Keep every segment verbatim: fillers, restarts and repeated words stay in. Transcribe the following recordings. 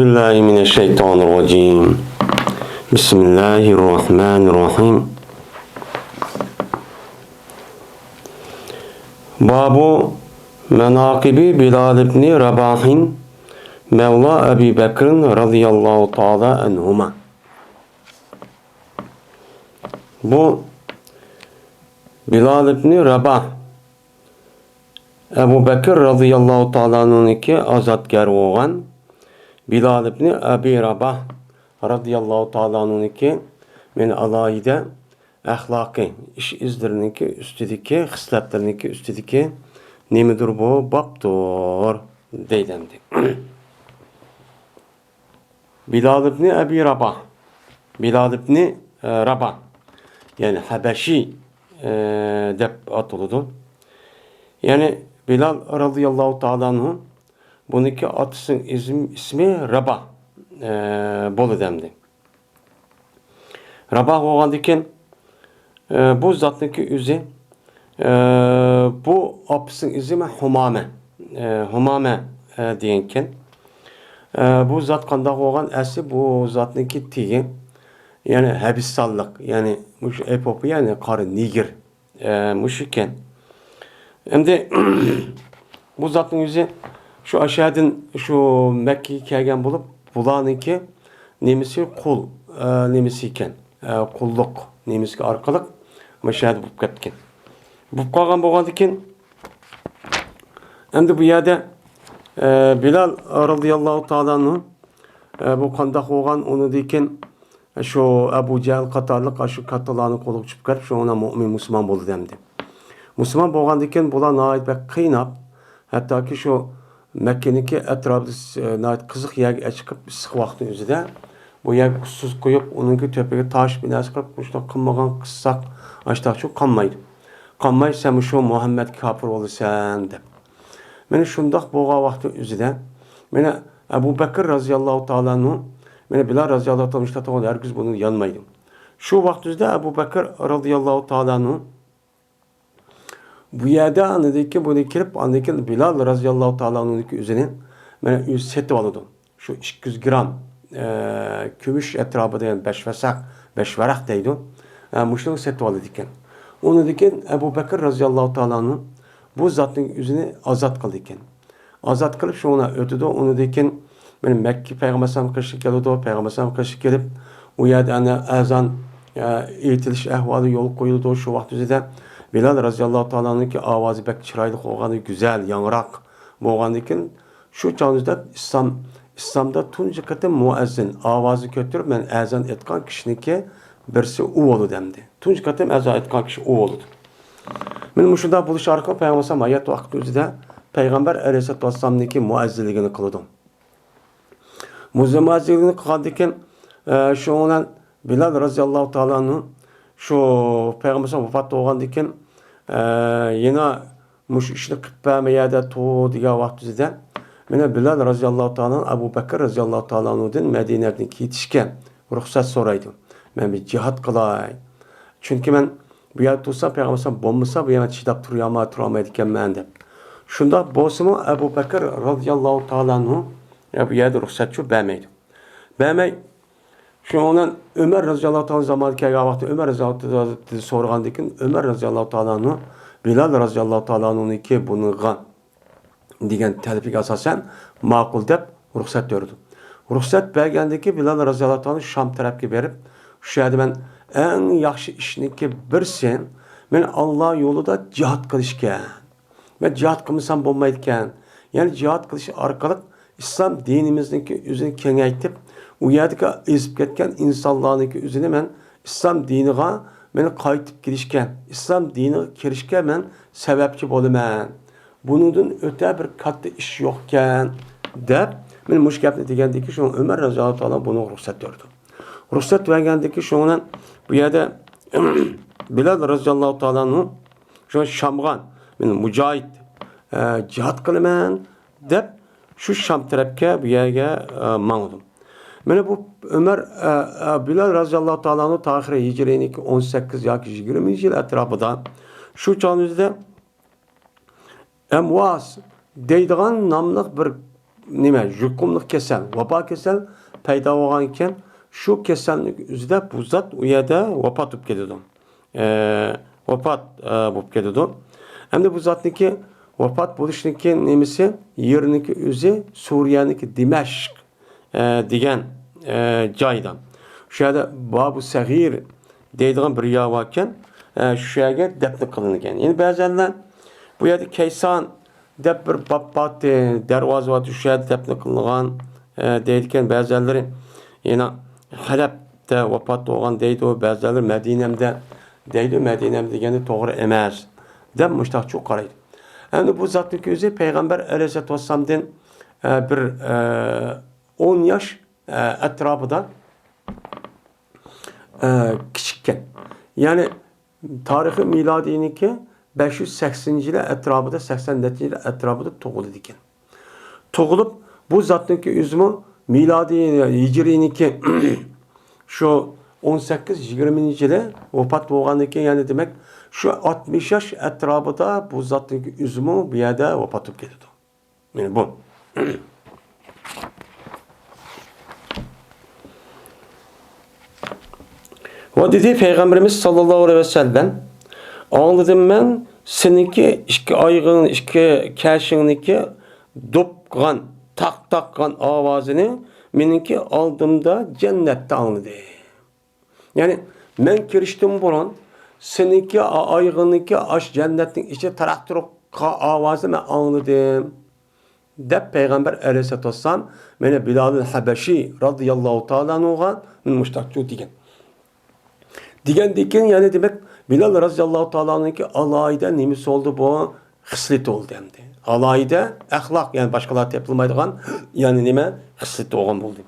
بسم الله من الشيطان الرجيم. بسم الله الرحمن الرحيم. باب مناقب بلال بن رباح مولى أبي بكر رضي الله تعالى عنهما. بۇ بىلال ئىبنى راباھ، ئەبۇ بەكىر رازىياللاھۇ تائالا ئەنھۇنىڭكى ئازادگەر بولغان بىلال ئىبنى ئەبى راباھ رازىياللاھۇ تائالا ئەنھۇنىڭكى مەن ئالاھىدە ئەخلاقى، ئىش ئىزلىرىنىڭكى ئۈستىدىكى، خىسلەتلىرىنىڭكى ئۈستىدىكى نېمىدۇر بۇ بابتۇر دەيدۇ ئەمدى. بىلال ئىبنى ئەبى راباھ. بىلال ئىبنى، ئە، راباھ. يەنى ھەبەشى، ئە، دەپ ئاتىلىدۇ. يەنى بىلال رازىياللاھۇ تائالا ئەنھۇ، بۇنىڭكى ئاتىسىنىڭ ئىزم-، ئىسمى راباھ، ئە، بولىدۇ ئەمدى. راباھ بولغاندىكىن، ئە، بۇ زاتنىڭكى ئۆزى، ئە، بۇ ئاپىسىنىڭ ئىزمى ھۇمامە. ئە، ھۇمامە، ئە، دېگەنكەن. ئە، بۇ زات قانداق بولغان؟ ئەسلى بۇ زاتنىڭكى تېگى، يەنى ھەبىسىستانلىق، يەنى مۇشۇ ئېپىئوپىيە، يەنى قارا نېگىر. ئە، مۇشۇ ئىكەن. ئەمدى بۇ زاتنىڭ ئۆزى شۇ ئاشەدىن شۇ مەككىگە كەلگەن بولۇپ، بۇلارنىڭكى نېمىسى قۇل، ئە، نېمىسى ئىكەن. ئە، قۇللۇق نېمىسى ئارقىلىق مۇشۇ يەردە بولۇپ كەتكەن. بولۇپ قالغان بولغاندىكىن، ئەمدى بۇ يەردە، ئە، بىلال رازىياللاھۇ تائالا ئەنھۇ، ئە، بۇ قانداق بولغان، ئۇنىڭدىن كېيىن شۇ ئەبۇ جەھىل قاتارلىق ئاشۇ كاتتىلارنىڭ قولىغا چۈشۈپ كېتىپ، شۇ ئۇنىڭ مۇئمىن مۇسۇلمان بولدى ئەمدى. مۇسۇلمان بولغاندىن كېيىن بۇلار ناھايىتى بەك قىيناپ، ھەتتاكى شۇ مەككىنىڭكى ئەتراپىدا، ئە، ناھايىتى قىزىق يەرگە ئەچىقىپ، ئىسسىق ۋاقىتنىڭ ئۆزىدە بۇ يەرگە ئۇسسۇز قويۇپ، ئۇنىڭكى تۆپىگە تاش بىر نەرسە قىلىپ، مۇشۇنداق قىلمىغان قىلساق، ئاشتاقچۇ قالمايدۇ. قالماي، سەن مۇشۇ مۇھەممەدكە كاپىر بولىسەن دەپ. مانا شۇنداق بولغان ۋاقىتنىڭ ئۆزىدە، مانا ئەبۇ بەكىر رازىياللاھۇ تائالا ئەنھۇ، مانا بىلال رازىياللاھۇ تائالا ئەنھۇ ئىشلەتكەن ھەرگىز بۇنى يانمايدۇ. شۇ ۋاقىت ئۆزىدە ئەبۇ بەكىر رازىياللاھۇ تائالا ئەنھۇ بۇ يەردە ئاندىن كېيىن بۇنى كىرىپ، ئاندىن كېيىن بىلال رازىياللاھۇ تائالا ئەنھۇنىڭكى ئۆزىنى مانا ئۆزى سېتىپ ئالىدۇ. شۇ ئىككى يۈز گرام، ئە، كۈمۈش ئەتراپىدا، يەنى بەش ۋەسەق، بەش ۋەرەق دەيدۇ. ئە، مۇشۇنى سېتىپ ئالىدىكەن. ئۇنىڭدىن كېيىن ئەبۇ بەكىر رازىياللاھۇ تائالا ئەنھۇ بۇ زاتنىڭ ئۆزىنى ئازاد قىلىدىكەن. ئازاد قىلىپ شۇنىڭ ئۆتىدۇ. ئۇنىڭدىن كېيىن مانا مەككە پەيغەمبەر ئەلەيھىسسالام قېشىغا كېلىدۇ. پەيغەمبەر ئەلەيھىسسالام قېشىغا كېلىپ، ئۇ يەردە ئەنە ئەزان، ئە، ئېيتىلىش ئەھۋالى يولغا قويۇلىدۇ. شۇ ۋاقىت ئۆزىدە بىلال رازىياللاھۇ تائالا ئەنھۇنىڭكى ئاۋازى بەك چىرايلىق بولغان، گۈزەل، ياڭراق بولغاندىن كېيىن، شۇ چاغنىڭ ئۆزىدە ئىسلام، ئىسلامدا تۇنجى قېتىم مۇئەززىن ئاۋازىنى كۆتۈرۈپ، مەن ئەزان ئېيتقان كىشىنىڭكى بىرسى ئۇ بولىدۇ ئەمدى. تۇنجى قېتىم ئەزان ئېيتقان كىشى ئۇ بولىدۇ. مانا مۇشۇنداق بولۇش ئارقىلىق پەيغەمبەر ئەلەيھىسسالام ھايات ۋاقتى ئۆزىدە پەيغەمبەر ئەلەيھىسسالاتۇ ۋەسسالامنىڭكى مۇئەززىنلىكىنى قىلىدۇ. مۇززىمازىلىكنى قىلغاندىن كېيىن، ئە، شۇنىڭ بىلال رازىياللاھۇ تائالا ئەنھۇ شۇ پەيغەمبەر ۋاپات بولغاندىن كېيىن، ئە، يەنە مۇشۇ ئىشنى قىلىپ بەرمە يەردە تۇر دېگەن ۋاقتىدا، مانا بىلال رازىياللاھۇ تائالا ئەنھۇ ئەبۇ بەكىر رازىياللاھۇ تائالا ئەنھۇدىن مەدىنەدىن كېتىشكە رۇخسەت سورايدۇ. مەن بىر جىھاد قىلاي. چۈنكى مەن بۇ يەردە تۇرسام، پەيغەمبەر بولمىسا، بۇ يەردە چىداپ تۇرالماي، تۇرالمايدىكەنمەن دەپ. شۇنداق بولسىمۇ، ئەبۇ بەكىر رازىياللاھۇ تائالا ئەنھۇ، يا، بۇ يەردە رۇخسەتچۇ بەرمەيدۇ. بەرمەي، شۇنىڭ بىلەن ئۆمەر رازىياللاھۇ تائالا زامانى كەلگەن ۋاقىتتا، ئۆمەر رازىياللاھۇ تائالا سورىغاندىن كېيىن، ئۆمەر رازىياللاھۇ تائالا ئەنھۇ، بىلال رازىياللاھۇ تائالا ئەنھۇنىڭكى بۇنىڭغا دېگەن تەلىپىگە ئاساسەن ماقۇل دەپ رۇخسەت بېرىدۇ. رۇخسەت بەرگەندىن كېيىن بىلال رازىياللاھۇ تائالا شام تەرەپكە بېرىپ، شۇ يەردە مەن ئەڭ ياخشى ئىشنىڭكى بىرسى، مەن ئاللا يولىدا جىھاد قىلىشكەن. مەن جىھاد قىلمىسام بولمايدىكەن. يەنى جىھاد قىلىش ئارقىلىق ئىسلام دىنىمىزنىڭكى ئۆزىنى كېڭەيتىپ، ئۇ يەردىكى ئېزىپ كەتكەن ئىنسانلارنىڭكى ئۆزىنى مەن ئىسلام دىنىغا مەن قايتىپ كېلىشكە، ئىسلام دىنىغا كىرىشكە مەن سەۋەبچى بولىمەن. بۇنىڭدىن ئۆتە بىر كاتتا ئىش يوقكەن، دەپ، مەن مۇشۇ گەپنى دېگەندىن كېيىن، شۇڭا ئۆمەر رازىياللاھۇ تائالا بۇنىڭغا رۇخسەت بېرىدۇ. رۇخسەت بەرگەندىن كېيىن، شۇنىڭ بىلەن بۇ يەردە بىلال رازىياللاھۇ تائالا ئەنھۇ شۇ شامغا، مەن مۇجاھىد، ئە، جىھاد قىلىمەن، دەپ، شۇ شام تەرەپكە، بۇ يەرگە، ئە، ماڭىدۇ. مانا بۇ ئۆمەر، ئە، ئە، بىلال رازىياللاھۇ تائالا ئەنھۇ تاخىر ھىجرىينىڭكى ئون سەككىز ياكى يىگىرمىنچى يىل ئەتراپىدا، شۇ چاغنىڭ ئۆزىدە ئەمۋاس دەيدىغان ناملىق بىر نېمە، يۇقۇملۇق كېسەل، ۋابا كېسەل پەيدا بولغانكەن، شۇ كېسەلنىڭ ئۆزىدە بۇ زات ئۇ يەردە ۋاپات بولۇپ كېتىدۇ. ئە، ۋاپات، ئە، بولۇپ كېتىدۇ. ئەمدى بۇ زاتنىڭكى ۋاپات بولۇشنىڭكى نېمىسى، يېرىنىڭكى ئۆزى سۈرىيەنىڭكى دىمەشق، ئە، دېگەن، ئە، جايدا. شۇ يەردە بابۇ سەغىر دەيدىغان بىر يەر باركەن، ئە، شۇ يەرگە دەپنە قىلىنغان. يەنە بەزەنلەر بۇ يەردە كەيسان دەپ بىر باب بارتى، دەرۋازا بارتى، شۇ يەردە دەپنە قىلىنغان، ئە، دەيدىكەن بەزەنلىرى. يەنە خەلەپتە ۋاپات بولغان دەيدۇ، بەزەنلىرى مەدىنەمدە دەيدۇ، مەدىنەم دېگەندە توغرا ئەمەس دەپ مۇشتاقچۇ قارايدۇ. ئەمدى بۇ زاتنىڭكى ئۆزى پەيغەمبەر ئەلەيھىسسالاتۇ ۋەسسالامدىن، ئە، بىر، ئە، ئون ياش، ئە، ئەتراپىدا، ئە، كىچىككەن. يەنى تارىخى مىلادىينىڭكى بەش يۈز سەكسىنىنچى يىلى ئەتراپىدا، سەكسەن نەچچە يىلى ئەتراپىدا تۇغۇلىدىكەن. تۇغۇلۇپ، بۇ زاتنىڭكى ئۆزىمۇ مىلادىي ھىجرىينىڭكى شۇ ئون سەككىز يىگىرمىنچى يىلى ۋاپات بولغاندىن كېيىن، يەنى دېمەك، شۇ ئاتمىش ياش ئەتراپىدا بۇ زاتنىڭكى ئۆزىمۇ بۇ يەردە ۋاپات بولۇپ كېتىدۇ. مانا بۇ. ۋە دېدى پەيغەمبىرىمىز ساللاللاھۇ ئەلەيھى ۋەسەللەم، ئاڭلىدىم مەن سېنىڭكى ئىككى ئايىغىڭ، ئىككى كەشىڭنىكى دوپقان، تاق تاققان ئاۋازىنى مېنىڭكى ئالدىمدا جەننەتتە ئاڭلىدى. يەنى مەن كىرىشتىن بۇرۇن سېنىڭكى ئا-، ئايىغىڭنىڭكى ئاش جەننەتنىڭ ئىچى تاراق-تۇرۇق قىلغان ئاۋازىنى مەن ئاڭلىدىم. دەپ پەيغەمبەر ئەلەيھىسسالاتۇ ۋەسسالام مانا بىلال ھەبەشى رازىياللاھۇ تائالا ئەنھۇغا مۇشتاق دېگەن. دېگەندىن كېيىن، يەنى دېمەك، بىلال رازىياللاھۇ تائالا ئەنھۇنىڭكى ئالاھىدە نېمىسى بولدى بۇ؟ خىسلىتى بولدى ئەمدى. ئالاھىدە ئەخلاق، يەنى باشقىلار تېپىلمايدىغان، يەنى نېمە؟ خىسلىتى بولغان بولدى.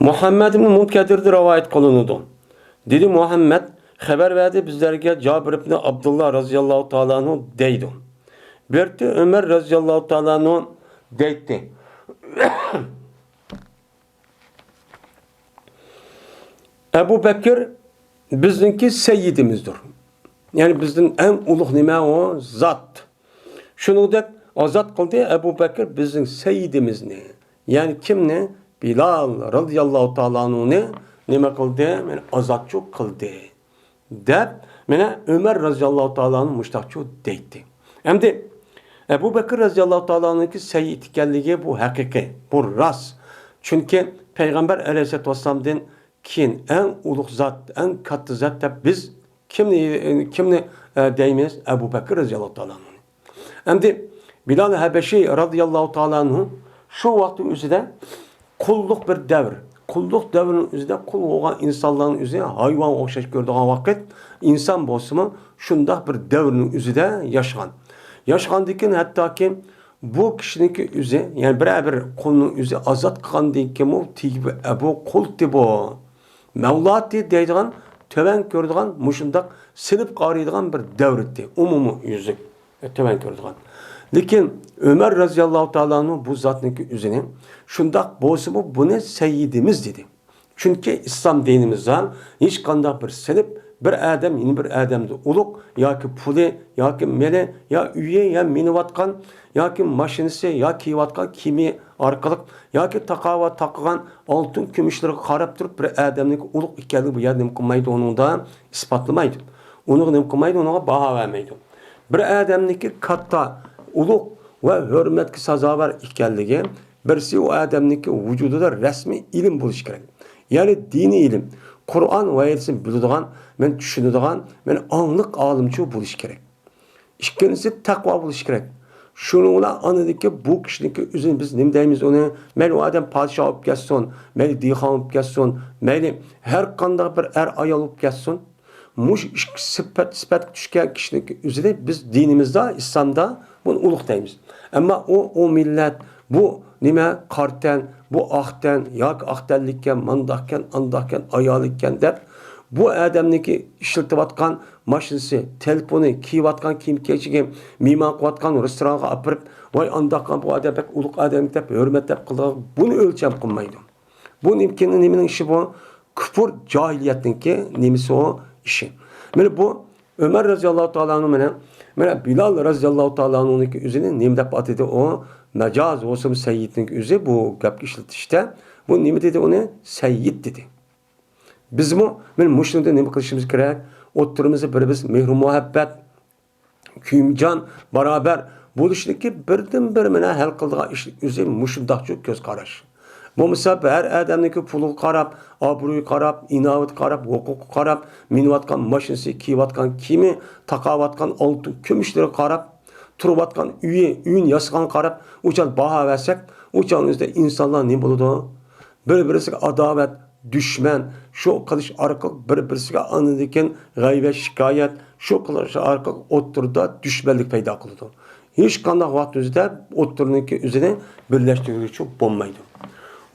مۇھەممەد ئىبن مۇنكەدىردىن رىۋايەت قىلىنىدۇ. دېدى مۇھەممەد، خەۋەر بەردى بىزلەرگە جابىر ئىبن ئابدۇللا رازىياللاھۇ تائالا ئەنھۇ دەيدۇ. بېرىتى ئۆمەر رازىياللاھۇ تائالا ئەنھۇ دەيتتى. ئەبۇ بەكىر بىزنىڭكى سەييىدىمىزدۇر. يەنى بىزدىن ئەڭ ئۇلۇغ نېمە ئۇ؟ زات. شۇنىڭدەك ئازاد قىلدى ئەبۇ بەكىر بىزنىڭ سەييىدىمىزنى. يەنى كىمنى؟ بىلال رازىياللاھۇ تائالا ئەنھۇنى نېمە قىلدى؟ مانا ئازادچۇ قىلدى. دەپ، مانا ئۆمەر رازىياللاھۇ تائالا ئەنھۇ مۇشتاقچۇ دەيتتى. ئەمدى ئەبۇ بەكىر رازىياللاھۇ تائالا ئەنھۇنىڭكى سەييىد ئىكەنلىكى بۇ ھەقىقىي، بۇ راست. چۈنكى پەيغەمبەر ئەلەيھىسسالاتۇ ۋەسسالامدىن كېيىن ئەڭ ئۇلۇغ زات، ئەڭ كاتتا زات دەپ بىز كىمنى، كىمنى، ئە، دەيمىز؟ ئەبۇ بەكىر رازىياللاھۇ تائالا ئەنھۇنى. ئەمدى بىلال ھەبەشى رازىياللاھۇ تائالا ئەنھۇ شۇ ۋاقىتنىڭ ئۆزىدە قۇللۇق بىر دەۋر، قۇللۇق دەۋرىنىڭ ئۆزىدە قۇل بولغان ئىنسانلارنىڭ ئۆزى ھايۋانغا ئوخشاش كۆرىدىغان ۋاقىت، ئىنسان بولسىمۇ شۇنداق بىر دەۋرنىڭ ئۆزىدە ياشىغان. ياشىغاندىن كېيىن ھەتتاكى بۇ كىشىنىڭكى ئۆزى، يەنى بىرەر بىر قۇلنىڭ ئۆزى ئازاد قىلغاندىن كېيىنمۇ تېگىبۇ ئەبۇ قۇلتى بۇ. مەۋلاتى دەيدىغان، تۆۋەن كۆرىدىغان، مۇشۇنداق سېلىپ قارىيدىغان بىر دەۋر ئىدى. ئومۇمىي يۈزلۈك، تۆۋەن كۆرىدىغان. لېكىن ئۆمەر رازىياللاھۇ تائالا ئەنھۇ بۇ زاتنىڭكى ئۆزىنى شۇنداق بولسىمۇ بۇنى سەييىدىمىز دېدى. چۈنكى ئىسلام دىنىمىزدا ھېچقانداق بىر سېلىپ بىر ئادەم يەنە بىر ئادەمدىن ئۇلۇغ ياكى پۇلى، ياكى مېلى، يا ئۆيى، يا مىنىۋاتقان، ياكى ماشىنىسى، يا كىيىۋاتقان كىيىمى ئارقىلىق ياكى تاقاۋا تاقىغان ئالتۇن كۈمۈشلىرىگە قاراپ تۇرۇپ بىر ئادەمنىڭكى ئۇلۇغ ئىكەنلىكى بۇ يەردە نېمە قىلمايدۇ، ئۇنىڭدا ئىسپاتلىمايدۇ. ئۇنىڭغا نېمە قىلمايدۇ، ئۇنىڭغا باھا بەرمەيدۇ. بىر ئادەمنىڭكى كاتتا، ئۇلۇغ ۋە ھۆرمەتكە سازاۋەر ئىكەنلىكى، بىرسى ئۇ ئادەمنىڭكى ۋۇجۇدىدا رەسمىي ئىلىم بولۇشى كېرەك. يەنى دىنىي ئىلىم، قۇرئان ۋە ھەدىسنى بىلىدىغان، مەن چۈشىنىدىغان، مەن ئاڭلىق ئالىمچۇ بولۇشى كېرەك. ئىككىنچىسى تەقۋا بولۇشى كېرەك. شۇنىڭ بىلەن ئاندىكى بۇ كىشىنىڭكى ئۆزىنى بىز نېمە دەيمىز ئۇنى؟ مەيلى ئۇ ئادەم پادىشاھ بولۇپ كەتسۇن، مەيلى دېھقان بولۇپ كەتسۇن، مەيلى ھەر قانداق بىر ئەر ئايال بولۇپ كەتسۇن. مۇشۇ ئىككى سۈپەت، سۈپەتكە چۈشكەن كىشىنىڭكى ئۆزىنى بىز دىنىمىزدا، ئىسلامدا بۇنى ئۇلۇغ دەيمىز. ئەمما ئۇ، ئۇ مىللەت، بۇ نېمە، قارا تەن، بۇ ئاق تەن، ياكى ئاق تەنلىككەن، مانداقكەن، ئانداقكەن، ئايالىكەن دەپ، بۇ ئادەمنىڭكى ئىشلىتىۋاتقان ماشىنىسى، تېلېفونى، كىيىۋاتقان كىيىم-كېچىكى، مېھمان قىلىۋاتقان رېستورانغا ئاپىرىپ، ۋاي ئانداققان بۇ ئادەم بەك ئۇلۇغ ئادەم دەپ ھۆرمەتلەپ قىلىدىغان، بۇنى ئۆلچەم قىلمايدۇ. بۇ نېمىكىن-، نېمىنىڭ ئىشى بۇ؟ كۇپۇر، جاھىلىيەتنىڭكى نېمىسى ئۇ ئىشى. مانا بۇ ئۆمەر رازىياللاھۇ تائالا ئەنھۇ مانا مانا بىلال رەزىياللاھۇ تائالا ئەنھۇنىڭكى ئۆزىنى نېمە دەپ ئاتىدى ئۇ؟ مەجاز بولسىمۇ سەييىدنىڭكى ئۆزى بۇ گەپ ئىشلىتىشتە. بۇ نېمە دېدى ئۇنى؟ سەييىد دېدى. بىزمۇ مانا مۇشۇنىڭدا نېمە قىلىشىمىز كېرەك؟ ئوتتۇرىمىزدا بىر-بىرىمىز مېھرى مۇھەببەت، كۆيۈمچان، باراۋەر بولۇشنىڭكى بىردىنبىر مانا ھەل قىلىدىغان ئىش ئۆزى مۇشۇنداقچۇ كۆز قاراش. بولمىسا ھەر ئادەمنىڭكى پۇلىغا قاراپ، ئابرۇيىغا قاراپ، ئىناۋىتىگە قاراپ، ھوقۇقىغا قاراپ، مىنىۋاتقان ماشىنىسى، كىيىۋاتقان كىيىمى، تاقاۋاتقان ئالتۇن كۈمۈشلىرىگە قاراپ، تۇرۇۋاتقان ئۆيى، ئۆيىنى ياسىغانغا قاراپ، ئۇچان باھا بەرسەك، ئۇچان ئۆزىدە ئىنسانلار نېمە بولىدۇ؟ بىر-بىرسىگە ئاداۋەت، دۈشمەن، شۇ قىلىش ئارقىلىق بىر-بىرسىگە ئاندىن كېيىن غەيۋەت، شىكايەت، شۇ قىلىش ئارقىلىق ئوتتۇرىدا دۈشمەنلىك پەيدا قىلىدۇ. ھېچقانداق ۋاقىت ئۆزىدە ئوتتۇرىنىڭكى ئۆزىنى بىرلەشتۈرگۈچى بولمايدۇ.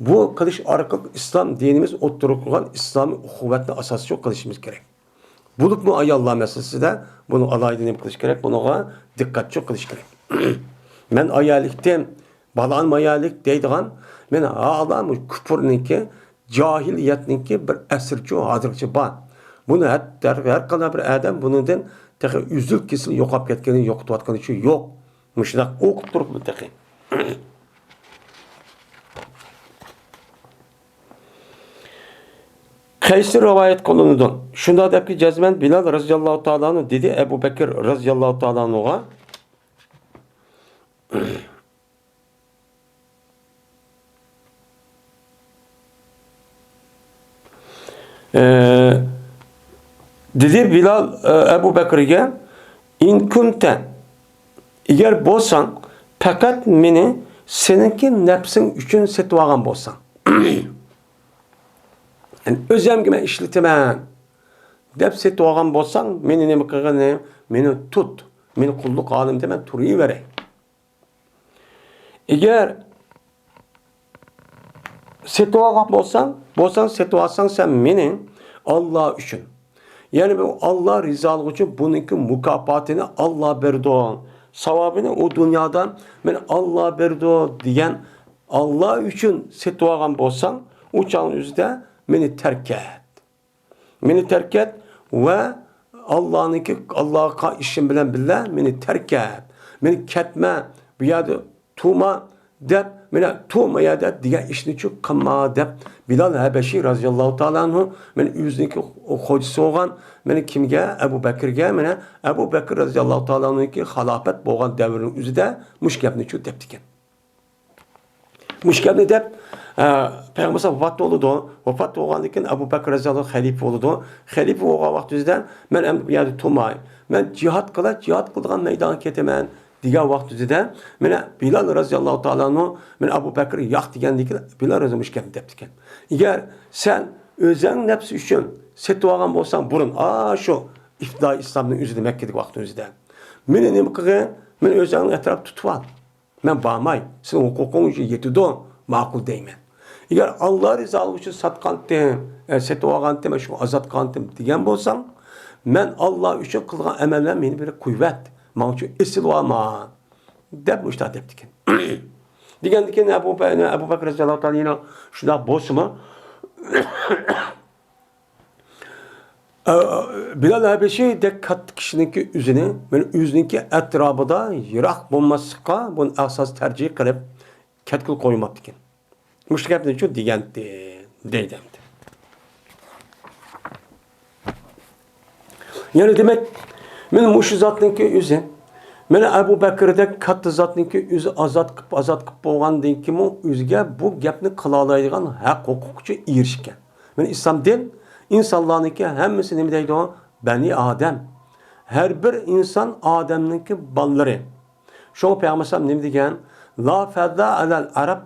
بۇ قىلىش ئارقىلىق ئىسلام دىنىمىز ئوتتۇرىغا قويغان ئىسلامىي ئۇخۇۋەتنى ئاساس قىلىشىمىز كېرەك. بولۇپمۇ ئاياللار مەسىلىسىدە بۇنى ئالاھىدە نېمە قىلىش كېرەك؟ بۇنىڭغا دىققەتچۇ قىلىش كېرەك. مەن ئايالىكتىم، بالام ئايالىك دەيدىغان، مەن ھالا مۇشۇ كۇپۇرنىڭكى، جاھىلىيەتنىڭكى بىر ئەسىرىچۇ ھازىرغىچە بار. بۇنى ھەتتا ھەر قانداق بىر ئادەم بۇنىڭدىن تېخى ئۈزۈل-كېسىل يوقاپ كەتكىنى، يوقىتىۋاتقىنىچۇ يوق. مۇشۇنداق ئوقۇپ تۇرۇپمۇ تېخى. قەيسى رىۋايەت قىلىنىدۇ. شۇنداق دەپكى جەزمەن بىلال رەزىياللاھۇ تائالا ئەنھۇ دېدى ئەبۇ بەكرى رەزىياللاھۇ تائالا ئەنھۇغا. ئە، دېدى بىلال، ئە، ئەبۇ بەكرىگە، «ئىن كۇنتە، ئەگەر بولساڭ، پەقەت مېنى سېنىڭكى نەپسىڭ ئۈچۈن سېتىۋالغان بولساڭ، يەنى ئۆزۈمگە مەن ئىشلىتىمەن دەپ سېتىۋالغان بولساڭ، مېنى نېمە قىلغىنى، مېنى تۇت، مېنى قۇللۇق ھالىمدا مەن تۇرۇۋېرەي. ئەگەر سېتىۋالغان بولساڭ، بولساڭ سېتىۋالساڭ سەن مېنى ئاللا ئۈچۈن، يەنى بۇ ئاللا رىزالىقى ئۈچۈن، بۇنىڭكى مۇكاپاتىنى ئاللا بېرىدۇ، ساۋابىنى ئۇ دۇنيادا مېنى ئاللا بېرىدۇ دېگەن، ئاللا ئۈچۈن سېتىۋالغان بولساڭ، ئۇ چاغنىڭ ئۆزىدە مېنى تەرك ئەت. مېنى تەرك ئەت ۋە ئاللانىڭكى، ئاللاغا ئىشىم بىلەن بىللە مېنى تەرك ئەت. مېنى كەتمە، بۇ يەردە تۇرما دەپ، مېنى تۇرما يەردە دېگەن ئىشنىچۇ قىلما دەپ، بىلال ھەبەشى رەزىياللاھۇ تائالا ئەنھۇ مېنى ئۆزىنىڭكى خوجىسى بولغان، مېنى كىمگە؟ ئەبۇ بەكرىگە، مېنى ئەبۇ بەكرى رەزىياللاھۇ تائالا ئەنھۇنىڭكى خىلاپەت بولغان دەۋرنىڭ ئۆزىدە مۇشۇ گەپنىچۇ دەپتىكەن. مۇشۇ گەپنى دەپ، ئە، پەيغەمبەر ئەلەيھىسسالام ۋاپات بولىدۇ. ۋاپات بولغاندىن كېيىن ئەبۇ بەكرى رەزىياللاھۇ خەلىپە بولىدۇ. خەلىپە بولغان ۋاقتىمىزدا مەن ئەمدى بۇ يەردە تۇرماي. مەن جىھاد قىلاي، جىھاد قىلىدىغان مەيدانغا كېتىمەن دېگەن ۋاقتىمىزدا مانا بىلال رەزىياللاھۇ تائالا ئەنھۇ مانا ئەبۇ بەكرى ياق دېگەندىن كېيىن بىلال رەزىياللاھۇ مۇشۇ گەپنى دەپتىكەن. ئەگەر سەن ئۆزۈڭ نەپسى ئۈچۈن سېتىۋالغان بولساڭ بۇرۇن، ئاشۇ ئىپتىدائىي ئىسلامنىڭ ئۆزىدە، مەككىدىكى ۋاقتىمىزدا، مېنى نېمە قىلغىن؟ مېنى ئۆزۈڭنىڭ ئەتراپىدا تۇتۇۋال. مەن بارماي، سېنىڭ ھوقۇقۇڭ يېتىدۇ، ماقۇل دەيمەن. ئەگەر ئاللا رىزالىقى ئۈچۈن ساتقانتىم، ئە، سېتىۋالغانتىم، شۇ ئازاد قىلغانتىم دېگەن بولساڭ، مەن ئاللا ئۈچۈن قىلغان ئەمەللەر مېنى بىر قۇۋۋەت، ماڭا شۇ ئېسىلىۋالما، دەپ مۇشۇنداق دەپتىكەن. دېگەندىكىن ئەبۇ بە-، ئەبۇ بەكرى رەزىياللاھۇ تائالا ئەنھۇ شۇنداق بولسىمۇ، ئە، بىلال ھەبەشىدەك كاتتا كىشىنىڭكى ئۆزىنى، مانا ئۆزىنىڭكى ئەتراپىدا يىراق بولماسلىققا بۇنى ئاساس تەرجىھ قىلىپ، كەتكىلى قويماپتىكەن. مۇشۇ گەپنىچۇ دېگەنتى، دەيدۇ ئەمدى. يەنى دېمەك، مانا مۇشۇ زاتنىڭكى ئۆزى، مانا ئەبۇ بەكرىدەك كاتتا زاتنىڭكى ئۆزى ئازاد قىلىپ، ئازاد قىلىپ بولغاندىن كېيىنمۇ ئۆزىگە بۇ گەپنى قىلالايدىغان ھەق ھوقۇقچۇ ئېرىشكەن. مانا ئىسلام دىن ئىنسانلارنىڭكى ھەممىسى نېمە دەيدۇ؟ بەنى ئادەم. ھەر بىر ئىنسان ئادەمنىڭكى بالىلىرى. شۇڭا پەيغەمبەر ئەلەيھىسسالام نېمە دېگەن؟ لا فەزلا ئەلەل ئەرەب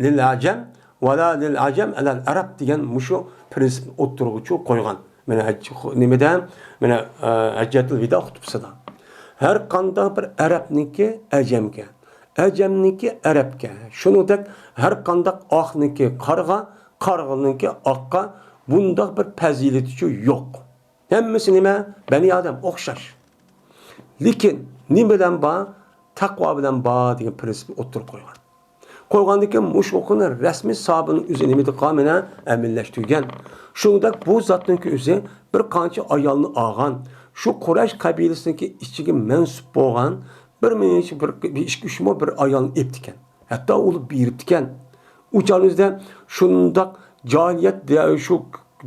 لىل ئەجەم ۋە لا لىل ئەجەم ئەلەل ئەرەب دېگەن مۇشۇ پرىنسىپنى ئوتتۇرىغىچۇ قويغان. مانا ھەج-، نېمىدە؟ مانا، ئە، ھەججەتۇل ۋىدا خۇتبىسىدا. ھەر قانداق بىر ئەرەبنىڭكى ئەجەمگە، ئەجەمنىڭكى ئەرەبكە، شۇنىڭدەك ھەر قانداق ئاقنىڭكى قارىغا، قارىغىنىڭكى ئاققا بۇنداق بىر پەزىلىتىچۇ يوق. ھەممىسى نېمە؟ بەنى ئادەم ئوخشاش. لېكىن نېمە بىلەن بار؟ تەقۋا بىلەن بار دېگەن پرىنسىپنى ئوتتۇرىغا قويغان. قويغاندىن كېيىن مۇشۇ ھوقۇقنى رەسمىي سابىنىڭ ئۆزى نېمە دېگەن مانا ئەمەلىيلەشتۈرگەن. شۇنىڭدەك بۇ زاتنىڭكى ئۆزى بىر قانچە ئايالنى ئالغان. شۇ قۇرەيش قەبىلىسىنىڭكى ئىچىگە مەنسۇپ بولغان بىر مىنچە، بىر، بىر ئىككى، ئۈچمۇ بىر ئايالنى ئېپتىكەن. ھەتتا ئۇلار بېرىپتىكەن. ئۇ چاغنىڭىزدا شۇنداق جاھىلىيەت دە-، شۇ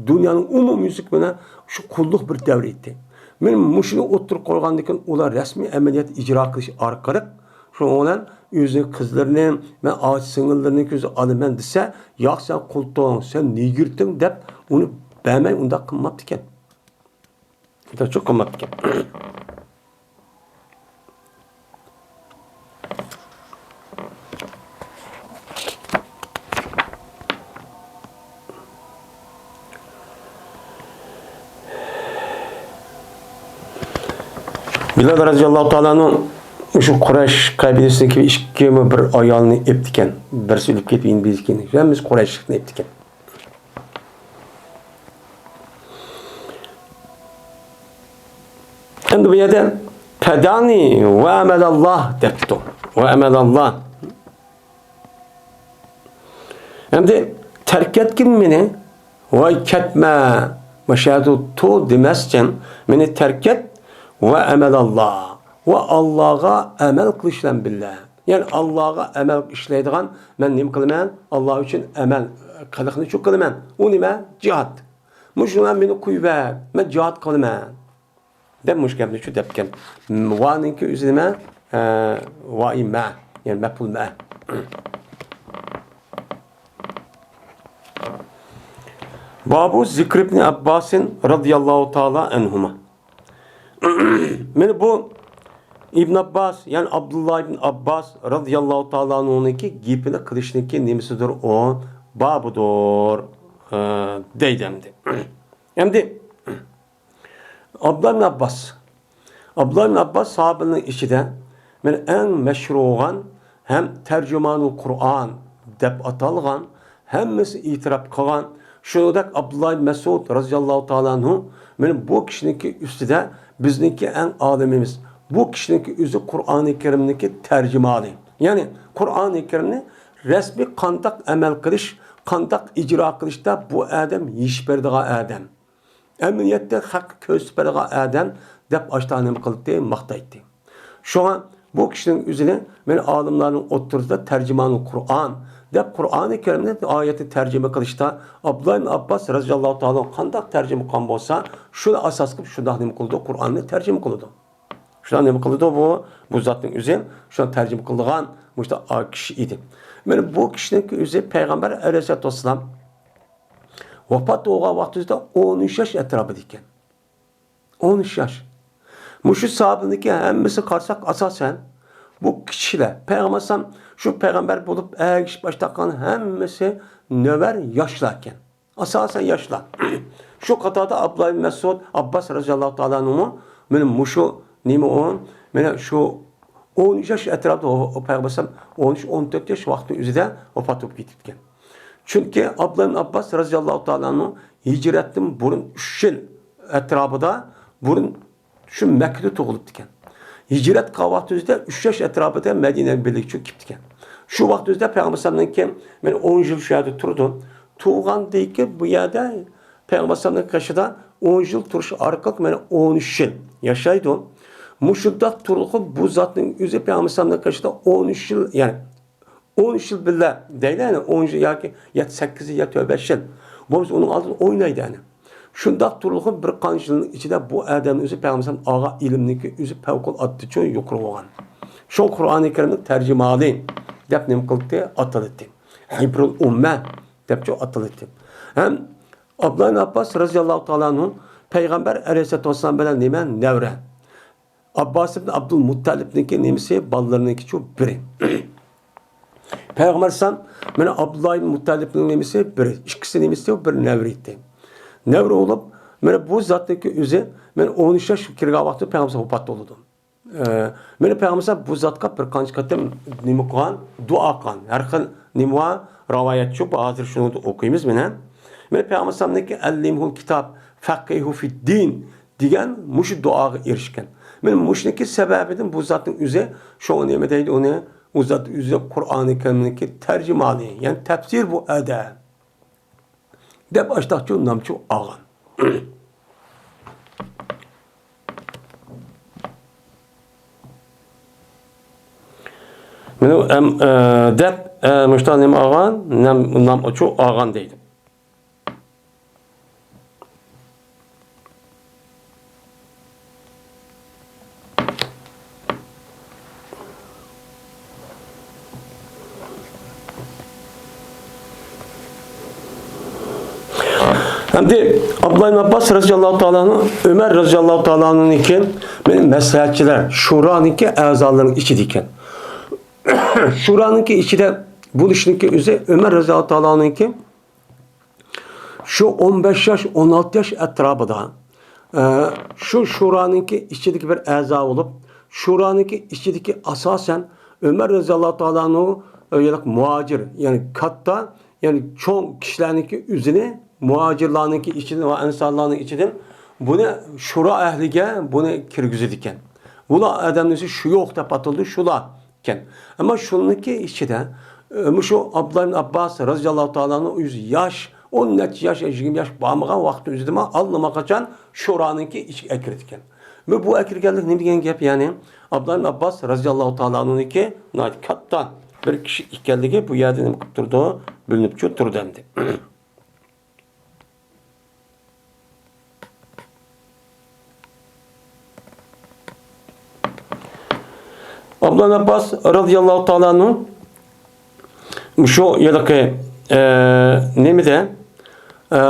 دۇنيانىڭ ئومۇميۈزلۈك مانا شۇ قۇللۇق بىر دەۋرى ئىدى. مانا مۇشۇنى ئوتتۇرىغا قويغاندىن كېيىن ئۇلار رەسمىي ئەمەلىيەت ئىجرا قىلىش ئارقىلىق، شۇنىڭ بىلەن ئۆزىنىڭ قىزلىرىنى، مەن ئاچا سىڭىللىرىنى كۆزى ئالىمەن دېسە، ياق، سەن قۇلتۇڭ، سەن نېگىرتىڭ دەپ ئۇنى بەرمەي ئۇنداق قىلماپتىكەن. ئۇنداق قىلماپتىكەن. بىلال رەزىياللاھۇ تائالا ئەنھۇ شۇ قۇرەيش قەبىلىسىدىكى ئىككى بىر ئايالنى ئېپتىكەن. بىرسى ئۆلۈپ كېتىپ، يەنە بىرسى كېيىن. ھەممىسى قۇرەيشلىكنى ئېپتىكەن. ئەمدى بۇ يەردە «پەدەنى ۋە ئەمەلەللاھ» دەپتۇ. «ۋە ئەمەلەللاھ». ئەمدى «تەرك ئەتكىن مېنى، ۋاي كەتمە، مەشەدۇ تۇ دېمەستىن، مېنى تەرك ئەت، ۋە ئەمەلەللاھ، ۋە ئاللاغا ئەمەل قىلىش بىلەن بىللە.» يەنى ئاللاغا ئەمەل ئىشلەيدىغان، مەن نېمە قىلىمەن؟ ئاللا ئۈچۈن ئەمەل قىلىقنى شۇ قىلىمەن. ئۇ نېمە؟ جىھاد. مۇشۇ بىلەن مېنى قويۇۋەر، مەن جىھاد قىلىمەن. دەپ مۇشۇ گەپنى شۇ دەپكەن. ۋانىڭكى ئۆزى نېمە؟ ئە، ۋائى مە. يەنى مەپئۇل مە. بابۇ زىكرى ئىبنى ئابباسىن رەزىياللاھۇ تائالا ئەنھۇما. مانا بۇ ئىبن ئابباس، يەنى ئابدۇللا ئىبن ئابباس رەزىياللاھۇ تائالا ئەنھۇنىڭكى گېپىنى قىلىشنىڭكى نېمىسىدۇر ئۇ؟ بابىدۇر، ئە، دەيدۇ ئەمدى. ئەمدى ئابدۇللا ئىبن ئابباس. ئابدۇللا ئىبن ئابباس ساھابىلەرنىڭ ئىچىدە مانا ئەڭ مەشھۇر بولغان ھەم تەرجىمانۇل قۇرئان دەپ ئاتالغان، ھەممىسى ئېتىراپ قىلغان. شۇنىڭدەك ئابدۇللا ئىبن مەسئۇد رەزىياللاھۇ تائالا ئەنھۇ مانا بۇ كىشىنىڭكى ئۈستىدە بىزنىڭكى ئەڭ ئالىمىمىز. بۇ كىشىنىڭكى ئۆزى قۇرئانى كەرىمنىڭكى تەرجىمانى. يەنى قۇرئانى كەرىمنى رەسمىي قانداق ئەمەل قىلىش، قانداق ئىجرا قىلىشتا بۇ ئادەم يېشىپ بېرىدىغان ئادەم. ئەمەلىيەتتە خەققە كۆرسىتىپ بېرىدىغان ئادەم دەپ ئاشتا نېمە قىلاتتى؟ ماختايتتى. شۇڭا بۇ كىشىنىڭ ئۆزىنى مەن ئالىملارنىڭ ئوتتۇرىسىدا تەرجىمانۇل قۇرئان دەپ، قۇرئانى كەرىمنى ئايەتنى تەرجىمە قىلىشتا ئابدۇللا ئىبن ئابباس رەزىياللاھۇ تائالا قانداق تەرجىمە قىلغان بولسا، شۇنى ئاساس قىلىپ شۇنداق نېمە قىلىدۇ؟ قۇرئاننى تەرجىمە قىلىدۇ. شۇنداق نېمە قىلىدۇ؟ بۇ، بۇ زاتنىڭ ئۆزى شۇنداق تەرجىمە قىلىدىغان مۇشۇنداق كىشى ئىدى. مانا بۇ كىشىنىڭ ئۆزى پەيغەمبەر ئەلەيھىسسالاتۇ ۋەسسالام ۋاپات بولغان ۋاقتىدا ئون ئۈچ ياش ئەتراپىدا ئىكەن. ئون ئۈچ ياش. مۇشۇ ساھابىنىڭكى ھەممىسىگە قارىساق، ئاساسەن بۇ كىشىلەر، پەيغەمبەر ئەلەيھىسسالام شۇ پەيغەمبەر بولۇپ ئەگىشىپ باشلاغان ھەممىسى نۆۋەر ياشلار ئىكەن. ئاساسەن ياشلار. شۇ قاتاردا ئابدۇللا ئىبن مەسئۇد، ئابباس رەزىياللاھۇ تائالا ئەنھۇمۇ مانا مۇشۇ نېمە ئۇ، مانا شۇ ئون ئۈچ ياش ئەتراپىدا ئۇ، ئۇ پەيغەمبەر ئەلەيھىسسالام ئون ئۈچ، ئون تۆت ياش ۋاقتىنىڭ ئۆزىدە ۋاپات بولۇپ كېتىپتىكەن. چۈنكى ئابدۇللا ئىبن ئابباس رەزىياللاھۇ تائالا ئەنھۇ ھىجرەتتىن بۇرۇن ئۈچ يىل ئەتراپىدا، بۇرۇن شۇ مەككىدە تۇغۇلۇپتىكەن. ھىجرەت قىلغان ۋاقتى ئۆزىدە ئۈچ ياش ئەتراپىدا مەدىنەگە بىرلىككە چۈشۈپ كېتىپتىكەن. شۇ ۋاقىت ئۆزىدە پەيغەمبەر ئەلەيھىسسالامنىڭكى مانا ئون يىل شۇ يەردە تۇرىدۇ. تۇغاندىن كېيىن بۇ يەردە پەيغەمبەر ئەلەيھىسسالامنىڭ قېشىدا ئون يىل تۇرۇش ئارقىلىق مانا ئون ئۈچ يىل ياشايدۇ. مۇشۇنداق تۇرۇلۇقى بۇ زاتنىڭ ئۆزى پەيغەمبەر ئەلەيھىسسالامنىڭ قېشىدا ئون ئۈچ يىل، يەنى ئون ئۈچ يىل بىللە دەيلى، يەنى ئون يىل ياكى يەتتە، سەككىز يىل يا تۆت، بەش يىل. بولمىسا ئۇنىڭ ئالدىدا ئوينايدۇ، يەنى. شۇنداق تۇرۇلغان بىر قانچە يىلنىڭ ئىچىدە بۇ ئادەمنىڭ ئۆزى پەيغەمبەر ئەلەيھىسسالام ئالغان ئىلىمنىڭكى ئۆزى پەۋقۇلئاددە چوڭ يۇقىرى بولغان. شۇ قۇرئانى كەرىمنىڭ تەرجىمانى دەپ نېمە قىلدى؟ ئاتىلىدۇ. ھىبرۇل ئۇممە دەپ چوڭ ئاتىلىدۇ. ھەم ئابدۇللا ئىبن ئابباس رەزىياللاھۇ تائالا ئەنھۇ پەيغەمبەر ئەلەيھىسسالاتۇ ۋەسسالام بىلەن نېمە؟ نەۋرە. ئابباس ئىبن ئابدۇل مۇتتەلىبنىڭكى نېمىسى؟ بالىلىرىنىڭكىچۇ بىرى. پەيغەمبەر ئەلەيھىسسالام مانا ئابدۇللا ئىبن مۇتتەلىبنىڭ نېمىسى؟ بىرى. ئىككىسى نېمىسى؟ بىر نەۋرە ئىدى. نەۋرە بولۇپ، مانا بۇ زاتنىڭكى ئۆزى، مانا ئون ئۈچ ياشقا كىرگەن ۋاقتىدا پەيغەمبەر ئەلەيھىسسالام ۋاپات بولىدۇ. ئە، مانا پەيغەمبەر ئەلەيھىسسالام بۇ زاتقا بىر قانچە قېتىم نېمە قىلغان؟ دۇئا قىلغان. ھەر خىل نېمە بار؟ رىۋايەت شۇ، ھازىر شۇنى ئوقۇيمىز مانا. مانا پەيغەمبەر ئەلەيھىسسالامنىڭكى «ئەللىمھۇل كىتاب، فەققىھۇ فىددىن» دېگەن مۇشۇ دۇئاغا ئېرىشكەن. مانا مۇشۇنىڭكى سەۋەبىدىن بۇ زاتنىڭ ئۆزى، شۇڭا نېمە دەيدۇ ئۇنى؟ ئۇ زات ئۆزى قۇرئانى كەرىمنىڭكى تەرجىمانى، يەنى تەپسىر بۇ ئادەم دەپ ئاشتاقچۇ نامچۇ ئالغان. مانا، ئەم، ئە، دەپ، ئە، مۇشۇنداق نېمە ئالغان، نام، نام ئوچۇق ئالغان دەيدۇ. ئەمدى ئابدۇللا ئىبن ئابباس رەزىياللاھۇ تائالا ئەنھۇ، ئۆمەر رەزىياللاھۇ تائالا ئەنھۇنىڭكى مەسلىھەتچىلەر شۇرانىڭكى ئەزالىرىنىڭ ئىچىدە ئىكەن. شۇرانىڭكى ئىچىدە بولۇشنىڭكى ئۆزى ئۆمەر رەزىياللاھۇ تائالا ئەنھۇنىڭكى شۇ ئون بەش ياش، ئون ئالتە ياش ئەتراپىدا، ئە، شۇ شۇرانىڭكى ئىچىدىكى بىر ئەزا بولۇپ، شۇرانىڭكى ئىچىدىكى ئاساسەن ئۆمەر رەزىياللاھۇ تائالا ئەنھۇ، ئە، مۇھاجىر، يەنى كاتتا، يەنى چوڭ كىشىلەرنىڭكى ئۆزىنى، مۇھاجىرلارنىڭكى ئىچىدىن ۋە ئەنسارلارنىڭ ئىچىدىن بۇنى شۇرا ئەھلىگە بۇنى كىرگۈزىدىكەن. بۇلار ئادەمنىڭ شۇيۇخ دەپ ئاتىلىدۇ، شۇلار. ئىكەن. ئەمما شۇنىڭكى ئىچىدە، ئە، مۇشۇ ئابدۇللا ئىبن ئابباس رەزىياللاھۇ تائالا ئەنھۇ ئۆزى ياش، ئون نەچچە ياش، يىگىرمە ياش بارمىغان ۋاقتى ئۆزىدىمۇ ئاللىماقاچان شۇرانىڭكى ئىچىگە ئەكىرىدىكەن. بۇ، بۇ ئەكىرگەنلىك نېمە دېگەن گەپ؟ يەنى ئابدۇللا ئىبن ئابباس رەزىياللاھۇ تائالا ئەنھۇنىڭكى ناھايىتى كاتتا بىر كىشى ئىكەنلىكى بۇ يەردە نېمە قىلىپ تۇرىدۇ؟ بىلىنىپچۇ تۇرىدۇ ئەمدى. ئابدۇللا ئابباس رەزىياللاھۇ تائالا ئەنھۇ شۇ ھېلىقى، ئە، نېمىدە، ئە،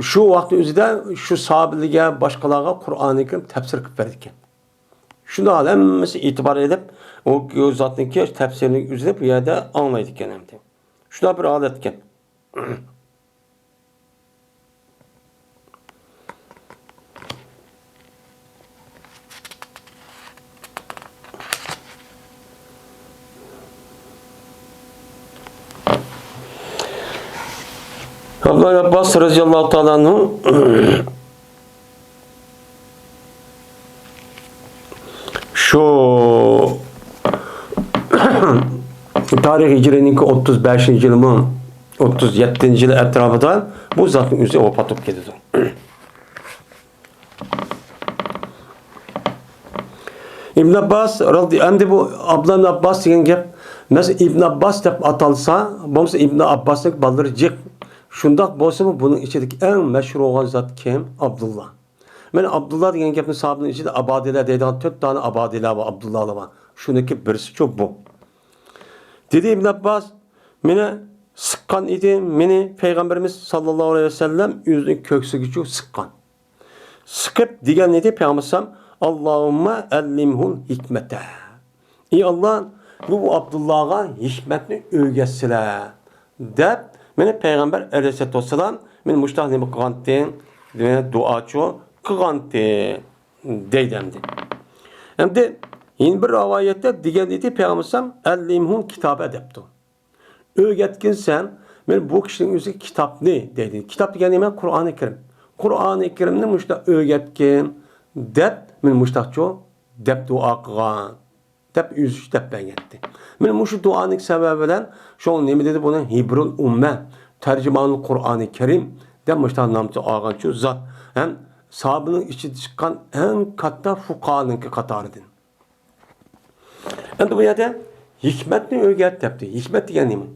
شۇ ۋاقىتنىڭ ئۆزىدە شۇ ساھابىلەرگە، باشقىلارغا قۇرئانى كەرىم تەپسىر قىلىپ بەردىكەن. شۇنداق ھەممىسى ئېتىبار ئېلىپ، ئۇ، ئۇ زاتنىڭكى تەپسىرىنى ئۆزىنى بۇ يەردە ئاڭلايدىكەن ئەمدى. شۇنداق بىر ھالەتكەن. ئابدۇللا ئابباس رەزىياللاھۇ تائالا ئەنھۇ شۇ تارىخ ھىجرىينىڭكى ئوتتۇز بەشىنچى يىلىمۇ، ئوتتۇز يەتتىنچى يىل ئەتراپىدا بۇ زاتنىڭ ئۆزى ۋاپات بولۇپ كېتىدۇ. ئىبن ئابباس رازى-، ئەمدى بۇ ئابدۇللا ئىبن ئابباس دېگەن گەپ، مەسىلەن، ئىبن ئابباس دەپ ئاتالسا، بولمىسا ئىبن ئابباسنىڭ بالىلىرى جىق. شۇنداق بولسىمۇ، بۇنىڭ ئىچىدىكى ئەڭ مەشھۇر بولغان زات كىم؟ ئابدۇللا. مانا ئابدۇللا دېگەن گەپنى ساھابىنىڭ ئىچىدە ئابادىلە دەيدىغان تۆت دانە ئابادىلە بار، ئابدۇللالار بار. شۇنىڭكى بىرسىچۇ بۇ. دېدى ئىبن ئابباس، مېنى سىققان ئىدى، مېنى پەيغەمبىرىمىز ساللاللاھۇ ئەلەيھى ۋەسەللەم ئۆزىنىڭ كۆكسىگىچۇ سىققان. سىقىپ دېگەن ئىدى پەيغەمبەر ئەلەيھىسسالام، «ئاللاھۇممە ئەللىمھۇل ھىكمەتە.» ئى ئاللا، بۇ ئابدۇللاغا ھېكمەتنى ئۆگەتسىلە، دەپ، مېنى پەيغەمبەر ئەلەيھىسسالاتۇ ۋەسسالام، مېنى مۇشۇنداق نېمە قىلغانتى، دېمەك، دۇئاچۇ قىلغانتى، دەيدۇ ئەمدى. ئەمدى يەنە بىر رىۋايەتتە دېگەن ئىدى پەيغەمبەر ئەلەيھىسسالام، «ئەللىمھۇل كىتابە» دەپتۇ. ئۆگەتكىن سەن، مەن بۇ كىشىنىڭ ئۆزىگە كىتابنى دەيدۇ. كىتاب دېگەن نېمە؟ قۇرئانى كەرىم. قۇرئانى كەرىمنى مۇشۇنداق ئۆگەتكىن، دەپ، مەن مۇشۇنداقچۇ دەپ دۇئا قىلغان، دەپ ئۆزىچە دەپ بەرگەنتى. مانا مۇشۇ دۇئانىڭ سەۋەبى بىلەن شۇ نېمە دېدى بۇنى؟ ھىبرۇل ئۇممە، تەرجىمانۇل قۇرئانى كەرىم دەپ مۇشۇنداق نامزات ئالغانچۇ زات. ھەم ساھابىنىڭ ئىچىدە چىققان ئەڭ كاتتا فۇقاھانىڭكى قاتارىدىن. ئەمدى بۇ يەردە ھېكمەتنى ئۆگەت دەپتۇ. ھېكمەت دېگەن نېمە؟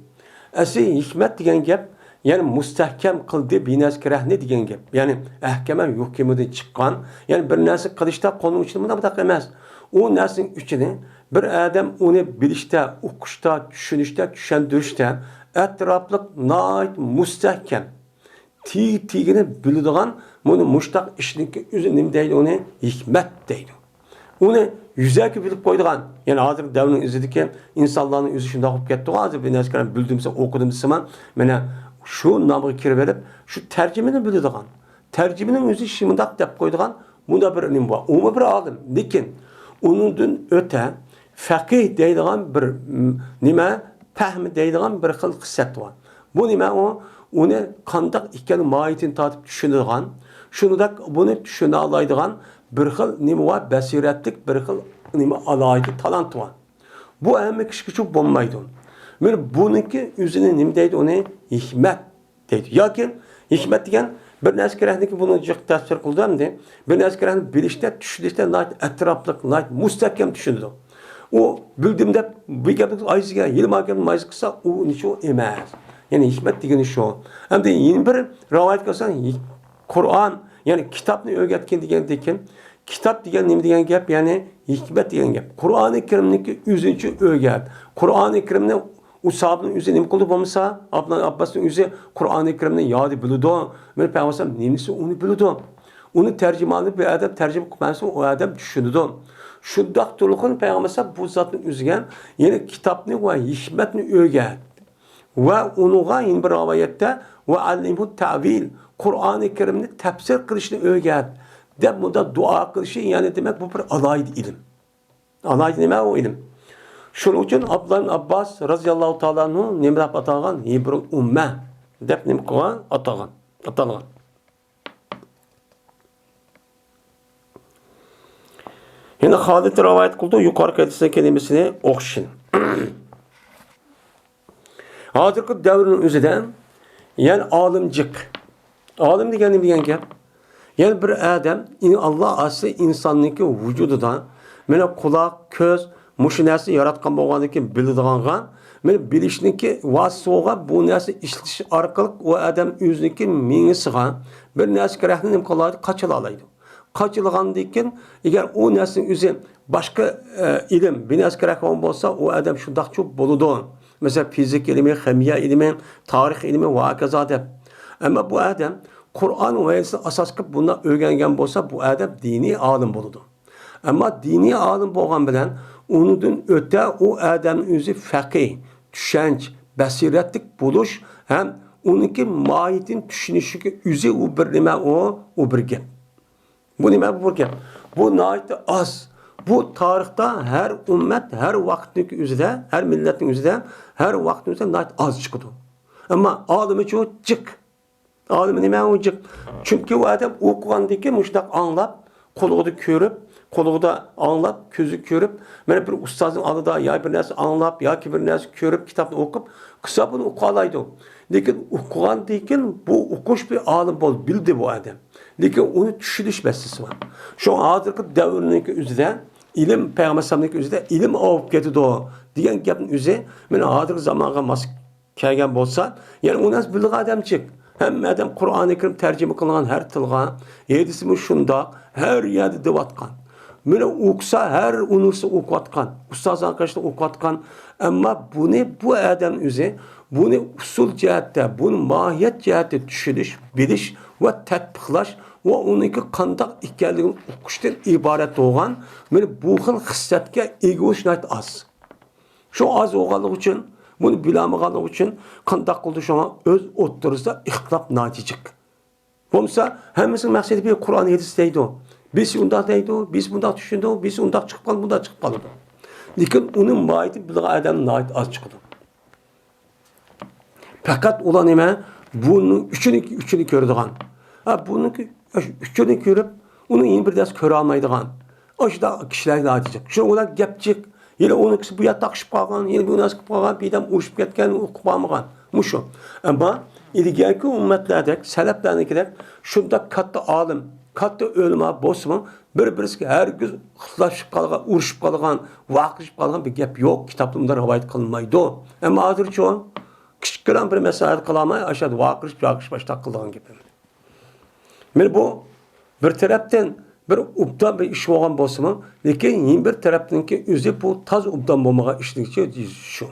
ئەسلى ھېكمەت دېگەن گەپ، يەنى مۇستەھكەم قىلدى بىنەسكىرەھنى دېگەن گەپ. يەنى ئەھكەمە يۇھكىمىدىن چىققان، يەنى بىر نەرسە قىلىشتا قولنىڭ ئىچىدە مۇنداق، مۇنداق ئەمەس. ئۇ نەرسىنىڭ ئىچىنى بىر ئادەم ئۇنى بىلىشتە، ئۇقۇشتا، چۈشىنىشتە، چۈشەندۈرۈشتە ئەتراپلىق ناھايىتى مۇستەھكەم، تېگى-تېگىنى بىلىدىغان، مۇنى مۇشتاق ئىشنىڭكى ئۆزى نېمە دەيدۇ ئۇنى؟ ھېكمەت دەيدۇ. ئۇنى يۈزەكى بىلىپ قويىدىغان، يەنى ھازىر دەۋرنىڭ ئىزىدىكى ئىنسانلارنىڭ ئۆزى شۇنداق بولۇپ كەتتىغۇ، ھازىر بىر نەرسە بىلدىم دېسە، ئوقۇدۇم دېسىمان، مانا شۇ نامغا كىرىۋېلىپ، شۇ تەرجىمىنى بىلىدىغان، تەرجىمىنىڭ ئۆزى شۇنداق دەپ قويىدىغان، مۇنداق بىر نېمە بار. ئۇمۇ بىر ئالىم، لېكىن ئۇنىڭدىن ئۆتە فەقىھ دەيدىغان بىر، م، نېمە، پەھمى دەيدىغان بىر خىل خىسلەت بار. بۇ نېمە ئۇ؟ ئۇنى قانداق ئىكەن ماھىيىتىنى تارتىپ چۈشىنىدىغان، شۇنداق بۇنى چۈشىنەلايدىغان بىر خىل نېمە بار، بەسىرەتلىك بىر خىل نېمە، ئالاھىدە تالانت بار. بۇ ھەممە كىشىگىچۇ بولمايدۇ. مانا بۇنىڭكى ئۆزىنى نېمە دەيدۇ ئۇنى؟ ھېكمەت دەيدۇ. ياكى ھېكمەت دېگەن بىر نەرسە كېرەكنىكى بۇنى جىق تەپسىر قىلدى ئەمدى. بىر نەرسە كېرەكنى بىلىشتە، چۈشىنىشتە ناھايىتى ئەتراپلىق، ناھايىتى مۇستەھكەم چۈشىنىدۇ. ئۇ بىلدىم دەپ بۇ گەپنى ئايسىگە، يىلما گەپنى مايسا قىلسا، ئۇ نىشۇ ئەمەس. يەنى ھېكمەت دېگىنى شۇ. ئەمدى يەنە بىر رىۋايەت قىلسا، قۇرئان، يەنى كىتابنى ئۆگەتكىن دېگەندىكىن، كىتاب دېگەن نېمە دېگەن گەپ؟ يەنى ھېكمەت دېگەن گەپ. قۇرئانى كەرىمنىڭكى ئۆزىنچە ئۆگەت. قۇرئانى كەرىمنى ئۇ ساھابىنىڭ ئۆزى نېمە قىلدى بولمىسا، ئابدۇللا ئابباسنىڭ ئۆزى قۇرئانى كەرىمنى يادى بىلىدۇ. مانا پەيغەمبەر نېمىسى ئۇنى بىلىدۇ. ئۇنى تەرجىمانى بىر ئادەم تەرجىمە قىلىپ بەرسە، ئۇ ئادەم چۈشىنىدۇ. شۇنداق تۇرغۇن پەيغەمبەر بۇ زاتنى ئۆزىگە، يەنى كىتابنى ۋە ھېكمەتنى ئۆگەت. ۋە ئۇنىڭغا يەنە بىر رىۋايەتتە، ۋە ئەللىمھۇ تەۋىل، قۇرئانى كەرىمنى تەپسىر قىلىشنى ئۆگەت، دەپ مۇنداق دۇئا قىلىشى، يەنى دېمەك، بۇ بىر ئالاھىدە ئىلىم. ئالاھىدە نېمە ئۇ ئىلىم؟ شۇنىڭ ئۈچۈن ئابدۇللا ئىبن ئابباس رازىياللاھۇ تائالا ئەنھۇ نېمە دەپ ئاتالغان؟ ھىبرۇل ئۇممە دەپ نېمە قىلغان؟ ئاتالغان. ئاتالغان. يەنە خالىد رىۋايەت قىلىدۇ، يۇقىرىقى ھەدىسنىڭ كەلىمىسىنى ئوخشىشىنى. ھازىرقى دەۋرنىڭ ئۆزىدە، يەنى ئالىم جىق. ئالىم دېگەن نېمە دېگەن گەپ؟ يەنى بىر ئادەم، ئاللا ئاساسى ئىنساننىڭكى ۋۇجۇدىدا، مانا قۇلاق، كۆز، مۇشۇ نەرسە ياراتقان بولغاندىن كېيىن بىلىدىغانغا، مانا بىلىشنىڭكى ۋاسىتىسى بولغان بۇ نەرسە ئىشلىتىش ئارقىلىق ئۇ ئادەم ئۆزىنىڭكى مېڭىسىغا بىر نەرسە كېرەكنى نېمە قىلالايدۇ؟ قاچىلالايدۇ. قاچىلىغاندىن كېيىن، ئەگەر ئۇ نەرسىنىڭ ئۆزى باشقا، ئە، ئىلىم، بىر نەرسە كېرەك بولغان بولسا، ئۇ ئادەم شۇنداقچۇ بولىدۇ. مەسىلەن، فىزىكا ئىلمى، خىمىيە ئىلمى، تارىخ ئىلمى ۋە ھاكازا دەپ. ئەمما بۇ ئادەم قۇرئان ۋە ھەدىسنى ئاساس قىلىپ بۇنداق ئۆگەنگەن بولسا، بۇ ئادەم دىنىي ئالىم بولىدۇ. ئەمما دىنىي ئالىم بولغان بىلەن ئۇنىڭدىن ئۆتە ئۇ ئادەمنىڭ ئۆزى فەقىھ، چۈشەنچە، بەسىرەتلىك بولۇش ھەم ئۇنىڭكى ماھىيىتىنى چۈشىنىشىگە ئۆزى ئۇ بىر نېمە، ئۇ، ئۇ بىر گەپ. بۇ نېمە؟ بۇ بىر گەپ. بۇ ناھايىتى ئاز. بۇ تارىختا ھەر ئۈممەت، ھەر ۋاقىتنىڭكى ئۆزىدە، ھەر مىللەتنىڭ ئۆزىدە، ھەر ۋاقىتنىڭ ئۆزىدە ناھايىتى ئاز چىقىدۇ. ئەمما ئالىمىچۇ جىق. ئالىمى نېمە ئۇ جىق؟ چۈنكى ئۇ ئادەم ئوقۇغاندىكىن مۇشۇنداق ئاڭلاپ، قۇلىقىدا كۆرۈپ، قۇلىقىدا ئاڭلاپ، كۆزى كۆرۈپ، مانا بىر ئۇستازنىڭ ئالدىدا يا بىر نەرسە ئاڭلاپ، ياكى بىر نەرسە كۆرۈپ، كىتابنى ئوقۇپ، قىلسا بۇنى ئوقۇيالايدۇ. لېكىن ئوقۇغاندىكىن بۇ ئوقۇش بىر ئالىم بولدى، بىلدى بۇ ئادەم. لېكىن ئۇنى چۈشىنىش مەسىلىسى بار. شۇڭا ھازىرقى دەۋرنىڭكى ئۆزىدە ئىلىم، پەيغەمبەر ئەلەيھىسسالامنىڭكى ئۆزىدە ئىلىم ئاۋۇپ كېتىدۇ دېگەن گەپنىڭ ئۆزى مانا ھازىرقى زامانغا ماس كەلگەن بولسا، يەنى ئۇ نەرسە بىلىدىغان ئادەم جىق. ھەممە ئادەم قۇرئانى كەرىم تەرجىمە قىلىنغان ھەر تىلغا، ھەدىسىمۇ شۇنداق، ھەر يەردە دەۋاتقان. مانا ئوقۇسا، ھەر ئۇنىۋېرسىتېتتا ئوقۇۋاتقان، ئۇستازلار قېشىدا ئوقۇۋاتقان. ئەمما بۇنى بۇ ئادەم ئۆزى، بۇنى ئۇسۇل جەھەتتە، بۇنى ماھىيەت جەھەتتە چۈشىنىش، بىلىش ۋە تەتبىقلاش ۋە ئۇنىڭكى قانداق ئىكەنلىكىنى ئۇقۇشتىن ئىبارەت بولغان، مانا بۇ خىل خىسلەتكە ئىگە بولۇش ناھايىتى ئاز. شۇ ئاز بولغانلىقى ئۈچۈن، بۇنى بىلەلمىگەنلىكى ئۈچۈن قانداق قىلدى شۇڭا ئۆز ئوتتۇرىسىدا ئىختىلاپ ناھايىتى جىق. بولمىسا ھەممىسىنىڭ مەقسىتى بىر قۇرئان ھەدىس دەيدۇ. بىرسى ئۇنداق دەيدۇ، بىرسى بۇنداق چۈشىنىدۇ، بىرسى ئۇنداق چىقىپ قالىدۇ، بۇنداق چىقىپ قالىدۇ. لېكىن ئۇنىڭ ماھىيىتىنى بىلىدىغان ئادەم ناھايىتى ئاز چىقىدۇ. پەقەت ئۇلار نېمە؟ بۇنىڭ ئۈچىنى، ئۈچىنى كۆرىدىغان. ھە، بۇنىڭكى ئۈچىنى كۆرۈپ، ئۇنىڭ يەنە بىر نەرسە كۆرەلمەيدىغان. ئاشۇنداق كىشىلەر ناھايىتى جىق. شۇ ئۇلار گەپ جىق. يەنە ئۇنىڭكىسى بۇ يەردە تاقىشىپ قالغان، يەنە بۇ نەرسە قىلىپ قالغان، بىردەم ئۇرۇشۇپ كەتكەن، ئۇقۇپ قالمىغان. مۇشۇ. ئەمما ئىلگەركى ئۈممەتلەردەك، سەلەفلەرنىڭكىدەك شۇنداق كاتتا ئالىم، كاتتا ئۆلىما بولسىمۇ، بىر-بىرسىگە ھەرگىز ئىختىلاپلىشىپ قالغان، ئۇرۇشۇپ قالغان، ۋارقىرىشىپ قالغان بىر گەپ يوق، كىتابلىرىمىزدا رىۋايەت قىلىنمايدۇ. ئەمما ھازىرچۇ، كىچىككىنە بىر مەسىلە ھەل قىلالماي، ئاشۇ يەردە ۋارقىرىشىپ، ۋارقىرىشىپ باشلاپ قىلىدىغان گەپ. مانا بۇ بىر تەرەپتىن بىر ئوبدان بىر ئىش بولغان بولسىمۇ، لېكىن يەنە بىر تەرەپتىنكى ئۆزى بۇ تازا ئوبدان بولمىغان ئىشنىڭكى شۇ.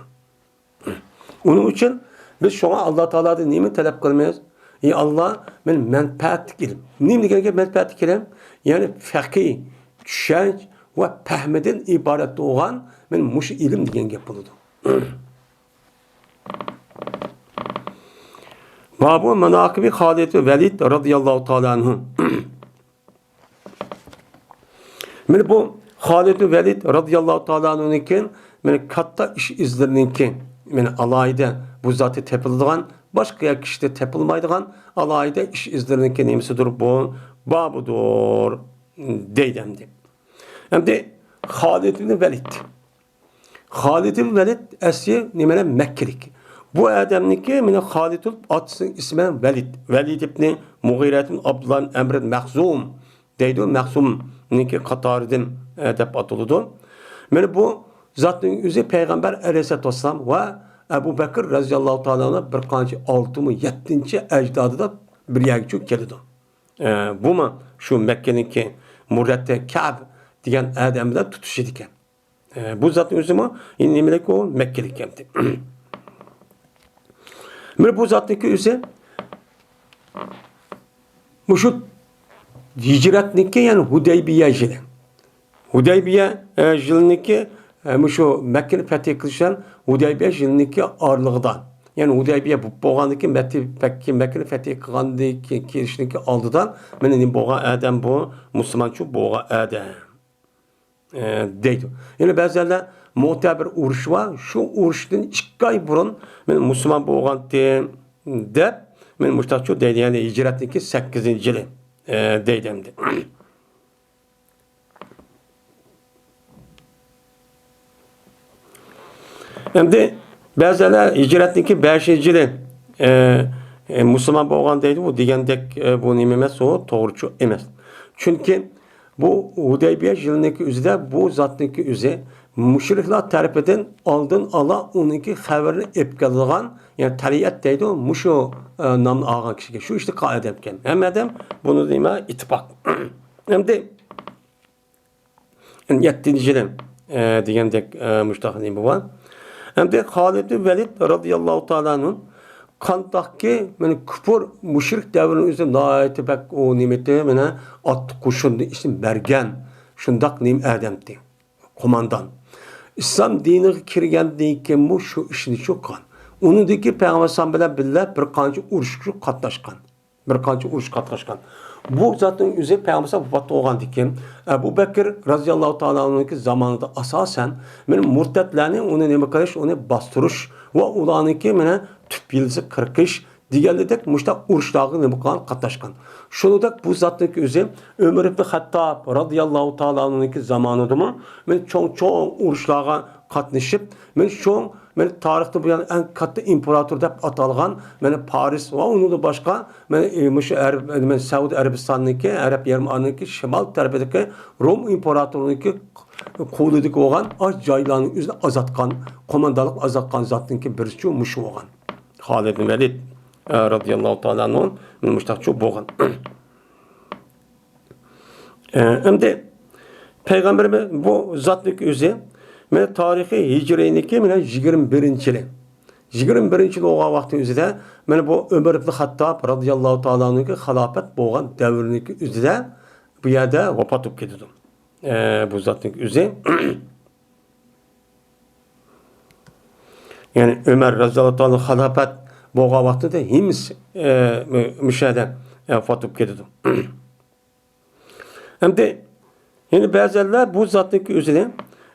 ئۇنىڭ ئۈچۈن بىز شۇڭا ئاللا تائالادىن نېمە تەلەپ قىلىمىز؟ ئى ئاللا، مەن مەنپەئەتلىك ئىلىم. نېمە دېگەن گەپ مەنپەئەتلىك ئىلىم؟ يەنى فەقىھ، چۈشەنچە ۋە پەھمىدىن ئىبارەت بولغان مەن مۇشۇ ئىلىم دېگەن گەپ بولىدۇ. بابۇ ماناقىبى خالىد ۋەلىد رازىياللاھۇ تائالا ئەنھۇ. مانا بۇ خالىد ۋەلىد رازىياللاھۇ تائالا ئەنھۇنىڭكى مانا كاتتا ئىش ئىزلىرىنىڭكى، مانا ئالاھىدە بۇ زاتى تېپىلىدىغان، باشقا كىشىدە تېپىلمايدىغان ئالاھىدە ئىش ئىزلىرىنىڭكى نېمىسىدۇر بۇ؟ بابىدۇر دەيدۇ ئەمدى. ئەمدى خالىد ئىبن ۋەلىد. خالىد ئىبن ۋەلىد ئەسلى نېمىلەر؟ مەككىلىك. بۇ ئادەمنىڭكى، مانا خالىد ئاتىسىنىڭ ئىسمى ۋەلىد. ۋەلىد ئىبنى مۇغىرە ئىبن ئابدۇللا ئەمر مەخزۇم دەيدۇ. مەخزۇمنىڭكى قاتارىدىن، ئە، دەپ ئاتىلىدۇ. مانا بۇ زاتنىڭ ئۆزى پەيغەمبەر ئەلەيھىسسالاتۇ ۋەسسالام ۋە ئەبۇ بەكىر رەزىياللاھۇ تائالا ئەنھۇ بىر قانچە ئالتىمۇ، يەتتىنچى ئەجدادىدا بىر يەرگىچۇ كېلىدۇ. ئە، بۇمۇ شۇ مەككىنىڭكى مۇررەتى كەب دېگەن ئادەم بىلەن تۇتىشىدىكەن. ئە، بۇ زاتنىڭ ئۆزىمۇ نېمىلىك ئۇ مەككىلىك ئەمدى. بىر بۇ زاتنىڭكى ئۆزى مۇشۇ ھىجرەتنىڭكى، يەنى ھۇدەيبىيە يىلى. ھۇدەيبىيە، ئە، يىلىنىڭكى، ئە، مۇشۇ مەككىنى پەتھى قىلىش بىلەن ھۇدەيبىيە يىلىنىڭكى ئارىلىقىدا. يەنى ھۇدەيبىيە بولۇپ بولغاندىن كېيىن، مەتتى-، مەككە-، مەككىنى پەتھى قىلغاندىن كېيىن، كېلىشنىڭكى ئالدىدا مانا نېمە بولغان ئادەم بۇ، مۇسۇلمانچۇ بولغان ئادەم. ئە، دەيدۇ. يەنە بەزىلەر مۆتە بىر ئۇرۇش بار، شۇ ئۇرۇشتىن ئىككى ئاي بۇرۇن مەن مۇسۇلمان بولغانتىم دەپ، مەن مۇشتاقچۇ دەيدۇ، يەنى ھىجرەتنىڭكى سەككىزىنچى يىلى، ئە، دەيدۇ ئەمدى. ئەمدى بەزىلەر ھىجرەتنىڭكى بەشىنچى يىلى، ئە، ئە، مۇسۇلمان بولغان دەيدۇ، بۇ دېگەندەك، ئە، بۇ نېمە ئەمەس، ئۇ توغرىچۇ ئەمەس. چۈنكى بۇ ھۇدەيبىيە يىلىنىڭكى ئۆزىدە بۇ زاتنىڭكى ئۆزى مۇشرىكلار تەرىپىدىن ئالدىن ئالا ئۇنىڭكى خەۋىرىنى ئېلىپ كېلىدىغان، يەنى تەرىئەت دەيدۇ، مۇشۇ، ئە، نامنى ئالغان كىشىگە، شۇ ئىشتا قائىدە ئىكەن. ھەممە ئادەم بۇنى دېمە ئىتتىپاق. ئەمدى يەتتىنچى يىلى، ئە، دېگەندەك، ئە، مۇشتاق نېمە بار. ئەمدى خالىد ئىبن ۋەلىد رازىياللاھۇ تائالا ئەنھۇ قانداقكى، مانا، كۇپۇر، مۇشرىك دەۋرىنىڭ ئۆزى ناھايىتى بەك ئۇ نېمىتى، مانا، ئات قوشۇننى ئىچىدىن بەرگەن شۇنداق نېمە ئادەمتى، قوماندان. ئىسلام دىنىغا كىرگەندىن كېيىنمۇ شۇ ئىشنى شۇ قىلغان. ئۇنىڭدىن كېيىن پەيغەمبەر ئەلەيھىسسالام بىلەن بىللە بىر قانچە ئۇرۇشقا قاتناشقان. بىر قانچە ئۇرۇش قاتناشقان. بۇ زاتنىڭ ئۆزى پەيغەمبەر ئەلەيھىسسالام ۋاپات بولغاندىن كېيىن، ئەبۇ بەكىر رازىياللاھۇ تائالا ئەنھۇنىڭكى زامانىدا ئاساسەن، مانا مۇرتەتلەرنى ئۇنى نېمە قىلىش، ئۇنى باستۇرۇش ۋە ئۇلارنىڭكى مانا تۈپ يىلتىزى قىرقىش دېگەنلىدەك مۇشۇنداق ئۇرۇشلارغا نېمە قىلغان، قاتناشقان. شۇنىڭدەك بۇ زاتنىڭكى ئۆزى ئۆمەر ئىبن خەتتاب رازىياللاھۇ تائالا ئەنھۇنىڭكى زامانىدىمۇ مانا چوڭ-چوڭ ئۇرۇشلارغا قاتنىشىپ، مانا شۇ، مانا تارىختا بۇ يەنى ئەڭ كاتتا ئىمپېراتور دەپ ئاتالغان، مانا پارس ۋە ئۇنىڭدىن باشقا، مانا، ئى، مۇشۇ ئەرەب، مانا سەئۇدى ئەرەبىستاننىڭكى، ئەرەب يېرىم ئارىلىنىڭكى شىمال تەرىپىدىكى روم ئىمپېراتورىنىڭكى قولىدىكى بولغان ئاز جايلارنى ئۆزىنى ئازاتقان، قوماندانلىق ئازاتقان زاتنىڭكى بىرسىچۇ مۇشۇ بولغان. خالىد بىن ۋەلىد، ئە، رازىياللاھۇ تائالا ئەنھۇ مۇشۇنداقچۇ بولغان. ئە، ئەمدى پەيغەمبىرىمىز بۇ زاتنىڭكى ئۆزى، مانا تارىخى ھىجرىينىڭكى مانا يىگىرمە بىرىنچى يىلى. يىگىرمە بىرىنچى يىل بولغان ۋاقتى ئۆزىدە، مانا بۇ ئۆمەر ئىبن خەتتاب رازىياللاھۇ تائالا ئەنھۇنىڭكى خىلاپەت بولغان دەۋرىنىڭكى ئۆزىدە بۇ يەردە ۋاپات بولۇپ كېتىدۇ. ئە، بۇ زاتنىڭكى ئۆزى. يەنى ئۆمەر رەزىياللاھۇ تائالا خىلاپەت بولغان ۋاقتىدا ھىمس، ئە، مۇ-، مۇشۇ يەردە، ئە، ۋاپات بولۇپ كېتىدۇ. ئەمدى يەنە بەزىلەر بۇ زاتنىڭكى ئۆزىنى،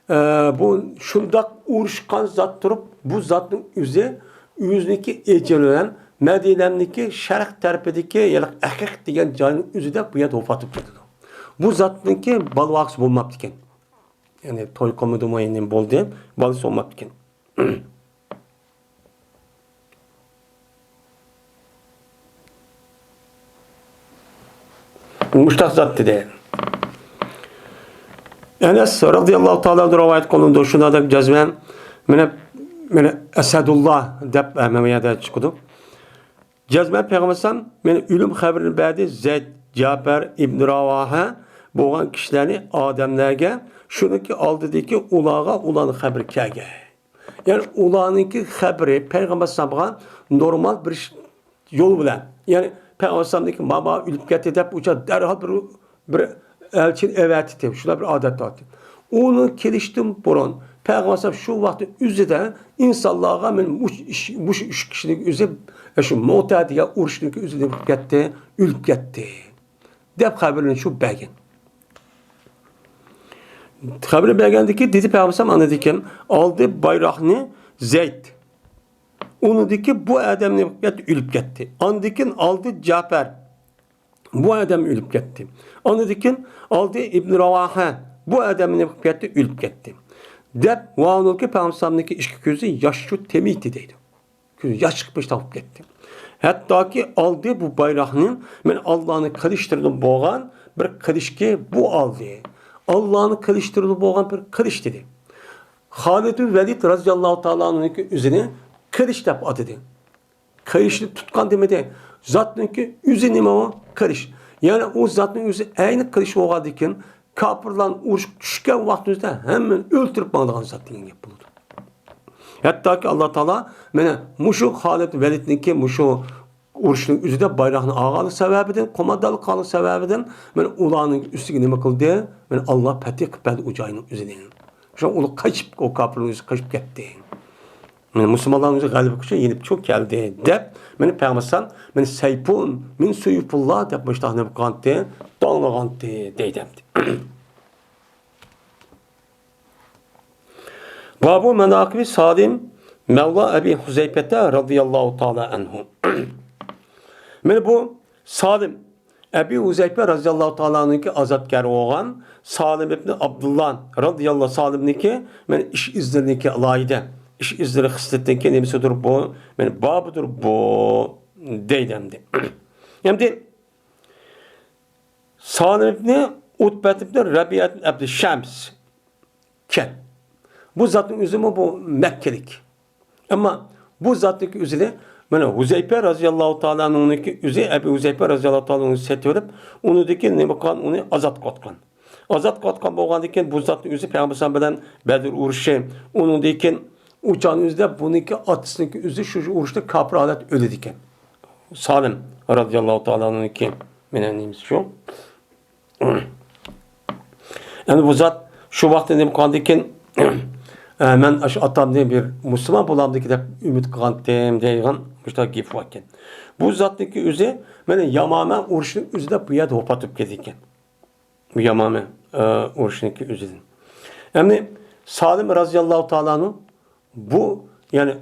ئە، بۇ شۇنداق ئۇرۇشقان زات تۇرۇپ، بۇ زاتنىڭ ئۆزى، ئۆزىنىڭكى ئەجىلى بىلەن مەدىنەنىڭكى شەرق تەرىپىدىكى، يەنى ئەقىق دېگەن جاينىڭ ئۆزىدە بۇ يەردە ۋاپات بولۇپ كېتىدۇ. بۇ زاتنىڭكى بالا-ۋاقىسى بولماپتىكەن. يەنى توي قىلمىدىمۇ، يەنى نېمە بولدى، بالىسى بولماپتىكەن. مۇشتاق زات دېدى. ئەنەس رازىياللاھۇ تائالا ئەنھۇ رىۋايەت قىلىنىدۇ، شۇنداق جەزمەن، مانا، مانا ئەسەدۇللا دەپ، ئە، مانا بۇ يەردە چىقىدۇ. جەزمەن پەيغەمبەر ئەلەيھىسسالام مانا ئۆلۈم خەۋىرىنى بەردى زەيد، جەپەر، ئىبن راۋاھە بولغان كىشىلەرنى ئادەملەرگە، شۇنىڭكى ئالدىدىكى ئۇلارغا ئۇلارنىڭ خەۋىرى كەلگەن. يەنى ئۇلارنىڭكى خەۋىرى پەيغەمبەر ئەلەيھىسسالامغا نورمال بىر يول بىلەن، يەنى پەيغەمبەر ئەلەيھىسسالامنىڭكى ماما ئۆلۈپ كەتتى دەپ ئۇچا دەرھال بىر، بىر ئەلچىنى ئەۋەتتى، شۇنداق بىر ئادەت بارتى. ئۇنىڭ كېلىشتىن بۇرۇن پەيغەمبەر ئەلەيھىسسالام شۇ ۋاقىتتا ئۆزىدە ئىنسانلارغا مەن مۇشۇ ئىش، مۇشۇ ئۈچ كىشىنىڭ ئۆزى شۇ مۆتە دېگەن ئۇرۇشنىڭكى ئۆزىدە بولۇپ كەتتى، ئۆلۈپ كەتتى دەپ خەۋىرىنى شۇ بەرگەن. خەۋىرىنى بەرگەندىكى دېدى پەيغەمبەر ئەلەيھىسسالام ئاندىن كېيىن ئالدى بايراقنى زەيد. ئۇنىڭدىكى بۇ ئادەمنى ئۆلۈپ كەتتى. ئاندىن كېيىن ئالدى جەپەر. بۇ ئادەم ئۆلۈپ كەتتى. ئاندىن كېيىن ئالدى ئىبن راۋاھە. بۇ ئادەم ئۆلۈپ كەتتى، ئۆلۈپ كەتتى. دەپ، ۋاھۇنۇلكى پەيغەمبەر ئەلەيھىسسالامنىڭكى ئىككى كۆزى ياششۇ تېمىيتى دەيدۇ. كۆزى ياش چىقىپ مۇشتاق بولۇپ كەتتى. ھەتتاكى ئالدى بۇ بايراقنى، مەن ئاللانىڭ قىلىچلىرىدىن بولغان بىر قىلىچكى بۇ ئالدى. ئاللانىڭ قىلىچلىرىدىن بولغان بىر قىلىچ دېدى. خالىد ۋەلىد رازىياللاھۇ تائالا ئەنھۇنىڭكى ئۆزىنى قىرىش دەپ ئاتىدى. قىرىشنى تۇتقان دېمىدى. زاتنىڭكى ئۆزى نېمە ئۇ؟ قىرىش. يەنى ئۇ زاتنىڭ ئۆزى ئەينى قىرىش بولغاندىكىن، كاپىرلارنى ئۇرۇشقا چۈشكەن ۋاقتىمىزدا ھەممىنى ئۆلتۈرۈپ ماڭىدىغان زات دېگەن گەپ بولىدۇ. ھەتتاكى ئاللا تائالا مانا مۇشۇ خالىد ۋەلىدنىڭكى مۇشۇ ئۇرۇشنىڭ ئۆزىدە بايراقنى ئالغانلىقى سەۋەبىدىن، قوماندانلىق قىلغانلىقى سەۋەبىدىن، مانا ئۇلارنىڭ ئۈستىگە نېمە قىلدى؟ مانا ئاللا پەتھى قىلىپ بەردى ئۇ جاينىڭ ئۆزىنى. شۇڭا ئۇلار قېچىپ، ئۇ كاپىرنىڭ ئۆزى قېچىپ كەتتى. مانا مۇسۇلمانلارنىڭ ئۆزى غەلىبە كۈچى يېنىپ چىقىپ كەلدى، دەپ، مانا پەيغەمبەر ئەلەيھىسسالام، مانا سەيفۇن مىن سۇيۇفۇللا دەپ مۇشۇنداق نېمە قىلغانتى، داڭلىغانتى دەيدۇ ئەمدى. بابۇ ماناقىبى سالىم مەۋلا ئەبى ھۇزەيپەتە رازىياللاھۇ تائالا ئەنھۇ. مانا بۇ سالىم ئەبى ھۇزەيپە رازىياللاھۇ تائالانىڭكى ئازادكارى بولغان سالىم ئىبنى ئابدۇللا رازىياللاھۇ سالىمنىڭكى مانا ئىش ئىزلىرىنىڭكى ئالاھىدە، ئىش ئىزلىرى خىسلىتىنىڭكى نېمىسىدۇر بۇ؟ مانا بابىدۇر بۇ دەيدۇ ئەمدى. ئەمدى سالىم ئىبنى ئۇتبەت ئىبنى رەبىئەت ئەبدى شەمس ئىكەن. بۇ زاتنىڭ ئۆزىمۇ بۇ مەككىلىك. ئەمما بۇ زاتنىڭكى ئۆزىنى، مانا ھۇزەيپە رازىياللاھۇ تائالا ئەنھۇنىڭكى ئۆزى، ئەبى ھۇزەيپە رازىياللاھۇ تائالا ئەنھۇنى سېتىۋېلىپ، ئۇنىڭدىكى نېمە قىلغان، ئۇنى ئازاد قىلىۋاتقان. ئازاد قىلىۋاتقان بولغاندىن كېيىن بۇ زاتنىڭ ئۆزى پەيغەمبەر بىلەن بەدر ئۇرۇشى، ئۇنىڭدىن كېيىن ئۇ چاغنىڭ ئۆزىدە بۇنىڭكى ئاتىسىنىڭكى ئۆزى شۇ، شۇ ئۇرۇشتا كاپىر ھالەتتە ئۆلىدىكەن. سالىم رازىياللاھۇ تائالا ئەنھۇنىڭكى مانا نېمىسى شۇ. ئەمدى بۇ زات شۇ ۋاقىتتا نېمە قىلغاندىكىن، ئە، مەن ئاشۇ ئاتامنى بىر مۇسۇلمان بولامدىكى دەپ ئۈمىد قىلغانتىم دەيدىغان مۇشۇنداق گېپى باركەن. بۇ زاتنىڭكى ئۆزى مانا يامامە ئۇرۇشىنىڭ ئۆزىدە بۇ يەردە ۋاپات بولۇپ كەتكەن. بۇ يامامە، ئە، ئۇرۇشىنىڭكى ئۆزىدىن. ئەمدى سالىم رازىياللاھۇ تائالانىڭ بۇ، يەنى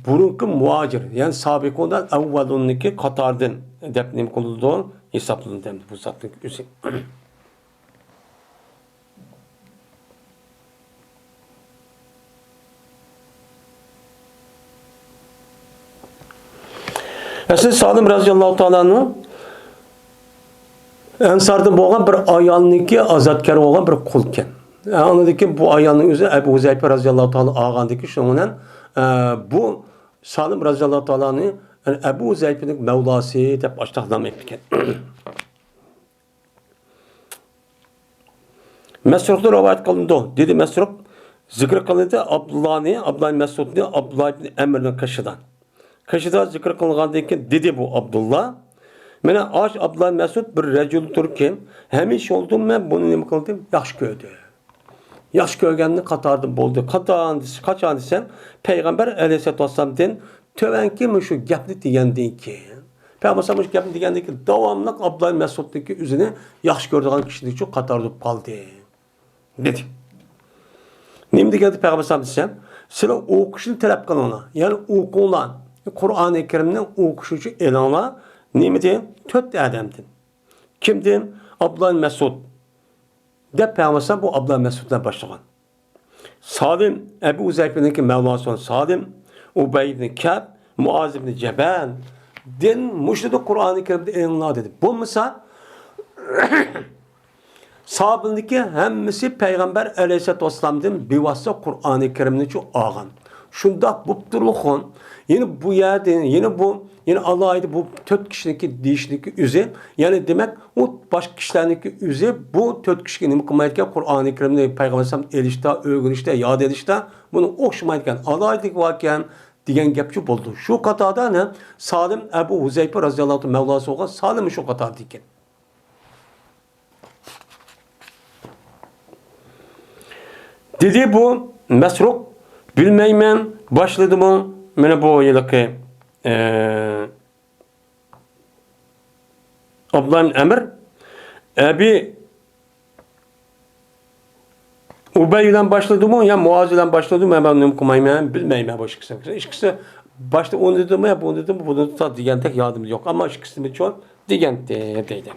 بۇرۇنقى مۇھاجىر، يەنى سابىقۇنەل ئەۋۋەلۇننىڭكى قاتارىدىن دەپ نېمە قىلىدۇ؟ ھېسابلىنىدۇ ئەمدى بۇ زاتنىڭ ئۆزى. ئەسلى سالىم رازىياللاھۇ تائالانىڭ ئەنساردىن بولغان بىر ئايالنىڭكى ئازادكارى بولغان بىر قۇل ئىكەن. ئاندىن كېيىن بۇ ئايالنىڭ ئۆزى ئەبۇ ھۇزەيپە رازىياللاھۇ تائالا ئالغاندىكى شۇنىڭ بىلەن، ئە، بۇ سالىم رازىياللاھۇ تائالانى، يەنى ئەبۇ ھۇزەيپىنىڭ مەۋلاسى دەپ ئاشتاق نام ئېيتىپتىكەن. مەسرۇقتىن رىۋايەت قىلىنىدۇ، دېدى مەسرۇق، زىكىر قىلىندى ئابدۇللانى، ئابدۇللا ئىبن مەسئۇدنى، ئابدۇللا ئىبن ئەمرنىڭ قېشىدا. قېشىدا زىكىر قىلىنغاندىن كېيىن دېدى بۇ ئابدۇللا، مانا ئاش ئابدۇللا ئىبن مەسئۇد بىر رەجۇل تۇركى، ھەمىشە يولدىن مەن بۇنى نېمە قىلدىم؟ ياخشى كۆردۈم. ياخشى كۆرگەننى قاتارىدىن بولدى. قاچان دېسە، قاچان دېسەم، پەيغەمبەر ئەلەيھىسسالاتۇ ۋەسسالامدىن تۆۋەنكى مۇشۇ گەپنى دېگەندىن كېيىن، پەيغەمبەر مۇشۇ گەپنى دېگەندىن كېيىن داۋاملىق ئابدۇللا ئىبن مەسئۇدنىڭكى ئۆزىنى ياخشى كۆرىدىغان كىشىنىڭكى قاتارىدا بولۇپ قالدى، دېدى. نېمە دېگەندە پەيغەمبەر ئەلەيھىسسالام دېسەم، سىلەر ئوقۇشنى تەلەپ قىلىڭلار، يەنى ئوقۇڭلار، قۇرئانى كەرىمنى ئوقۇشنى ئېلىڭلار. نېمىدىن؟ تۆت ئادەمدىن. كىمدىن؟ ئابدۇللا ئىبن مەسئۇد، دەپ پەيغەمبەر ئەلەيھىسسالام بۇ ئابدۇللا ئىبن مەسئۇد بىلەن باشلىغان. سالىم، ئەبۇ ھۇزەيپىنىڭكى مەۋلاسى بولغان سالىم، ئۇبەي ئىبنى كەئب، مۇئاز ئىبنى جەبەلدىن مۇشۇنى قۇرئانى كەرىمدىن ئېلىڭلار دېدى. بولمىسا، ساھابىنىڭكى ھەممىسى پەيغەمبەر ئەلەيھىسسالاتۇ ۋەسسالامدىن بىۋاسىتە قۇرئانى كەرىمنىچۇ ئالغان. شۇنداق بوپتۇرلۇقۇن، يەنە بۇ يەردىن، يەنە بۇ، يەنە ئالاھىدە بۇ تۆت كىشىنىڭكى دېيىشنىڭكى ئۆزى، يەنى دېمەك، ئۇ باشقا كىشىلەرنىڭكى ئۆزى بۇ تۆت كىشىگە نېمە قىلمايدىكەن، قۇرئانى كەرىمنى پەيغەمبەر ئەلەيھىسسالام ئېلىشتا، ئۆگىنىشتە، ياد ئېلىشتا بۇنىڭ ئوخشىمايدىكەن، ئالاھىدىلىكى باركەن دېگەن گەپچۇ بولىدۇ. شۇ قاتاردا نە سالىم ئەبۇ ھۇزەيپە رازىياللاھۇ تائالا مەۋلاسى بولغان سالىم شۇ قاتاردا ئىكەن. دېدى بۇ مەسرۇق، بىلمەيمەن، باشلىدىمۇ؟ مانا بۇ ھېلىقى، ئە، ئابدۇللا ئىبن ئەمر، ئەبى ئۇبەي بىلەن باشلىدىمۇ يا مۇئاز بىلەن باشلىدىمۇ، مەن نېمە قىلمايمەن، بىلمەيمەن بۇ ئىككىسىنى. ئىككىسى باشتا ئۇنى دېدىمۇ يا بۇنى دېدىمۇ، بۇنى دېدىمۇ دېگەندەك يادىمدا يوق. ئەمما ئىككىسىنىمۇ دېگەنتى دەيدۇ.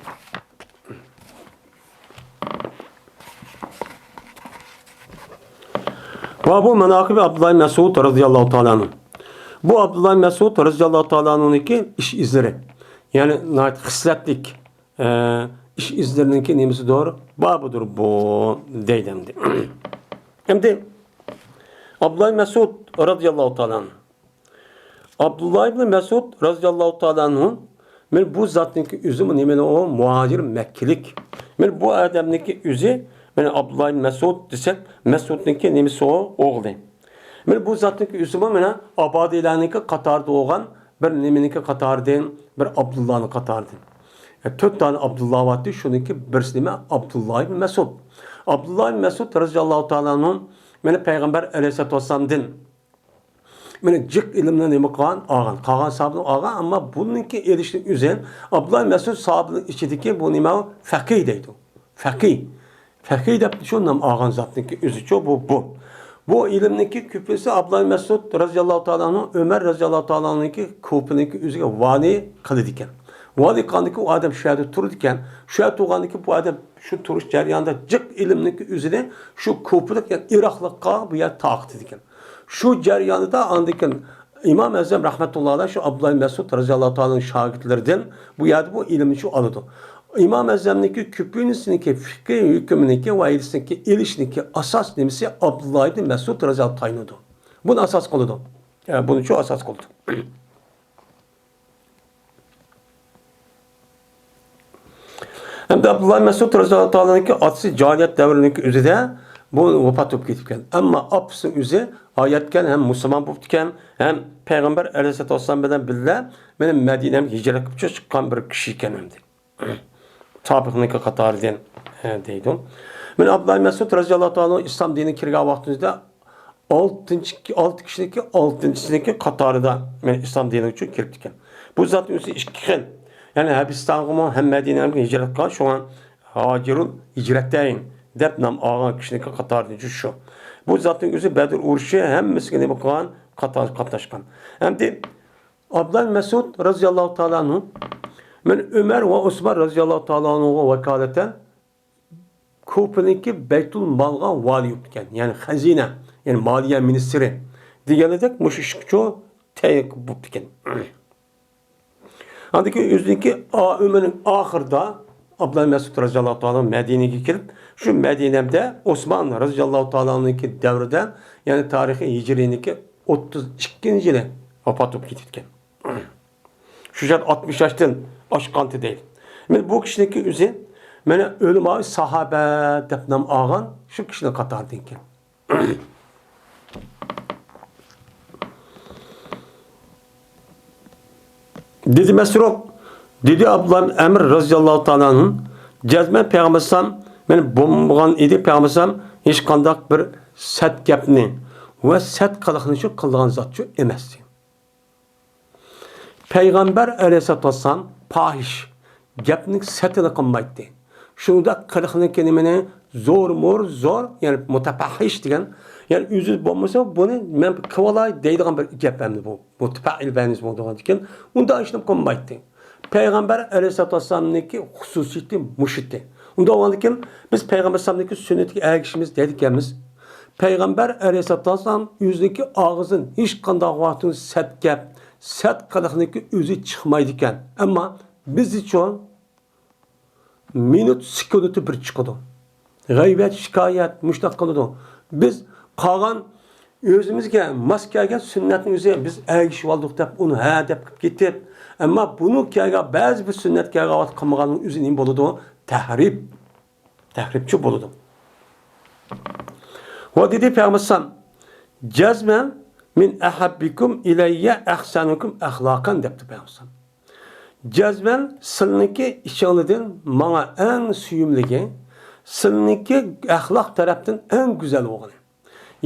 بابۇ ماناقىبى ئابدۇللا مەسئۇد رازىياللاھۇ تائالا ئەنھۇ. بۇ ئابدۇللا مەسئۇد رازىياللاھۇ تائالا ئەنھۇنىڭكى ئىش ئىزلىرى. يەنى ناھايىتى خىسلەتلىك، ئە، ئىش ئىزلىرىنىڭكى نېمىسىدۇر؟ بابىدۇر بۇ دەيدۇ ئەمدى. ئەمدى ئابدۇللا ئىبن مەسئۇد رازىياللاھۇ تائالا ئەنھۇ. ئابدۇللا ئىبن مەسئۇد رازىياللاھۇ تائالا ئەنھۇ، مانا بۇ زاتنىڭكى ئۆزىمۇ نېمە ئۇ؟ مۇھاجىر، مەككىلىك. مانا بۇ ئادەمنىڭكى ئۆزى، مانا ئابدۇللا ئىبن مەسئۇد دېسەك، مەسئۇدنىڭكى نېمىسى ئۇ؟ ئوغلى. مانا بۇ زاتنىڭكى ئۆزىمۇ مانا ئابادىيلارنىڭكى قاتارىدا بولغان بىر نېمىنىڭكى قاتارىدىن، بىر ئابدۇللانىڭ قاتارىدىن. ئە، تۆت دانە ئابدۇللا بارتى، شۇنىڭكى بىرسى نېمە؟ ئابدۇللا ئىبن مەسئۇد. ئابدۇللا ئىبن مەسئۇد رازىياللاھۇ تائالا ئەنھۇ مانا پەيغەمبەر ئەلەيھىسسالاتۇ ۋەسسالامدىن مانا جىق ئىلىمنى نېمە قىلغان؟ ئالغان. قالغان ساھابىلەر ئالغان، ئەمما بۇنىڭكى ئېلىشنىڭ ئۆزى ئابدۇللا ئىبن مەسئۇد ساھابىلەرنىڭ ئىچىدىكى بۇ نېمە؟ فەقىھ دەيدۇ. فەقىھ. فەقىھ دەپ شۇ نام ئالغان زاتنىڭكى ئۆزىچۇ بۇ، بۇ. بۇ ئىلىمنىڭكى كۆپىنچىسى ئابدۇللا ئىبن مەسئۇد رازىياللاھۇ تائالا ئەنھۇ، ئۆمەر رازىياللاھۇ تائالا ئەنھۇنىڭكى كۇفىنىڭكى ئۆزىگە ۋالىي قىلىدىكەن. ۋالىي قىلغاندىكى ئۇ ئادەم شۇ يەردە تۇرىدىكەن. شۇ يەردە تۇرغاندىكى بۇ ئادەم شۇ تۇرۇش جەريانىدا جىق ئىلىمنىڭكى ئۆزىنى شۇ كۇفىلىق، يەنى ئىراقلىققا بۇ يەردە تارقىتىدىكەن. شۇ جەريانىدا ئاندىن كېيىن ئىمام ئەزەم رەھمەتۇللا ئەلەيھ شۇ ئابدۇللا ئىبن مەسئۇد رازىياللاھۇ تائالا ئەنھۇنىڭ شاگىرتلىرىدىن بۇ يەردە بۇ ئىلىمنى شۇ ئالىدۇ. ئىمام ئەزەمنىڭكى كۆپىنچىسىنىڭكى فىقھىي ھۆكمىنىڭكى ۋە ھەدىسنىڭكى ئېلىشنىڭكى ئاساس نېمىسى؟ ئابدۇللا ئىبن مەسئۇد رازىياللاھۇ تايىنىدۇ. بۇنى ئاساس قىلىدۇ. ئە، بۇنى شۇ ئاساس قىلىدۇ. ھەمدە ئابدۇللا مەسئۇد رەزىياللاھۇ تائالانىڭكى ئاتىسى جاھىلىيەت دەۋرىنىڭكى ئۆزىدە بۇ ۋاپات بولۇپ كېتىپكەن. ئەمما ئاپىسىنىڭ ئۆزى ھاياتكەن ھەم مۇسۇلمان بوپتىكەن، ھەم پەيغەمبەر ئەلەيھىسسالاتۇ ۋەسسالام بىلەن بىللە مانا مەدىنەگە ھىجرەت قىلىپ چىققان بىر كىشى ئىكەن ئەمدى. سابىقنىڭكى قاتارىدىن، ھە، دەيدۇ. مانا ئابدۇللا مەسئۇد رەزىياللاھۇ تائالا ئىسلام دىنىگە كىرگەن ۋاقتىمىزدا ئالتىنچى، ئالتە كىشىنىڭكى ئالتىنچىسىنىڭكى قاتارىدا مانا ئىسلام دىنى ئۈچۈن كىرىپتىكەن. بۇ زاتنىڭ ئۆزى ئىككى خىل. يەنى ھەبىستانغىمۇ ھەم مەدىنەگە ھىجرەت قىلغان، شۇڭا ھاجىرۇل ھىجرەتەين دەپ نام ئالغان كىشىنىڭكى قاتارىدىن شۇ. بۇ زاتنىڭ ئۆزى بەدر ئۇرۇشى ھەممىسىگە نېمە قىلغان؟ قاتار-، قاتناشقان. ئەمدى ئابدۇللا مەسئۇد رەزىياللاھۇ تائالا ئەنھۇ مانا ئۆمەر ۋە ئوسمان رەزىياللاھۇ تائالا ئەنھۇغا ۋاكالىتەن كۇفىنىڭكى بەيتۇل مالغا ۋالىي بوپتىكەن، يەنى خەزىنە، يەنى مالىيە مىنىستىرى دېگەنىدەك مۇشۇ ئىشقىچۇ تەيىنلىك بوپتىكەن. ئاندىن كېيىن ئۆزىنىڭكى ئا-، ئۆمرىنىڭ ئاخىرىدا ئابدۇللا مەسئۇد رەزىياللاھۇ تائالا مەدىنىگە كېلىپ، شۇ مەدىنەدە ئوسمان رەزىياللاھۇ تائالانىڭكى دەۋرىدە، يەنى تارىخىي ھىجرىينىڭكى ئوتتۇز ئىككىنچى يىلى ۋاپات بولۇپ كېتىپتىكەن. شۇ چاغدا ئاتمىش ياشتىن ئاشقانتى دەيدۇ. مانا بۇ كىشىنىڭكى ئۆزى، مانا ئۆلىمائى ساھابە دەپ نام ئالغان شۇ كىشىنىڭ قاتارىدىن ئىكەن. دېدى مەسرۇق، دېدى ئابدۇللا ئەمىر رەزىياللاھۇ تائالا ئەنھۇ، جەزمەن پەيغەمبەر ئەلەيھىسسالام مانا بولمىغان ئىدى، پەيغەمبەر ئەلەيھىسسالام ھېچقانداق بىر سەت گەپنى ۋە سەت قىلىقنى شۇ قىلىدىغان زاتچۇ ئەمەستى. پەيغەمبەر ئەلەيھىسسالاتۇ ۋەسسالام پاھىش گەپنىڭ سەتىنى قىلمايتتى. شۇنداق قىلىقنىڭكى نېمىنى زور مور زور، يەنى مۇتەپەھھىش دېگەن، يەنى ئۆزى بولمىسا بۇنى مەن قىلىۋالاي دەيدىغان بىر گەپ ئەمدى بۇ. مۇتەپەئىل بەنىز بولىدىغاندىكىن ئۇنداق ئىشنى قىلمايتتى. پەيغەمبەر ئەلەيھىسسالاتۇ ۋەسسالامنىڭكى خۇسۇسىيىتى مۇشۇتى. ئۇنداق بولغاندىكىن بىز پەيغەمبەر ئەلەيھىسسالامنىڭكى سۈننىتىگە ئەگىشىمىز دەيدىكەنمىز. پەيغەمبەر ئەلەيھىسسالاتۇ ۋەسسالام ئۆزىنىڭكى ئاغزىدىن ھېچقانداق ۋاقىتتا سەت گەپ، سەت قىلىقنىڭكى ئۆزى چىقمايدىكەن. ئەمما بىزدىچۇ مىنۇت سېكۇنتى بىر چىقىدۇ. غەيۋەت، شىكايەت، مۇشۇنداق قىلىدۇ. بىز قالغان ئۆزىمىزگە ماس كەلگەن سۈننەتنى ئۆزى بىز ئەگىشىۋالدۇق دەپ، ئۇنى ھە دەپ قىلىپ كېتىپ، ئەمما بۇنىڭ كەلگەن بەزى بىر سۈننەت كەلگەن ۋاقىت قىلمىغاننىڭ ئۆزى نېمە بولىدۇ؟ تەھرىپ. تەھرىپچى بولىدۇ. ۋە دېدى پەيغەمبەر ئەلەيھىسسالام، جەزمەن مىن ئەھەببىكۇم ئىلەييە ئەھسەنىكۇم ئەخلاقەن دەپتۇ پەيغەمبەر ئەلەيھىسسالام. جەزمەن سىلىنىڭكى ئىچىڭلىدىن ماڭا ئەڭ سۆيۈملۈكى، سىلىنىڭكى ئەخلاق تەرەپتىن ئەڭ گۈزەل بولغىنى.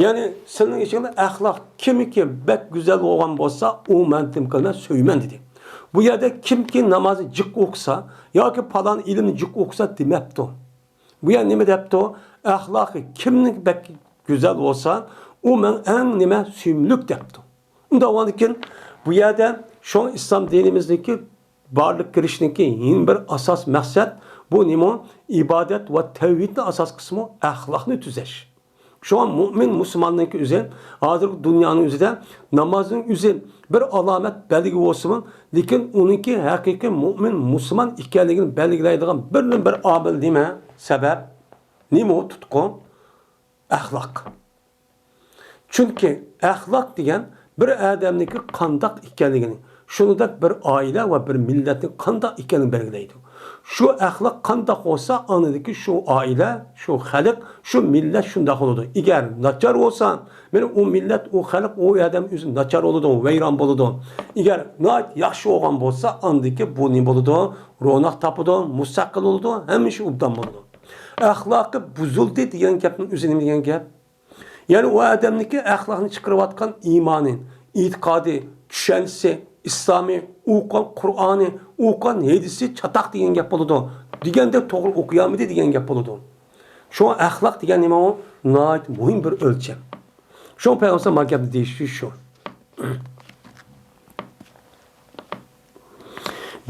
يەنى سىلىنىڭ ئىچىڭدە ئەخلاق كىمكى بەك گۈزەل بولغان بولسا، ئۇ مەن نېمە قىلىمەن؟ سۆيىمەن دېدى. بۇ يەردە كىمكى نامازنى جىق ئوقۇسا ياكى پالان ئىلىمنى جىق ئوقۇسا دېمەپتۇ. بۇ يەردە نېمە دەپتۇ؟ ئەخلاقى كىمنىڭ بەك گۈزەل بولسا، ئۇ مەن ئەڭ نېمە سۆيۈملۈك دەپتۇ. ئۇنداق بولغاندىكىن بۇ يەردە شۇڭا ئىسلام دىنىمىزدىكى بارلىققا كېلىشنىڭكى يەنە بىر ئاساس مەقسەت، بۇ نېمە؟ ئىبادەت ۋە تەۋھىدنى ئاساس قىلسىمۇ ئەخلاقنى تۈزەش. شۇڭا مۇئمىن مۇسۇلماننىڭكى ئۆزى ھازىرقى دۇنيانىڭ ئۆزىدە نامازنىڭ ئۆزى بىر ئالامەت بەلگە بولسىمۇ، لېكىن ئۇنىڭكى ھەقىقىي مۇئمىن مۇسۇلمان ئىكەنلىكىنى بەلگىلەيدىغان بىردىنبىر ئامىل نېمە؟ سەۋەب نېمە؟ تۇتقۇ، ئەخلاق. چۈنكى ئەخلاق دېگەن بىر ئادەمنىڭكى قانداق ئىكەنلىكىنى، شۇنىڭدەك بىر ئائىلە ۋە بىر مىللەتنىڭ قانداق ئىكەنلىكىنى بەلگىلەيدۇ. شۇ ئەخلاق قانداق بولسا، ئاندىكى شۇ ئائىلە، شۇ خەلق، شۇ مىللەت شۇنداق بولىدۇ. ئەگەر ناچار بولسا، مانا ئۇ مىللەت، ئۇ خەلق، ئۇ ئادەم ئۆزى ناچار بولىدۇ، ۋەيران بولىدۇ. ئەگەر ناھايىتى ياخشى بولغان بولسا، ئاندىكى بۇ نېمە بولىدۇ؟ روناق تاپىدۇ، مۇستەقىل بولىدۇ، ھەممە ئىش ئوبدان بولىدۇ. ئەخلاقى بۇزۇلدى دېگەن گەپنىڭ ئۆزى نېمە دېگەن گەپ؟ يەنى ئۇ ئادەمنىڭكى ئەخلاقنى چىقىرىۋاتقان ئىمانى، ئېتىقادى، چۈشەنچىسى، ئىسلامى، ئوقۇغان قۇرئانى، ئوقۇغان ھەدىسى چاتاق دېگەن گەپ بولىدۇ. دېگەندەك توغرا ئوقۇيالمىدى دېگەن گەپ بولىدۇ. شۇڭا ئەخلاق دېگەن نېمە ئۇ؟ ناھايىتى مۇھىم بىر ئۆلچەم. شۇڭا پەيغەمبەر مانا گەپنى دېيىشى شۇ.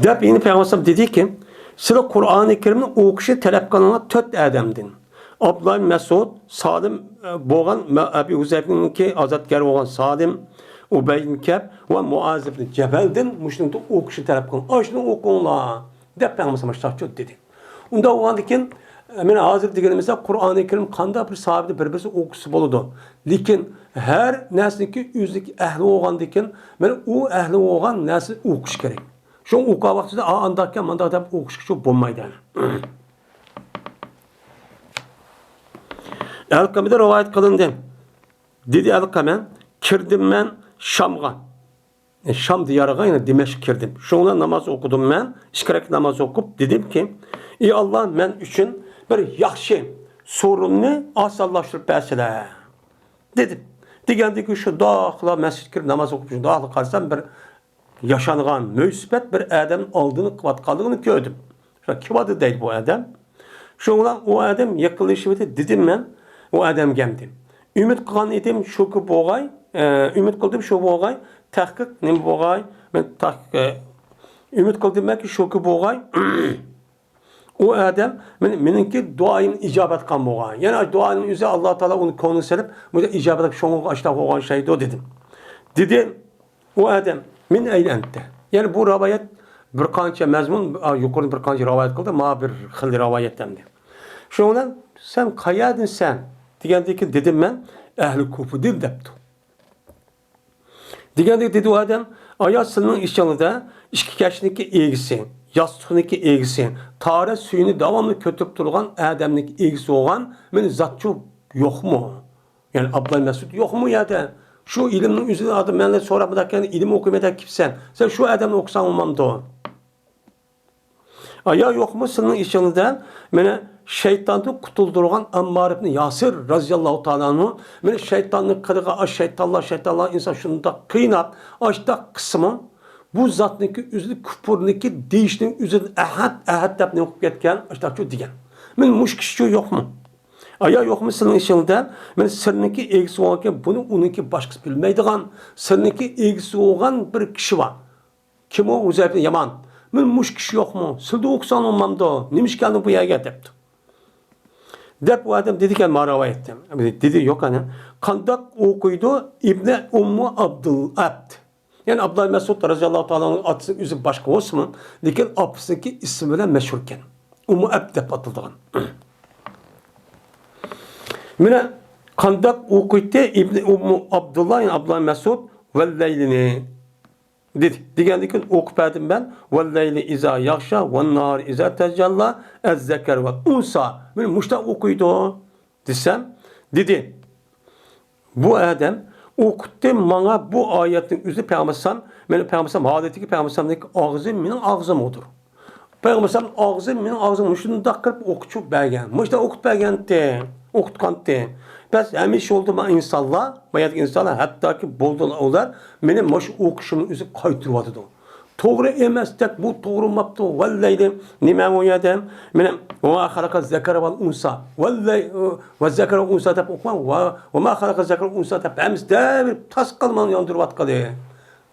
دەپ يەنە پەيغەمبەر دېدىكى، سىلەر قۇرئانى كەرىمنى ئوقۇشنى تەلەپ قىلىنغان تۆت ئادەمدىن. ئابدۇللا ئىبن مەسئۇد، سالىم، ئە، بولغان مە-، ئەبى ھۇزەيپىنىڭكى ئازادگەر بولغان سالىم، ئۇبەي ئىبن كەب ۋە مۇئاز ئىبن جەبەلدىن مۇشۇنى ئوقۇشنى تەلەپ قىلىڭ. ئاشۇنى ئوقۇڭلار، دەپ پەيغەمبەر مۇشۇنداق دېدى. ئۇنداق بولغاندىكىن، مانا ھازىر دېگىنىمىزدە قۇرئانى كەرىم قانداق بىر ساھىبىدە بىر-بىرسى ئوقۇسا بولىدۇ. لېكىن ھەر نەرسىنىڭكى ئۆزىنىڭكى ئەھلى بولغاندىكىن، مانا ئۇ ئەھلى بولغان نەرسىنى ئوقۇش كېرەك. شۇڭا ئوقۇغان ۋاقتىدا، ئا، ئانداقكەن، مانداق دەپ ئوقۇشقا بولمايدۇ. ئەلقەمىدىن رىۋايەت قىلىندى. دېدى ئەلقەمە، كىردىم مەن شامغا. شام دىيارىغا، يەنى دىمەشققە كىردىم. شۇڭا ناماز ئوقۇدۇم مەن. ئىككى رەكەت ناماز ئوقۇپ دېدىمكى، ئى ئاللا، مەن ئۈچۈن بىر ياخشى سورۇننى ئاسانلاشتۇرۇپ بەرسىلە، دېدىم. دېگەندىكى شۇنداقلا مەسچىتكە كىرىپ ناماز ئوقۇپ شۇنداقلا قارىسام، بىر ياشانغان مۆسىبەت بىر ئادەمنىڭ ئالدىنى قىلىۋاتقانلىقىنى كۆردۈم. شۇ كىمدۇ دەيدۇ بۇ ئادەم. شۇنىڭ بىلەن ئۇ ئادەم يېقىنلىشىۋېتىپ دېدىم مەن ئۇ ئادەمگە ئەمدى. ئۈمىد قىلغان ئىدىم شۇكى بولغاي، ئە، ئۈمىد قىلدىم شۇ بولغاي، تەھقىق نېمە بولغاي، مەن تەھقىق، ئە، ئۈمىد قىلدىممەنكى شۇكى بولغاي. ئۇ ئادەم مېنىڭ، مېنىڭكى دۇئايىمنى ئىجابەت قىلغان بولغان. يەنى دۇئانىڭ ئۆزى ئاللا تائالا ئۇنى كۆڭلىگە سېلىپ، مۇشۇ ئىجابەت شۇڭغا ئاشتا بولغان شەيدۇ دېدىم. دېدى، ئۇ ئادەم، مىن ئەينە ئەنتە؟ يەنى بۇ رىۋايەت بىر قانچە مەزمۇن، ئا، يۇقىرىدا بىر قانچە رىۋايەت قىلدى، مانا بىر خىل رىۋايەت ئەمدى. شۇنىڭ بىلەن، سەن قەيەردىنسەن؟ دېگەندىن كېيىن دېدىم مەن، ئەھلى كۇفىدىن دەپتۇ. دېگەندەك دېدى ئۇ ئادەم، ئايا سىلىنىڭ ئىچىڭلىدە ئىككى كەشنىكى ئىگىسى، ياستۇقنىكى ئىگىسى، تاھارەت سۈيىنى داۋاملىق كۆتۈرۈپ تۇرغان ئادەمنىڭكى ئىگىسى بولغان مېنى زاتچۇ يوقمۇ؟ يەنى ئابدۇللا مەسئۇد يوقمۇ يەردە؟ شۇ ئىلىمنىڭ ئۆزىدىن ئادەم مەندىن سوراپ مۇنداق كەلگەن، ئىلىم ئوقۇيمەن دەپ كېلىپسەن. سەن شۇ ئادەمنى ئوقۇساڭ بولمامدۇ؟ ئايا يوقمۇ سىلىنىڭ ئىچىڭىزدە مېنى شەيتاندىن قۇتۇلدۇرغان ئەممار ئىبنى ياسىر رەزىياللاھۇ تائالا ئەنھۇ، مېنى شەيتاننىڭ قېلىغا، ئاش شەيتانلار، شەيتانلار ئىنسان شۇنداق قىيناپ، ئاشتاق قىسمى بۇ زاتنىڭكى ئۆزىنى كۇپۇرنىكى دېيىشنىڭ ئۆزىدىن ئەھەد، ئەھەد دەپ نېمە قىلىپ كەتكەن، ئاشتاقچۇ دېگەن. مېنى مۇشۇ كىشىچۇ يوقمۇ؟ ئايا يوقمۇ سىلىنىڭ ئىچىڭىزدە مېنى سىرنىڭكى ئىگىسى بولغانكەن، بۇنى ئۇنىڭكى باشقىسى بىلمەيدىغان، سىرنىڭكى ئىگىسى بولغان بىر كىشى بار. كىم ئۇ؟ ھۇزەيپە يامان. مېنى مۇشۇ كىشى يوقمۇ؟ سىلدە ئوقۇساڭ بولمامدۇ؟ نېمە ئىش كەلدىڭ بۇ يەرگە؟ دەپتۇ. دەپ ئۇ ئادەم دېدىكەن، ما رىۋايەتتە. دېدى، يوق ئانا. قانداق ئوقۇيدۇ ئىبنى ئۇممۇ ئابدۇل ئەبد؟ يەنى ئابدۇللا مەسئۇد رەزىياللاھۇ تائالا ئاتىسىنىڭ ئۆزى باشقا بولسىمۇ، لېكىن ئاپىسىنىڭكى ئىسمى بىلەن مەشھۇركەن. ئۇممۇ ئەبد دەپ ئاتىلىدىغان. مانا قانداق ئوقۇيتتى ئىبنى ئۇممۇ ئابدۇللا، يەنى ئابدۇللا مەسئۇد ۋەللەيلىنى. دېدى. دېگەندىن كېيىن ئوقۇپ بەردىم مەن. ۋەللەيلى ئىزا يەغشا، ۋەنناھارى ئىزا تەجەللا، ئەززەكەر ۋەل ئۇنسا. مانا مۇشۇنداق ئوقۇيدۇ دېسەم، دېدى. بۇ ئادەم ئوقۇتتى ماڭا بۇ ئايەتنىڭ ئۆزى پەيغەمبەر ئەلەيھىسسالام، مېنىڭ پەيغەمبەر ئەلەيھىسسالام ھالىتىدىكى پەيغەمبەر ئەلەيھىسسالامنىڭ ئاغزى مېنىڭ ئاغزىمدۇر. پەيغەمبەر ئەلەيھىسسالام ئاغزى مېنىڭ ئاغزىم مۇشۇنداق قىلىپ ئوقۇتۇپ بەرگەن. مۇشۇنداق ئوقۇتۇپ بەرگەنتى، ئوقۇتقانتى. بەس ھەمىشە يولدا ما ئىنسانلار، ما يەردىكى ئىنسانلار، ھەتتاكى بولدىلا ئۇلار مېنى مۇشۇ ئوقۇشۇمنىڭ ئۆزى قايتۇرۇۋاتىدۇ. توغرا ئەمەستەك، بۇ توغرا بولماپتۇ. ۋەللەيلى، نېمە ئۇ يەردە؟ مانا، ۋەما خەلەقە زەكەرە ۋەل ئۇنسا. ۋەللەي، ۋە زەكەرە ئۇنسا دەپ ئوقۇما. ۋە، ۋەما خەلەقە زەكەرە ئۇنسا دەپ ھەممىسى دەۋېرىپ تاس قالماي ياندۇرۇۋاتقىلى.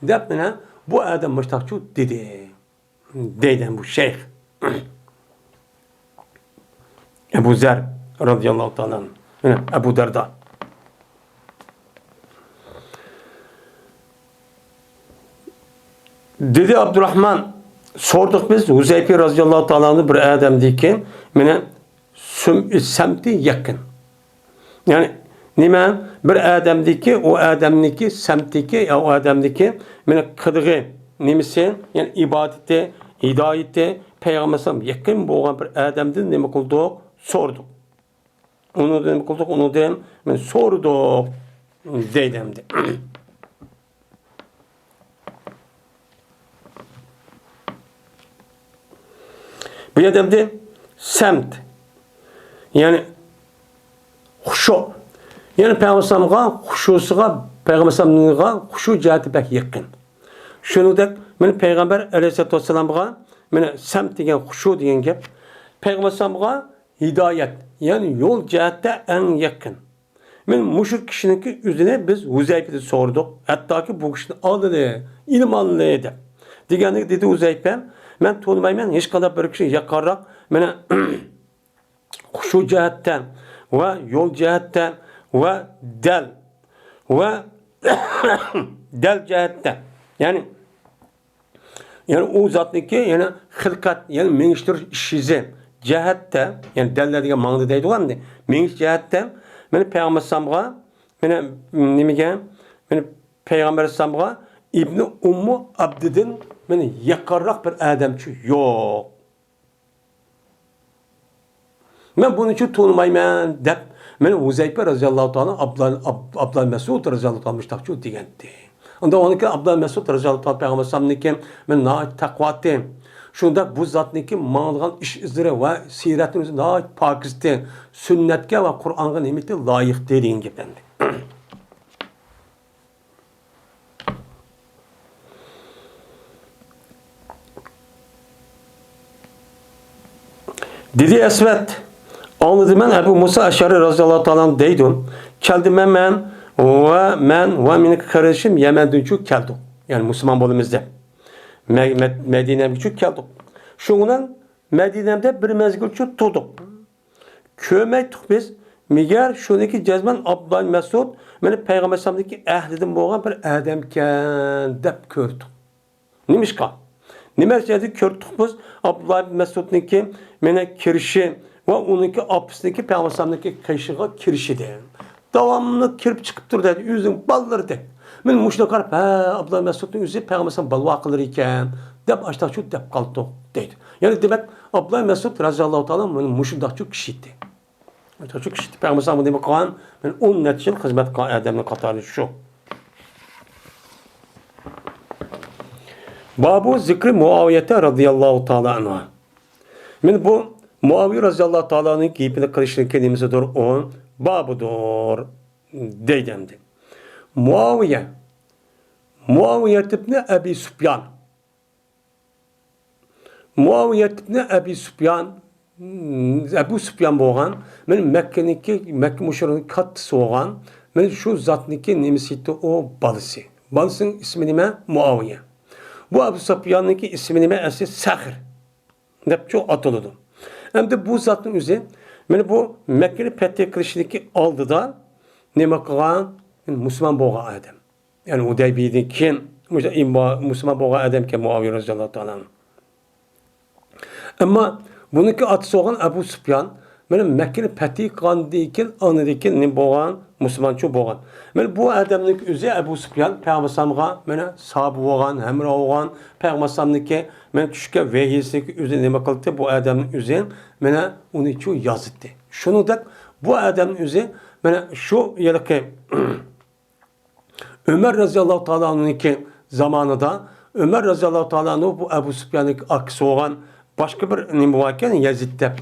دەپ مانا بۇ ئادەم مۇشتاقچۇ دېدى. دەيدۇ بۇ شەيخ. ئەبۇ زەر رەزىياللاھۇ تائالا ئەنھۇ. مانا ئەبۇ دەردا. دېدى ئابدۇراخمان، سوردۇق بىز ھۇزەيپە رەزىياللاھۇ تائالا ئەنھۇ بىر ئادەمدىكى، مانا سۈم-، سەمتى يېقىن. يەنى نېمە؟ بىر ئادەمدىكى، ئۇ ئادەمنىڭكى سەمتىكى، يا ئۇ ئادەمدىكى مېنى قىلىغى، نېمىسى، يەنى ئىبادىتى، ھىدايىتى، پەيغەمبەر ئەلەيھىسسالام يېقىن بولغان بىر ئادەمدىن نېمە قىلدۇق؟ سورىدۇق. ئۇنىڭدىن نېمە قىلدۇق؟ ئۇنىڭدىن مېنى سورىدۇق دەيدۇ ئەمدى. بۇ يەردە ئەمدى سەمت، يەنى خۇشۇ. يەنى پەيغەمبەر ئەلەيھىسسالامغا خۇشۇسىغا، پەيغەمبەر ئەلەيھىسسالامغا خۇشۇ جەھەتى بەك يېقىن. شۇنىڭدەك مانا پەيغەمبەر ئەلەيھىسسالاتۇ ۋەسسالامغا مانا سەمت دېگەن، خۇشۇ دېگەن گەپ پەيغەمبەر ئەلەيھىسسالامغا ھىدايەت، يەنى يول جەھەتتە ئەڭ يېقىن. مانا مۇشۇ كىشىنىڭكى ئۆزىنى بىز ھۇزەيپىدىن سورىدۇق. ھەتتاكى بۇ كىشىنى ئالدىلى، ئىلىم ئالدىلى دەپ. دېگەندىكىن دېدى ھۇزەيپە، مەن تونۇمايمەن ھېچقانداق بىر كىشى يېقىنراق، مانا، خۇشۇ جەھەتتە ۋە يول جەھەتتە ۋە دەل ۋە دەل جەھەتتە. يەنى يەنى ئۇ زاتنىكى، يەنى خىلقەت، يەنى مېڭىشتۈرۈش ئىش يۈزى جەھەتتە، يەنى دەللەر دېگەن ماڭىدۇ دەيدىغۇ ئەمدى. مېڭىش جەھەتتە مانا پەيغەمبەر ئەلەيھىسسالامغا، مانا نېمىگە، مانا پەيغەمبەر ئەلەيھىسسالامغا ئىبنى ئۇممۇ ئابدىدىن مانا يېقىنراق بىر ئادەمچۇ يوق. مەن بۇنىچۇ تونۇمايمەن دەپ، مانا ھۇزەيپە رەزىياللاھۇ تائالا ئابلا-، ئاب-، ئابلا مەسئۇد رەزىياللاھۇ تائالا مۇشتاقچۇ دېگەنتى. ئۇندا ئۇنىڭكى ئابلا مەسئۇد رەزىياللاھۇ تائالا پەيغەمبەر ئەلەيھىسسالامنىڭكى مانا ناھايىتى تەقۋاتى. شۇنداق بۇ زاتنىڭكى ماڭىدىغان ئىش ئىزلىرى ۋە سىرەتنىڭ ئۆزى ناھايىتى پاكىزتى، سۈننەتكە ۋە قۇرئانغا نېمىتى لايىقتى دېگەن گەپ ئەمدى. دېدى ئەسۋەد، ئاڭلىدىم مەن ئەبۇ مۇسا ئەشئەرى رەزىياللاھۇ تائالا ئەنھۇ دەيدۇ، كەلدىم مەن، مەن ۋە مەن ۋە مېنىڭ قېرىندىشىم يەمەندىنچۇ كەلدۇق. يەنى مۇسۇلمان بولىمىز دەپ. مە-، مە-، مەدىنەگىچۇ كەلدۇق. شۇنىڭ بىلەن مەدىنەدە بىر مەزگىلچۇ تۇردۇق. كۆرمەيتتۇق بىز. مەگەر شۇنىڭكى جەزمەن ئابدۇللا مەسئۇد مانا پەيغەمبەر ئەلەيھىسسالامدىكى ئەھلىدىن بولغان بىر ئادەمكەن دەپ كۆردۇق. نېمىشقا؟ نېمە ئۈچۈن كۆردۇق بىز؟ ئابدۇللا مەسئۇدنىڭكى مانا كىرىشى ۋە ئۇنىڭكى ئاپىسىنىڭكى پەيغەمبەر ئەلەيھىسسالامنىڭكى قېشىغا كىرىشىدىن. داۋاملىق كىرىپ چىقىپ تۇرىدۇ، ئۆزىنىڭ بالىلىرىدەك. مانا مۇشۇنى قاراپ، ھە، ئابدۇللا مەسئۇدنىڭ ئۆزى پەيغەمبەر ئەلەيھىسسالام بالىۋاقلىرى ئىكەن دەپ ئاشتاقچۇ دەپ قالدۇق دەيدۇ. يەنى دېمەك، ئابدۇللا مەسئۇد رەزىياللاھۇ تائالا مانا مۇشۇنداقچۇ كىشى ئىدى. شۇ كىشى پەيغەمبەر ئەلەيھىسسالام نېمە قىلغان؟ مانا ئون نەچچە يىل خىزمەت قىلغان ئادەمنىڭ قاتارى شۇ. بابۇ زىكرى مۇئاۋىيەتە رەزىياللاھۇ تائالا ئەنھۇ. مانا بۇ مۇئاۋىيە رەزىياللاھۇ تائالانىڭ گېپىنى قىلىشنىڭكى نېمىسىدۇر ئۇ؟ بابىدۇر دەيدۇ ئەمدى. مۇئاۋىيە. مۇئاۋىيە ئىبنى ئەبى سۇپيان. مۇئاۋىيە ئىبنى ئەبى سۇپيان، ئەبۇ سۇپيان بولغان، مانا مەككىنىڭكى، مەككە مۇشرىكىنىڭ كاتتىسى بولغان، مانا شۇ زاتنىڭكى نېمىسى ئىدى ئۇ؟ بالىسى. بالىسىنىڭ ئىسمى نېمە؟ مۇئاۋىيە. بۇ ئەبۇ سۇپياننىڭكى ئىسمى نېمە؟ ئەسلى سەخر دەپچۇ ئاتىلىدۇ. ئەمدى بۇ زاتنىڭ ئۆزى، مانا بۇ مەككىنى پەتھى قىلىشنىڭكى ئالدىدا نېمە قىلغان؟ مۇسۇلمان بولغان ئادەم. يەنى ھۇدەيبىيەدىن كېيىن مۇسۇلمان بولغان ئادەمكەن مۇئاۋىيە رەزىياللاھۇ تائالا ئەنھۇ. ئەمما بۇنىڭكى ئاتىسى بولغان ئەبۇ سۇپيان، مانا مەككىنى پەتھى قىلغاندىن كېيىن، ئاندىن كېيىن نېمە بولغان؟ مۇسۇلمانچۇ بولغان. مانا بۇ ئادەمنىڭ ئۆزى ئەبۇ سۇپيان پەيغەمبەر ئەلەيھىسسالامغا مانا ساھابە بولغان، ھەمراھ بولغان، پەيغەمبەر ئەلەيھىسسالامنىڭكى مانا چۈشكەن ۋەھىيسىنىڭكى ئۆزى نېمە قىلدى؟ بۇ ئادەمنىڭ ئۆزى مانا ئۇنىچۇ يازدى. شۇنىڭدەك بۇ ئادەمنىڭ ئۆزى مانا شۇ ھېلىقى ئۆمەر رەزىياللاھۇ تائالا ئەنھۇنىڭكى زامانىدا، ئۆمەر رەزىياللاھۇ تائالا ئەنھۇ بۇ ئەبۇ سۇپياننىڭ ئاكىسى بولغان باشقا بىر نېمە باركەن، يەزىد دەپ،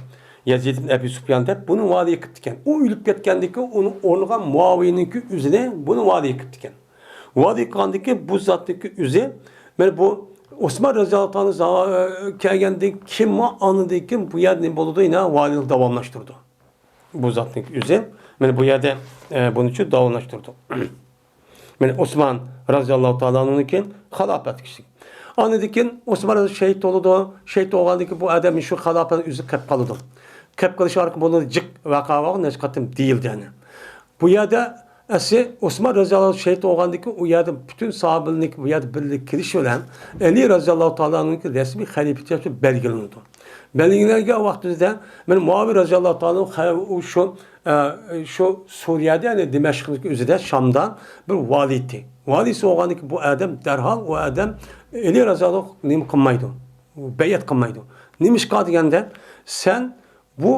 يەزىد ئىبن ئەبى سۇپيان دەپ، بۇنى ۋالىي قىپتىكەن. ئۇ ئۆلۈپ كەتكەندىن كېيىن ئۇنىڭ ئورنىغا مۇئاۋىيەنىڭكى ئۆزىنى بۇنى ۋالىي قىپتىكەن. ۋالىي قىلغاندىن كېيىن بۇ زاتنىڭكى ئۆزى، مانا بۇ ئوسمان رەزىياللاھۇ تائالا زا-، كەلگەندىن كېيىنمۇ، ئاندىن كېيىن بۇ يەردە نېمە بولىدۇ؟ يەنە ۋالىيلىق داۋاملاشتۇرىدۇ. بۇ زاتنىڭ ئۆزى، مانا بۇ يەردە، ئە، بۇنىچۇ داۋاملاشتۇردۇق. مانا ئوسمان رەزىياللاھۇ تائالا ئەنھۇدىن كېيىن خالاپەت كىشى. ئاندىن كېيىن ئوسمان رەزىياللاھۇ شېھىت بولىدۇ. شېھىت بولغاندىن كېيىن بۇ ئادەم شۇ خالاپەتنى ئۆزى قېلىپ قالىدۇ. قېلىپ قېلىش ئارقىلىق بۇنى جىق ۋەقە بولغان، نەچچە قېتىم دېيىلدى يەنە. بۇ يەردە ئەسلى ئوسمان رەزىياللاھۇ ئەنھۇ شېھىت بولغاندىن كېيىن، ئۇ يەردە پۈتۈن ساھابىلەرنىڭكى بۇ يەردە بىرلىككە كېلىشى بىلەن ئەلى رەزىياللاھۇ تائالا ئەنھۇنىڭكى رەسمىي خەلىپىچە بەلگىلىنىدۇ. بەلگىلەنگەن ۋاقتىمىزدا مانا مۇئاۋىيە رەزىياللاھۇ تائالا ئەنھۇ خە-، ئۇ شۇ، ئە، شۇ سۇرىيەدە، يەنى دىمەشقنىڭ ئۆزىدە، شامدا بىر ۋالىي ئىدى. ۋالىيسى بولغاندىكىن بۇ ئادەم دەرھال، ئۇ ئادەم ئەلى رەزىياللاھۇ نېمە قىلمايدۇ، بەيئەت قىلمايدۇ. نېمىشقا دېگەندە، سەن بۇ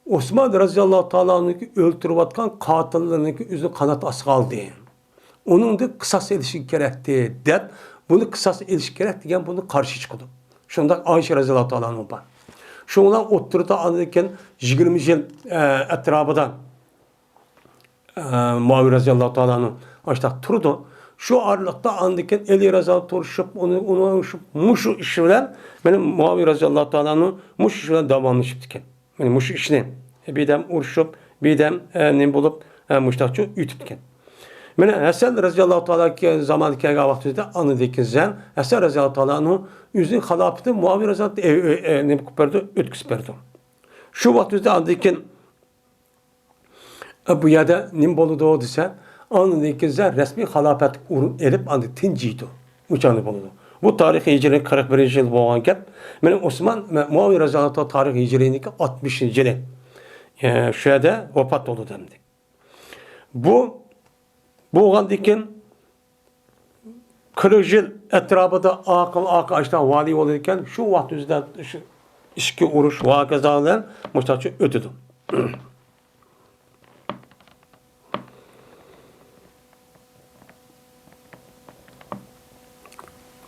ئوسمان رەزىياللاھۇ تائالا ئەنھۇنىڭكى ئۆلتۈرۈۋاتقان قاتىللىرىنىڭكى ئۆزىنى قانات ئاستىغا ئالدى. ئۇنىڭدىن قىساس ئېلىشى كېرەكتى، دەپ، بۇنى قىساس ئېلىش كېرەك دېگەن بۇنى قارشى چىقىدۇ. شۇنداق ئائىشە رەزىياللاھۇ تائالا ئەنھا بار. شۇنىڭ بىلەن ئوتتۇرىدا ئاندىن كېيىن يىگىرمە يىل، ئە، ئەتراپىدا، ئە، مۇئاۋىيە رەزىياللاھۇ تائالا ئەنھۇ ئاشتاق تۇرىدۇ. شۇ ئارىلىقتا ئاندىن كېيىن ئەلى رەزىياللاھۇ تۇرۇشۇپ، ئۇنى، ئۇنى ئۇرۇشۇپ، مۇشۇ ئىش بىلەن، مانا مۇئاۋىيە رەزىياللاھۇ تائالا ئەنھۇ مۇشۇ ئىش بىلەن داۋاملىشىپتىكەن. مانا مۇشۇ ئىشنى بىردەم ئۇرۇشۇپ، بىردەم، ئە، نېمە بولۇپ، ئە، مۇشتاقچۇ ئۆتۈپتىكەن. مانا ھەسەن رەزىياللاھۇ تائالا كە-، زامانى كەلگەن ۋاقتىدا ئاندىن كېيىن ھەسەن رەزىياللاھۇ تائالا ئەنھۇ ئۆزىنىڭ خىلاپىتىنى مۇئاۋىيە رەزىياللاھۇ، ئە، ئە، ئە، نېمە قىلىپ بەردى، ئۆتكۈزۈپ بەردى. شۇ ۋاقتىدا ئاندىن كېيىن، ئە، بۇ يەردە نېمە بولىدۇ دېسە، ئاندىن كېيىن رەسمىي خىلاپەتلىك ئورۇن ئېلىپ، ئاندىن تىنجىيدۇ. ئۇ چاغدا بولىدۇ. بۇ تارىخ ھىجرىي قىرىق بىرىنچى يىل بولغان گەپ. مانا ئوسمان، مە-، مۇئاۋىيە رەزىياللاھۇ تائالا تارىخ ھىجرىينىڭكى ئاتمىشىنچى يىلى، ئە، شۇ يەردە ۋاپات بولىدۇ ئەمدى. بۇ بولغاندىن كېيىن قىرىق يىل ئەتراپىدا ئاقىل، ئاقىل ئاشتا ۋالىي بولىدىكەن. شۇ ۋاقىت ئۆزىدە شۇ ئىچكى ئۇرۇش ۋە ھاكازا بىلەن مۇشتاقچە ئۆتىدۇ.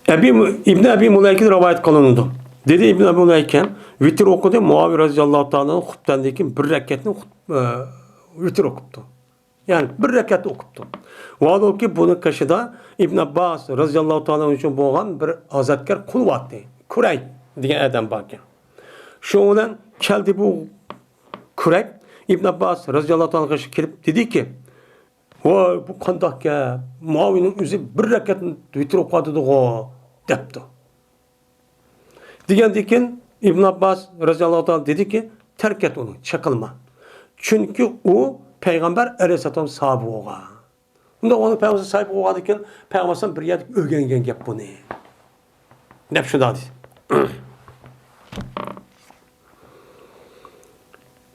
ئەبى، ئىبن ئەبى مۇلەيكىدىن رىۋايەت قىلىنىدۇ. دېدى ئىبن ئەبى مۇلەيكە، ۋىتىر ئوقۇدى، مۇئاۋىيە رەزىياللاھۇ تائالا ئەنھۇ خۇتبىدىن كېيىن بىر رەكەتنى خۇت-، ئە، ۋىتىر ئوقۇپتۇ. يەنى بىر رەكەت ئوقۇپتۇ. ۋاھالۇكى، بۇنىڭ قېشىدا ئىبن ئابباس رەزىياللاھۇ تائالا ئەنھۇ ئۈچۈن بولغان بىر ئازادكار قۇل بارتى. كۇرەي دېگەن ئادەم باركەن. شۇنىڭ بىلەن كەلدى بۇ كۇرەي ئىبن ئابباس رەزىياللاھۇ تائالا قېشىغا كېلىپ دېدىكى، ۋاي، بۇ قانداق گەپ؟ مۇئاۋىيەنىڭ ئۆزى بىر رەكەتنى ۋىتىر ئوقۇۋاتىدىغۇ، دەپتۇ. دېگەندىن كېيىن ئىبن ئابباس رەزىياللاھۇ تائالا دېدىكى، تەرك ئەت ئۇنى، چېقىلما. چۈنكى ئۇ پەيغەمبەر ئەلەيھىسسالام ساھابى بولغان. ئۇنداق ئۇنى پەيغەمبەر ساھابى بولغاندىن كېيىن پەيغەمبەر بىر يەردە ئۆگەنگەن گەپ بۇنى، دەپ شۇنداق دېدى.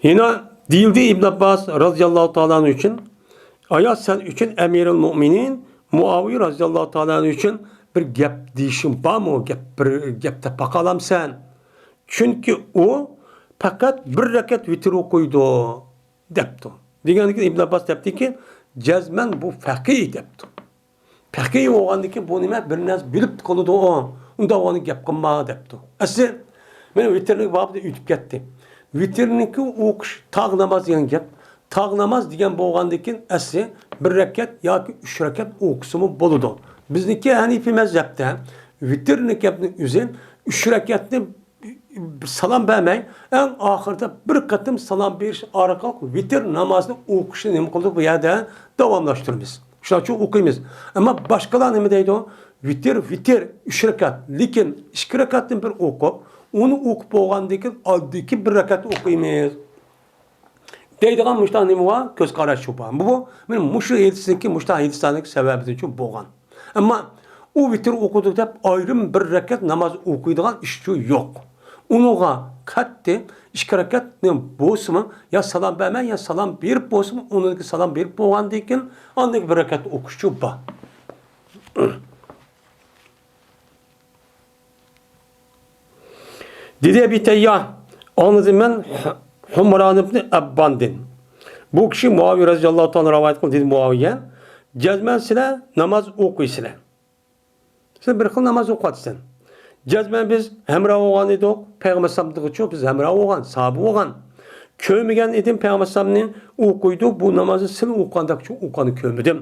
يەنە دېيىلدى ئىبن ئابباس رەزىياللاھۇ تائالا ئەنھۇ ئۈچۈن، ئايا سەن ئۈچۈن ئەمىرۇل مۇئمىنىن مۇئاۋىيە رەزىياللاھۇ تائالا ئەنھۇ ئۈچۈن بىر گەپ دېيىشىڭ بارمۇ؟ گەپ، بىر گەپ دەپ باقالامسەن؟ چۈنكى ئۇ پەقەت بىر رەكەت ۋىتىر ئوقۇيدۇ، دەپتۇ. دېگەندىكىن ئىبن ئابباس دەپتىكى، جەزمەن بۇ فەقىھ دەپتۇ. پەقىھ بولغاندىكىن بۇ نېمە؟ بىر نەرسە بىلىپ قالىدۇ ئۇ. ئۇنداق بولغاندا گەپ قىلما دەپتۇ. ئەسلى مەن ۋىتىرنىڭ بابىدا ئۆتۈپ كەتتى. ۋىتىرنىڭكى ئوقۇش تاغ ناماز دېگەن گەپ. تاغ ناماز دېگەن بولغاندىكىن ئەسلى بىر رەكەت ياكى ئۈچ رەكەت ئوقۇسىمۇ بولىدۇ. بىزنىڭكى ھەنىفىي مەزھەپتە ۋىتىرنىڭ گەپنىڭ ئۆزى ئۈچ رەكەتنى سالام بەرمەي، ئەڭ ئاخىرىدا بىر قېتىم سالام بېرىش ئارقىلىق ۋىتىر نامازىنى ئوقۇشنى نېمە قىلدى؟ بۇ يەردە داۋاملاشتۇرىمىز. شۇنىڭ ئۈچۈن ئوقۇيمىز. ئەمما باشقىلار نېمە دەيدۇ؟ ۋىتىر، ۋىتىر، ئۈچ رەكەت، لېكىن ئىككى رەكەتتىن بىر ئوقۇپ، ئۇنى ئوقۇپ بولغاندىن كېيىن ئاددىيكى بىر رەكەت ئوقۇيمىز. دەيدىغان مۇشۇنداق نېمە بار؟ كۆز قاراش شۇ بار. بۇ، بۇ، مانا مۇشۇ ھەدىسنىڭكى، مۇشۇنداق ھەدىسلەرنىڭكى سەۋەبىدىن شۇ بولغان. ئەمما ئۇ ۋىتىر ئوقۇدۇق دەپ ئايرىم بىر رەكەت ناماز ئوقۇيدىغان ئىش شۇ يوق. ئۇنىڭغا قەتئىي ئىككى رەكەتنى بولسىمۇ، يا سالام بەرمەي، يا سالام بېرىپ بولسىمۇ، ئۇنىڭدىن سالام بېرىپ بولغاندىن كېيىن ئاندىن بىر رەكەت ئوقۇش شۇ بار. دېدى ئەبى تەيياھ، ئاڭلىدىم مەن ھۇمران ئىبنى ئەبباندىن. بۇ كىشى مۇئاۋىيە رەزىياللاھۇ تائالا رىۋايەت قىلدى، دېدى مۇئاۋىيە، جەزمەن سىلەر ناماز ئوقۇيسىلەر. سىلەر بىر خىل ناماز ئوقۇۋاتىسەن. جەزمەن بىز ھەمراھ بولغان ئىدۇق، پەيغەمبەر ئەلەيھىسسالامغىچۇ بىز ھەمراھ بولغان، ساھابە بولغان. كۆرمىگەن ئىدىم پەيغەمبەر ئەلەيھىسسالامنى ئوقۇيدۇ، بۇ نامازنى سىلەر ئوقۇغاندەكچۇ ئوقۇغاننى كۆرمىدىم.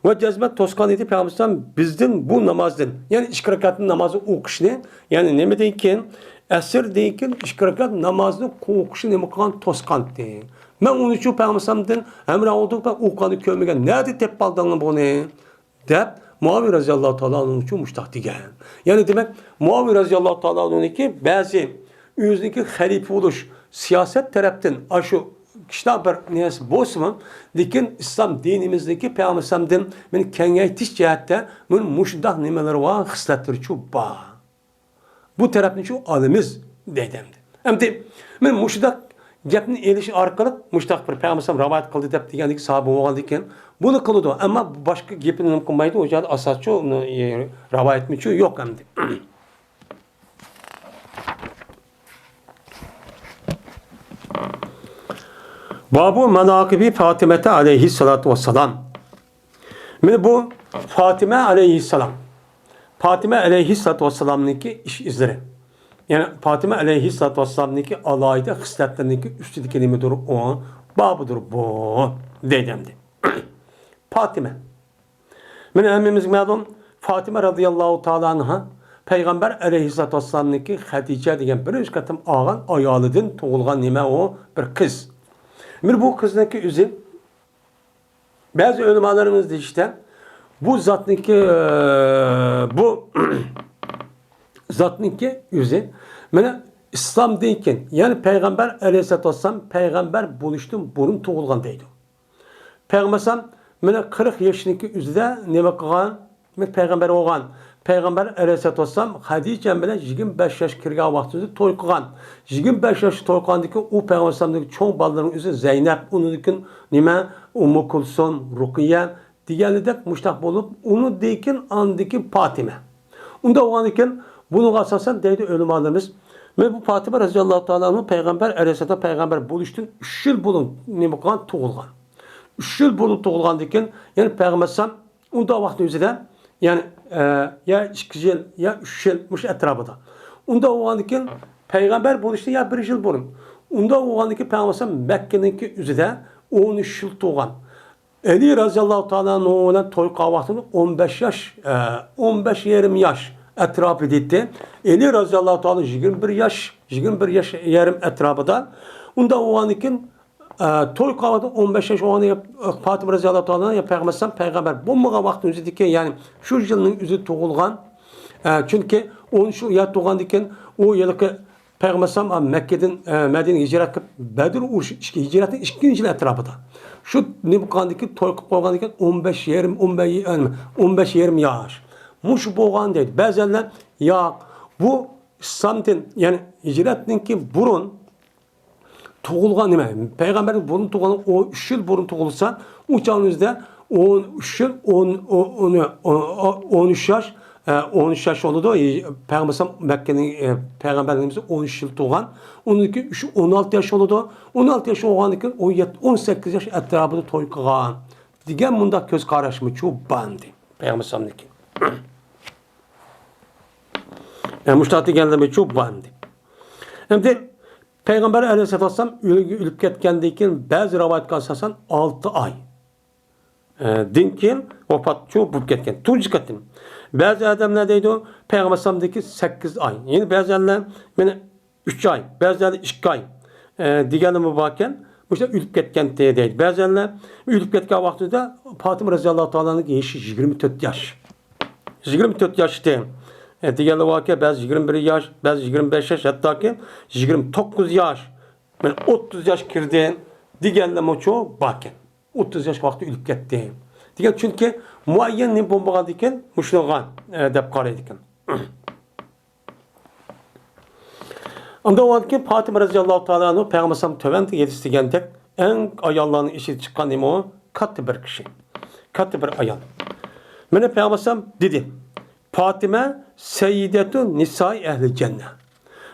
ۋە جەزمەن توسقان ئىدى پەيغەمبەر ئەلەيھىسسالام بىزدىن بۇ نامازدىن، يەنى ئىككى رەكەتنى نامازنى ئوقۇشنى، يەنى نېمىدىن كېيىن، ئەسىردىن كېيىن ئىككى رەكەت نامازنى ئوقۇشنى نېمە قىلغان؟ توسقانتى. مەن ئۇنىچۇ پەيغەمبەر ئەلەيھىسسالامدىن ھەمراھ بولدۇم، مەن ئوقۇغاننى كۆرمىگەن، نەدە تېپىپ ئالدىڭلار بۇنى؟ دەپ مۇئاۋىيە رەزىياللاھۇ تائالا ئەنھۇچۇ مۇشتاق دېگەن. يەنى دېمەك، مۇئاۋىيە رەزىياللاھۇ تائالا ئەنھۇنىڭكى بەزى ئۆزىنىڭكى خەلىپە بولۇش سىياسەت تەرەپتىن ئاشۇ كىشىلەر بىر نېمىسى بولسىمۇ، لېكىن ئىسلام دىنىمىزدىكى پەيغەمبەر ئەلەيھىسسالامدىن مېنى كېڭەيتىش جەھەتتە مېنى مۇشۇنداق نېمىلىرى بار، خىسلەتلىرىچۇ بار. بۇ تەرەپنىچۇ ئالىمىز دەيدۇ ئەمدى. ئەمدى مەن مۇشۇنداق گەپنى ئېلىش ئارقىلىق مۇشۇنداق بىر پەيغەمبەر رىۋايەت قىلدى دەپ دېگەندىكى ساھابە بولغاندىكىن بۇنى قىلىدۇ. ئەمما باشقا گېپىنى نېمە قىلمايدۇ، ئۇ جايدا ئاساسچۇ، ئۇنى، ئە، رىۋايەتمىچۇ يوق ئەمدى. بابۇ ماناقىبى فاتىمەتە ئەلەيھىسسالاتۇ ۋەسسالام. مانا بۇ فاتىمە ئەلەيھىسسالام. فاتىمە ئەلەيھىسسالاتۇ ۋەسسالامنىڭكى ئىش ئىزلىرى. يەنى فاتىمە ئەلەيھىسسالاتۇ ۋەسسالامنىڭكى ئالاھىدە خىسلەتلىرىنىڭكى ئۈستىدىكى نېمىدۇر ئۇ؟ بابىدۇر بۇ. دەيدۇ ئەمدى. فاتىمە. مانا ھەممىمىزگە مەلۇم، فاتىمە رازىياللاھۇ تائالا ئەنھا پەيغەمبەر ئەلەيھىسسالاتۇ ۋەسسالامنىڭكى خەدىجە دېگەن بىرىنچى قېتىم ئالغان ئايالىدىن تۇغۇلغان نېمە ئۇ؟ بىر قىز. مانا بۇ قىزنىڭكى ئۆزى بەزى ئۆلىمالىرىمىز دېيىشىچە، بۇ زاتنىڭكى، بۇ زاتنىڭكى ئۆزى، مانا ئىسلامدىن كېيىن، يەنى پەيغەمبەر ئەلەيھىسسالاتۇ ۋەسسالام پەيغەمبەر بولۇشتىن بۇرۇن تۇغۇلغان دەيدۇ. پەيغەمبەر ئەلەيھىسسالام، مانا قىرىق ياشنىڭكى ئۆزىدە نېمە قىلغان؟ مانا پەيغەمبەر بولغان. پەيغەمبەر ئەلەيھىسسالاتۇ ۋەسسالام خەدىچە بىلەن يىگىرمە بەش ياش كىرگەن ۋاقتىدا توي قىلغان. يىگىرمە بەش ياشتا توي قىلغاندىن كېيىن ئۇ پەيغەمبەر ئەلەيھىسسالامنىڭ چوڭ بالىلىرىنىڭ ئۆزى زەينەپ، ئۇنىڭدىن كېيىن نېمە، ئۇممۇ كۇلسۇم، رۇقىيە دېگەنلىدەك مۇشتاق بولۇپ، ئۇنىڭدىن كېيىن ئاندىن كېيىن پاتىمە. ئۇنداق بولغاندىن كېيىن بۇنىڭغا ئاساسەن دەيدۇ ئۆلىمالىرىمىز، مانا بۇ پاتىمە رازىياللاھۇ تائالا ئەنھا پەيغەمبەر ئەلەيھىسسالام پەيغەمبەر بولۇشتىن ئۈچ يىل بۇرۇن نېمە قىلغان؟ تۇغۇلغان. ئۈچ يىل بۇرۇن تۇغۇلغاندىن كېيىن، يەنى پەيغەمبەر ئەلەيھىسسالام ئۇنداق ۋاقىتنىڭ ئۆزىدە، يەنى، ئە، يا ئىككى يىل، يا ئۈچ يىل مۇشۇ ئەتراپىدا. ئۇنداق بولغاندىن كېيىن پەيغەمبەر بولۇشتىن يا بىر يىل بۇرۇن. ئۇنداق بولغاندىن كېيىن پەيغەمبەر ئەلەيھىسسالام مەككىنىڭكى ئۆزىدە ئون ئۈچ يىل تۇغان. ئەلى رازىياللاھۇ تائالا ئەنھۇ بىلەن توي قىلغان ۋاقتىدا ئون بەش ياش، ئە، ئون بەش يېرىم ياش ئەتراپىدا ئىدى. ئەلى رازىياللاھۇ تائالا يىگىرمە بىر ياش، يىگىرمە بىر ياش يېرىم ئەتراپىدا. ئۇنداق بولغاندىن كېيىن، ئە، توي قىلغان ۋاقتىدا ئون بەش ياش بولغان، ئە، پاتىمە رازىياللاھۇ تائالا ئەنھا، يا پەيغەمبەر ئەلەيھىسسالام پەيغەمبەر بولمىغان ۋاقتىنىڭ ئۆزىدىكى، يەنى شۇ يىلنىڭ ئۆزىدە تۇغۇلغان. ئە، چۈنكى ئون شۇ يەر تۇغقاندىن كېيىن ئۇ ھېلىقى پەيغەمبەر ئەلەيھىسسالام مەككىدىن، ئە، مەدىنىگە ھىجرەت قىلىپ، بەدر ئۇرۇشى، ئىككى، ھىجرەتنىڭ ئىككىنچى يىلى ئەتراپىدا. شۇ نېمە قىلغاندىكىن، توي قىلىپ قويغاندىكىن، ئون بەش يېرىم، ئون بەش، ئون بەش يېرىم ياش. مۇشۇ بولغان دەيدۇ. بەزىلەر، ياق، بۇ ئىسلامدىن، يەنى ھىجرەتتىن كېيىن بۇرۇن تۇغۇلغان نېمە؟ پەيغەمبەردىن بۇرۇن تۇغۇلغان، ئون ئۈچ يىل بۇرۇن تۇغۇلسا، ئۇ چاغنىڭ ئۆزىدە ئون ئۈچ يىل، ئون، ئون، ئون، ئون، ئون ئۈچ ياش، ئە، ئون ئۈچ ياش بولىدۇ. ئى، پەيغەمبەر ئەلەيھىسسالام مەككىنىڭ، ئە، پەيغەمبەرلىرىمىز ئون ئۈچ يىل تۇغان. ئۇنىڭدىن كېيىن ئۈچ، ئون ئالتە ياش بولىدۇ. ئون ئالتە ياش بولغاندىن كېيىن ئون يەتتە، ئون سەككىز ياش ئەتراپىدا توي قىلغان دېگەن مۇنداق كۆز قاراشمۇچۇ بار ئىدى پەيغەمبەر ئەلەيھىسسالامنىڭكى. ئە، مۇشۇنداق دېگەنلىرىمىچۇ بار ئىدى. ئەمدى پەيغەمبەر ئەلەيھىسسالاتۇ ۋەسسالام ئۆلگە-، ئۆلۈپ كەتكەندىن كېيىن بەزى رىۋايەتكە ئاساسەن ئالتە ئاي، ئە، دىن كېيىن ۋاپاتچۇ بولۇپ كەتكەن. تۇنجى قېتىم. بەزى ئادەملەر دەيدۇ، پەيغەمبەر ئەلەيھىسسالامدىكى سەككىز ئاي. يەنى بەزى ئادەملەر مانا ئۈچ ئاي، بەزىلەردە ئىككى ئاي، ئە، دېگەنلىرىمۇ باركەن. مۇشۇ ئۆلۈپ كەتكەنتى دەيدۇ. بەزىلەر ئۆلۈپ كەتكەن ۋاقتىدا پاتىمە رەزىياللاھۇ تائالا ئانھانىڭ يېشى يىگىرمە تۆت ياش. يىگىرمە تۆت ياش ئىدى. ئە، دېگەنلەر باركەن، بەزى يىگىرمە بىر ياش، بەزى يىگىرمە بەش ياش، ھەتتاكى يىگىرمە توققۇز ياش. مانا ئوتتۇز ياش كىردى دېگەنلەرمۇچۇ باركەن. ئوتتۇز ياش ۋاقتىدا ئۆلۈپ كەتتى دېگەن، چۈنكى مۇئەييەن نېمە بولمىغاندىكىن مۇشۇنىڭغا، ئە، دەپ قارايدىكەن. ئاندىن ئۇنىڭدىن كېيىن پاتىمە رەزىياللاھۇ تائالا ئەنھۇ پەيغەمبەر ئەلەيھىسسالام تۆۋەندە ھەدىستە دېگەندەك، ئەڭ ئاياللارنىڭ ئىچىدە چىققان نېمە ئۇ؟ كاتتا بىر كىشى. كاتتا بىر ئايال. مانا پەيغەمبەر ئەلەيھىسسالام دېدى، پاتىمە سەييىدەتۇ نىسائى ئەھلى جەننە.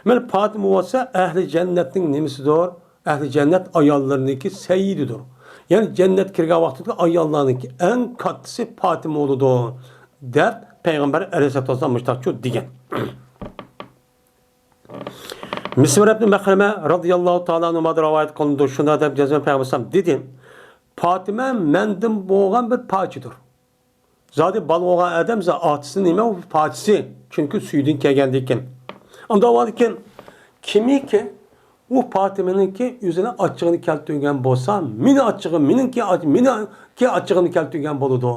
مانا پاتىمە بولسا ئەھلى جەننەتنىڭ نېمىسىدۇر؟ ئەھلى جەننەت ئاياللىرىنىڭكى سەييىدىدۇر. يەنى جەننەتكە كىرگەن ۋاقتىدا ئاياللارنىڭكى ئەڭ كاتتىسى پاتىمە بولىدۇ، دەپ پەيغەمبەر ئەلەيھىسسالاتۇ ۋەسسالام مۇشۇنداقچۇ دېگەن. مىسۋەر ئىبنى مەخرەمە رەزىياللاھۇ تائالا ئەنھۇمادىن رىۋايەت قىلىنىدۇ. شۇنداق دەپ يازغان پەيغەمبەر ئەلەيھىسسالام دېدى، پاتىمە مەندىن بولغان بىر پارچىدۇر. زادى بالا بولغان ئادەم زا-، ئاتىسى نېمە ئۇ پارچىسى. چۈنكى سۈيىدىن كەلگەندىكىن. ئانداق بولغاندىكىن كىمكى ئۇ پاتىمىنىڭكى ئۆزىنىڭ ئاچچىقىنى كەلتۈرگەن بولسا، مېنى ئاچچىقى، مېنىڭكى ئاچ-، مېنىڭكى ئاچچىقىنى كەلتۈرگەن بولىدۇ،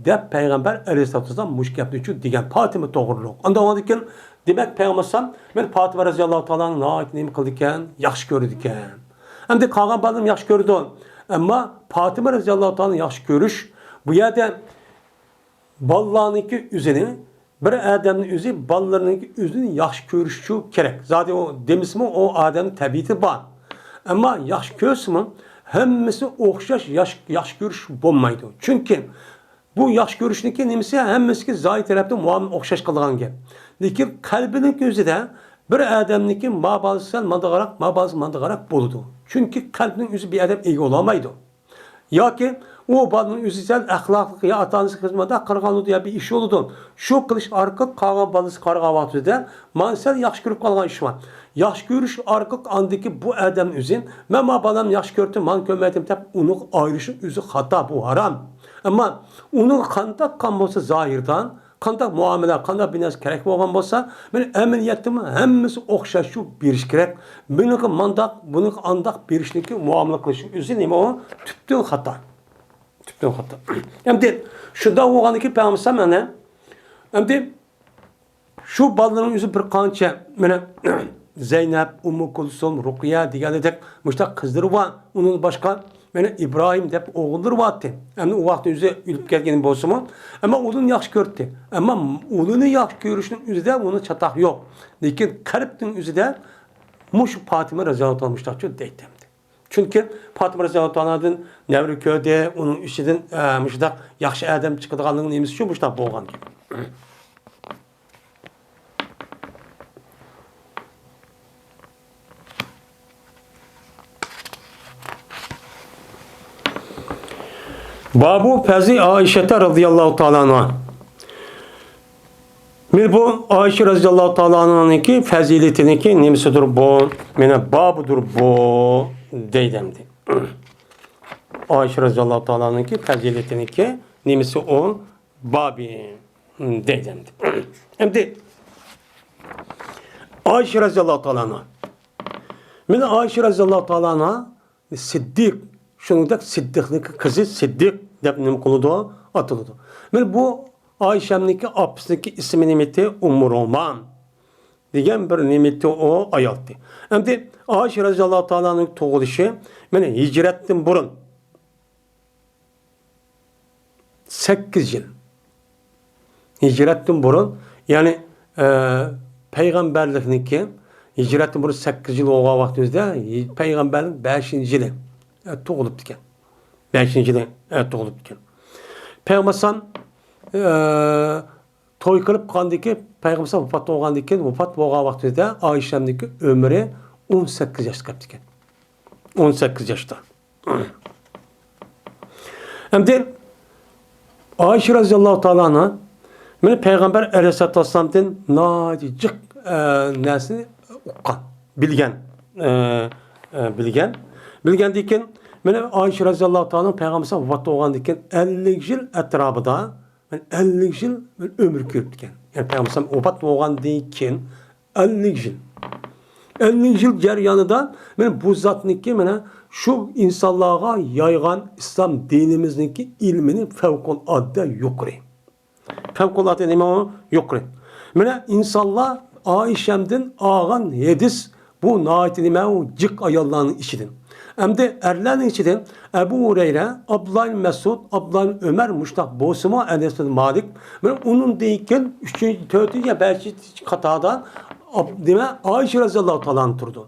دەپ پەيغەمبەر ئەلەيھىسسالاتۇ ۋەسسالام مۇشۇ گەپنىچۇ دېگەن پاتىمە توغرۇلۇق. ئانداق بولغاندىكىن، دېمەك، پەيغەمبەر ئەلەيھىسسالام مانا پاتىمە رەزىياللاھۇ تائالا ئانھانى ناھايىتى نېمە قىلىدىكەن؟ ياخشى كۆرىدىكەن. ئەمدى قالغان بالىلىرىم ياخشى كۆرىدۇ. ئەمما پاتىمە رەزىياللاھۇ تائالا ياخشى كۆرۈش، بۇ يەردە بالىلارنىڭكى ئۆزىنى، بىر ئادەمنىڭ ئۆزى بالىلىرىنىڭكى ئۆزىنى ياخشى كۆرۈشى كېرەك. زادى ئۇ دېمىسىمۇ، ئۇ ئادەمنىڭ تەبىئىتى بار. ئەمما ياخشى كۆرسىمۇ، ھەممىسىنى ئوخشاش ياخشى، ياخشى كۆرۈش بولمايدۇ. چۈنكى بۇ ياخشى كۆرۈشنىڭكى نېمىسى؟ ھەممىسىگە زاھىر تەرەپتىن مۇئامىلە ئوخشاش قىلىدىغان گەپ. لېكىن قەلبىنىڭ ئۆزىدە بىر ئادەمنىڭكى ما بالىسى سەل ماندىغىراق، ما بالىسى ماندىغىراق بولىدۇ. چۈنكى قەلبنىڭ ئۆزى بىر ئادەم ئىگە بولالمايدۇ. ياكى ئۇ بالىنىڭ ئۆزى سەل ئەخلاقلىق يا ئاتا-ئانىسى خىزمەتتە قىلغان يا بىر ئىش بولىدۇ. شۇ قىلىش ئارقىلىق قالغان بالىسى قارىغان ۋاقتىدا مانا سەل ياخشى كۆرۈپ قالغان ئىش بار. ياخشى كۆرۈش ئارقىلىق ئاندىكى بۇ ئادەم ئۆزى، مەن ما بالامنى ياخشى كۆرۈپتىمەن، مانا كۆرمەيتتىم دەپ ئۇنىڭغا ئايرىشىش ئۆزى خاتا، بۇ ھارام. ئەمما ئۇنىڭغا قانداق قان بولسا زاھىردا، قانداق مۇئامىلە، قانداق بىر نەرسە كېرەك بولغان بولسا، مانا ئەمەلىيەتتىمۇ ھەممىسى ئوخشاش شۇ بېرىش كېرەك. بۇنىڭغا مانداق، بۇنىڭغا ئانداق بېرىشنىڭكى مۇئامىلە قىلىشنىڭ ئۆزى نېمە ئۇ؟ تۈپتىن خاتا. تۈپتىن خاتا. ئەمدى شۇنداق بولغاندىكىن پەيغەمبەر ئەلەيھىسسالام ئەنە، ئەمدى شۇ بالىلارنىڭ ئۆزى بىر قانچە، مانا، زەينەپ، ئۇممۇ كۇلسۇم، رۇقىيە دېگەندەك مۇشۇنداق قىزلىرى بار. ئۇنىڭدىن باشقا، مانا، ئىبراھىم دەپ ئوغۇللىرى بارتى. ئەمدى ئۇ ۋاقىتتا ئۆزى ئۆلۈپ كەتكەن بولسىمۇ، ئەمما ئۇلىنى ياخشى كۆرەتتى. ئەمما ئۇلىنى ياخشى كۆرۈشنىڭ ئۆزىدە ئۇنىڭ چاتاق يوق. لېكىن قەلبنىڭ ئۆزىدە مۇشۇ پاتىمە رەزىياللاھۇ تائالا مۇشۇنداقچۇ دەيتتى ئەمدى. چۈنكى پاتىمە رەزىياللاھۇ تائالادىن نەۋرە كۆردى، ئۇنىڭ ئىچىدىن، ئە، مۇشۇنداق ياخشى ئادەم چىقىدىغانلىقىنىڭ نېمىسى شۇ، مۇشۇنداق بولغان گەپ. بابۇ فەزلى ئائىشەتە رەزىياللاھۇ تائالا ئەنھا. مانا بۇ ئائىشە رەزىياللاھۇ تائالا ئەنھانىڭكى پەزىلىتىنىڭكى نېمىسىدۇر بۇ؟ مانا بابىدۇر بۇ دەيدۇ ئەمدى. ئائىشە رەزىياللاھۇ تائالانىڭكى پەزىلىتىنىڭكى نېمىسى ئۇ؟ بابى دەيدۇ ئەمدى. ئەمدى ئائىشە رەزىياللاھۇ تائالا ئەنھا. مانا ئائىشە رەزىياللاھۇ تائالا ئەنھا سىددىق، شۇنىڭدەك سىددىقنىڭكى قىزى سىددىق دەپ نېمە قىلىدۇ؟ ئاتىلىدۇ. مانا بۇ ئائىشەمنىڭكى ئاپىسىنىڭكى ئىسمى نېمىتى؟ ئۇممۇ رومان دېگەن بىر نېمىتى ئۇ ئايالتى. ئەمدى ئائىشە رەزىياللاھۇ تائالانىڭ تۇغۇلۇشى مانا ھىجرەتتىن بۇرۇن سەككىز يىل. ھىجرەتتىن بۇرۇن، يەنى، ئە، پەيغەمبەرلىكنىڭكى ھىجرەتتىن بۇرۇن سەككىز يىل بولغان ۋاقتىمىزدا، پەيغەمبەرلىك بەشىنچى يىلى، ئە، تۇغۇلۇپتىكەن. بەشىنچى يىلى، ئە، تۇغۇلۇپتىكەن. پەيغەمبەر ئەلەيھىسسالام، ئە، توي قىلىپ قالغاندىن كېيىن، پەيغەمبەر ئەلەيھىسسالام ۋاپات بولغان ۋاقتىدا، ۋاپات بولغان ۋاقتىمىزدا ئائىشەمنىڭكى ئۆمرى ئون سەككىز ياشقا كەپتىكەن. ئون سەككىز ياشتا. ئەمدى ئائىشە رەزىياللاھۇ تائالا ئەنھا مانا پەيغەمبەر ئەلەيھىسسالاتۇ ۋەسسالامدىن ناھايىتى جىق، ئە، نەرسىنى ئۇققان، بىلگەن، ئە، ئە، بىلگەن. بىلگەندىن كېيىن، مانا ئائىشە رەزىياللاھۇ تائالا ئەنھا پەيغەمبەر ۋاپات بولغاندىن كېيىن ئەللىك يىل ئەتراپىدا، مانا ئەللىك يىل ئۆمۈر كۆرۈپتىكەن. يەنى پەيغەمبەر ۋاپات بولغاندىن كېيىن ئەللىك يىل. ئەللىك يىل جەريانىدا مانا بۇ زاتنىڭكى، مانا شۇ ئىنسانلارغا يايغان ئىسلام دىنىمىزنىڭكى ئىلمىنى پەۋقۇلئاددە يۇقىرى. پەۋقۇلئاددە نېمە ئۇ؟ يۇقىرى. مانا ئىنسانلار ئائىشەمدىن ئالغان ھەدىس، بۇ ناھايىتى نېمە ئۇ؟ جىق ئاياللارنىڭ ئىچىدىن. ئەمدى ئەرلەرنىڭ ئىچىدىن ئەبۇ ھۇرەيرە، ئابدۇللا ئىبن مەسئۇد، ئابدۇللا ئىبن ئۆمەر مۇشۇنداق بولسىمۇ، ئەنەس بىن مالىك، مانا ئۇنىڭدىن كېيىن ئۈچىنچى، تۆتىنچى يا بەشىنچى قاتاردا ئاب-، نېمە، ئائىشە رەزىياللاھۇ تائالا ئەنھا تۇرىدۇ.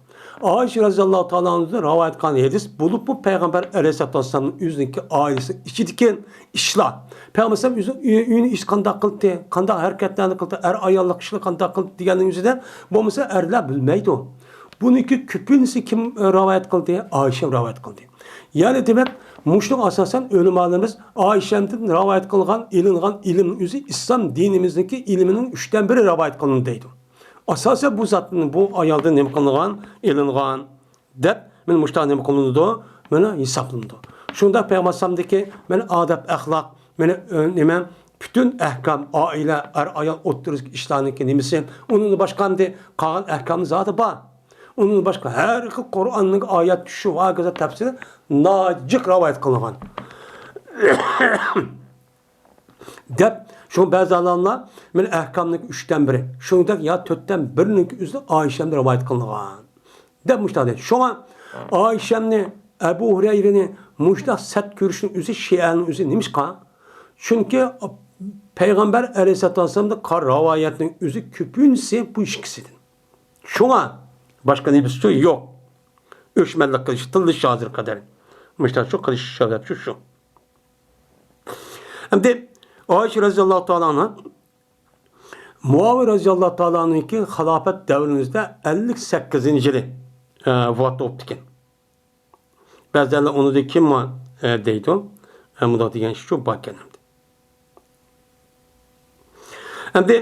ئائىشە رەزىياللاھۇ تائالا ئەنھادىن رىۋايەت قىلغان ھەدىس بولۇپمۇ پەيغەمبەر ئەلەيھىسسالاتۇ ۋەسسالامنىڭ ئۆزىنىڭكى ئائىلىسى ئىچىدىكى ئىشلار. پەيغەمبەر ئۆزى ئۆي-، ئۆيىنى ئىش قانداق قىلدى، قانداق ھەرىكەتلەرنى قىلدى، ئەر ئاياللىق ئىشلار قانداق قىلدى دېگەننىڭ ئۆزىدە بولمىسا ئەرلەر بىلمەيدۇ. بۇنىڭكى كۆپىنچىسى كىم، ئە، رىۋايەت قىلدى؟ ئائىشە رىۋايەت قىلدى. يەنى دېمەك، مۇشۇنىڭغا ئاساسەن ئۆلىمالىرىمىز ئائىشەدىن رىۋايەت قىلغان، ئېلىنغان ئىلىم ئۆزى ئىسلام دىنىمىزنىڭكى ئىلمىنىڭ ئۈچتىن بىرى رىۋايەت قىلىندى دەيدۇ. ئاساسەن بۇ زاتتىن، بۇ ئايالدىن نېمە قىلىنغان؟ ئېلىنغان دەپ، مانا مۇشۇنداق نېمە قىلىنىدۇ؟ مانا ھېسابلىنىدۇ. شۇنداق پەيغەمبەر ئەلەيھىسسالامدىكى مانا ئادەپ، ئەخلاق، مانا، ئە، نېمە، پۈتۈن ئەھكام، ئائىلە، ئەر-ئايال ئوتتۇرىسىدىكى ئىشلارنىڭكى نېمىسى، ئۇنىڭدىن باشقا ئەمدى قالغان ئەھكامنىڭ زادى بار. ئۇنىڭدىن باشقا ھەر خىل قۇرئاننىڭ ئايەت چۈشۈشى ۋە ھاكازا تەپسىلى ناجىق رىۋايەت قىلىنغان. دەپ، شۇ بەزى ئالىملار مانا ئەھكامنىڭ ئۈچتىن بىرى، شۇنىڭدەك يا تۆتتىن بىرىنىڭكى ئۆزى ئائىشەدىن رىۋايەت قىلىنغان دەپ مۇشۇنداق دەيدۇ. شۇڭا ئائىشەمنى، ئەبۇ ھۇرەيرىنى مۇشۇنداق سەت كۆرۈشنىڭ ئۆزى شىئەنىڭ ئۆزى نېمىشقا؟ چۈنكى پەيغەمبەر ئەلەيھىسسالاتۇ ۋەسسالامدا قار راۋايەتنىڭ ئۆزى كۆپىنچىسى بۇ ئىككىسىدىن. شۇڭا باشقا نېمىسىچۇ يوق. ئۆچمەنلىك قىلىش، تىللىشى ھازىرغا قەدەر. مۇشۇنداقچۇ قىلىش سەۋەبچۇ شۇ. ئەمدى ئائىشە رەزىياللاھۇ تائالا ئەنھا مۇئاۋىيە رەزىياللاھۇ تائالا ئەنھۇنىڭكى خىلاپەت دەۋرىمىزدە ئەللىك سەككىزىنچى يىلى، ئە، ۋاپات بوپتىكەن. بەزىلەر ئۇنىڭدىن كېيىنمۇ، ئە، دەيدۇ. ئە، مۇنداق دېگەن ئىشچۇ باركەن ئەمدى. ئەمدى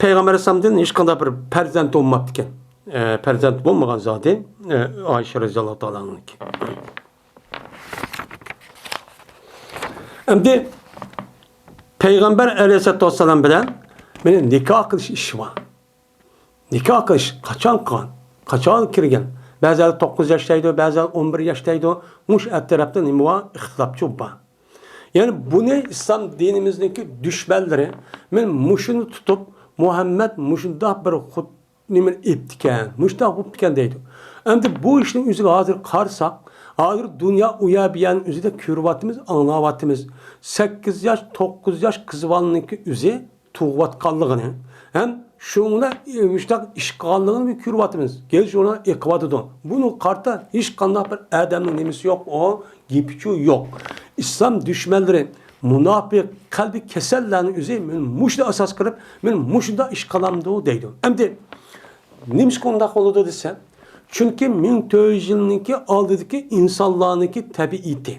پەيغەمبەر ئەلەيھىسسالامدىن ھېچقانداق بىر پەرزەنت بولماپتىكەن. ئە، پەرزەنت بولمىغان زادى، ئە، ئائىشە رەزىياللاھۇ تائالا ئەنھۇنىڭكى. ئەمدى پەيغەمبەر ئەلەيھىسسالاتۇ ۋەسسالام بىلەن مېنى نىكاھ قىلىش ئىشى بار. نىكاھ قىلىش قاچان قىلغان؟ قاچان كىرگەن؟ بەزىلەر توققۇز ياش دەيدۇ، بەزىلەر ئون بىر ياش دەيدۇ. مۇشۇ ئەتراپتا نېمە بار؟ ئىختىلاپچۇ بار. يەنى بۇنى ئىسلام دىنىمىزنىڭكى دۈشمەنلىرى، مەن مۇشۇنى تۇتۇپ، مۇھەممەد مۇشۇنداق بىر خۇد نېمىنى ئېپتىكەن، مۇشۇنداق بوپتىكەن دەيدۇ. ئەمدى بۇ ئىشنىڭ ئۆزىگە ھازىر قارىساق، ھازىر دۇنيا ئۇيا بۇيانىڭ ئۆزىدە كۆرۈۋاتىمىز، ئاڭلاۋاتىمىز. سەككىز ياش، توققۇز ياش قىز بالىنىڭكى ئۆزى تۇغۇۋاتقانلىقىنى ھەم شۇنىڭ بىلەن مۇشۇنداق ئىش قىلغانلىقىنى كۆرۈۋاتىمىز. گەج ئۇلار ئېقىۋاتىدۇ. بۇنىڭغا قارىتا ھېچقانداق بىر ئادەمنىڭ نېمىسى يوق، ئۇ گېپىچۇ يوق. ئىسلام دۈشمەنلىرى، مۇناپىق، قەلبى كېسەللەرنىڭ ئۆزى مەن مۇشۇنى ئاساس قىلىپ، مەن مۇشۇنداق ئىش قىلامدۇ دەيدۇ. ئەمدى نېمىشقا ئۇنداق بولىدۇ دېسە، چۈنكى مىڭ تۆت يۈز يىلنىڭكى ئالدىدىكى ئىنسانلارنىڭكى تەبىئىتى،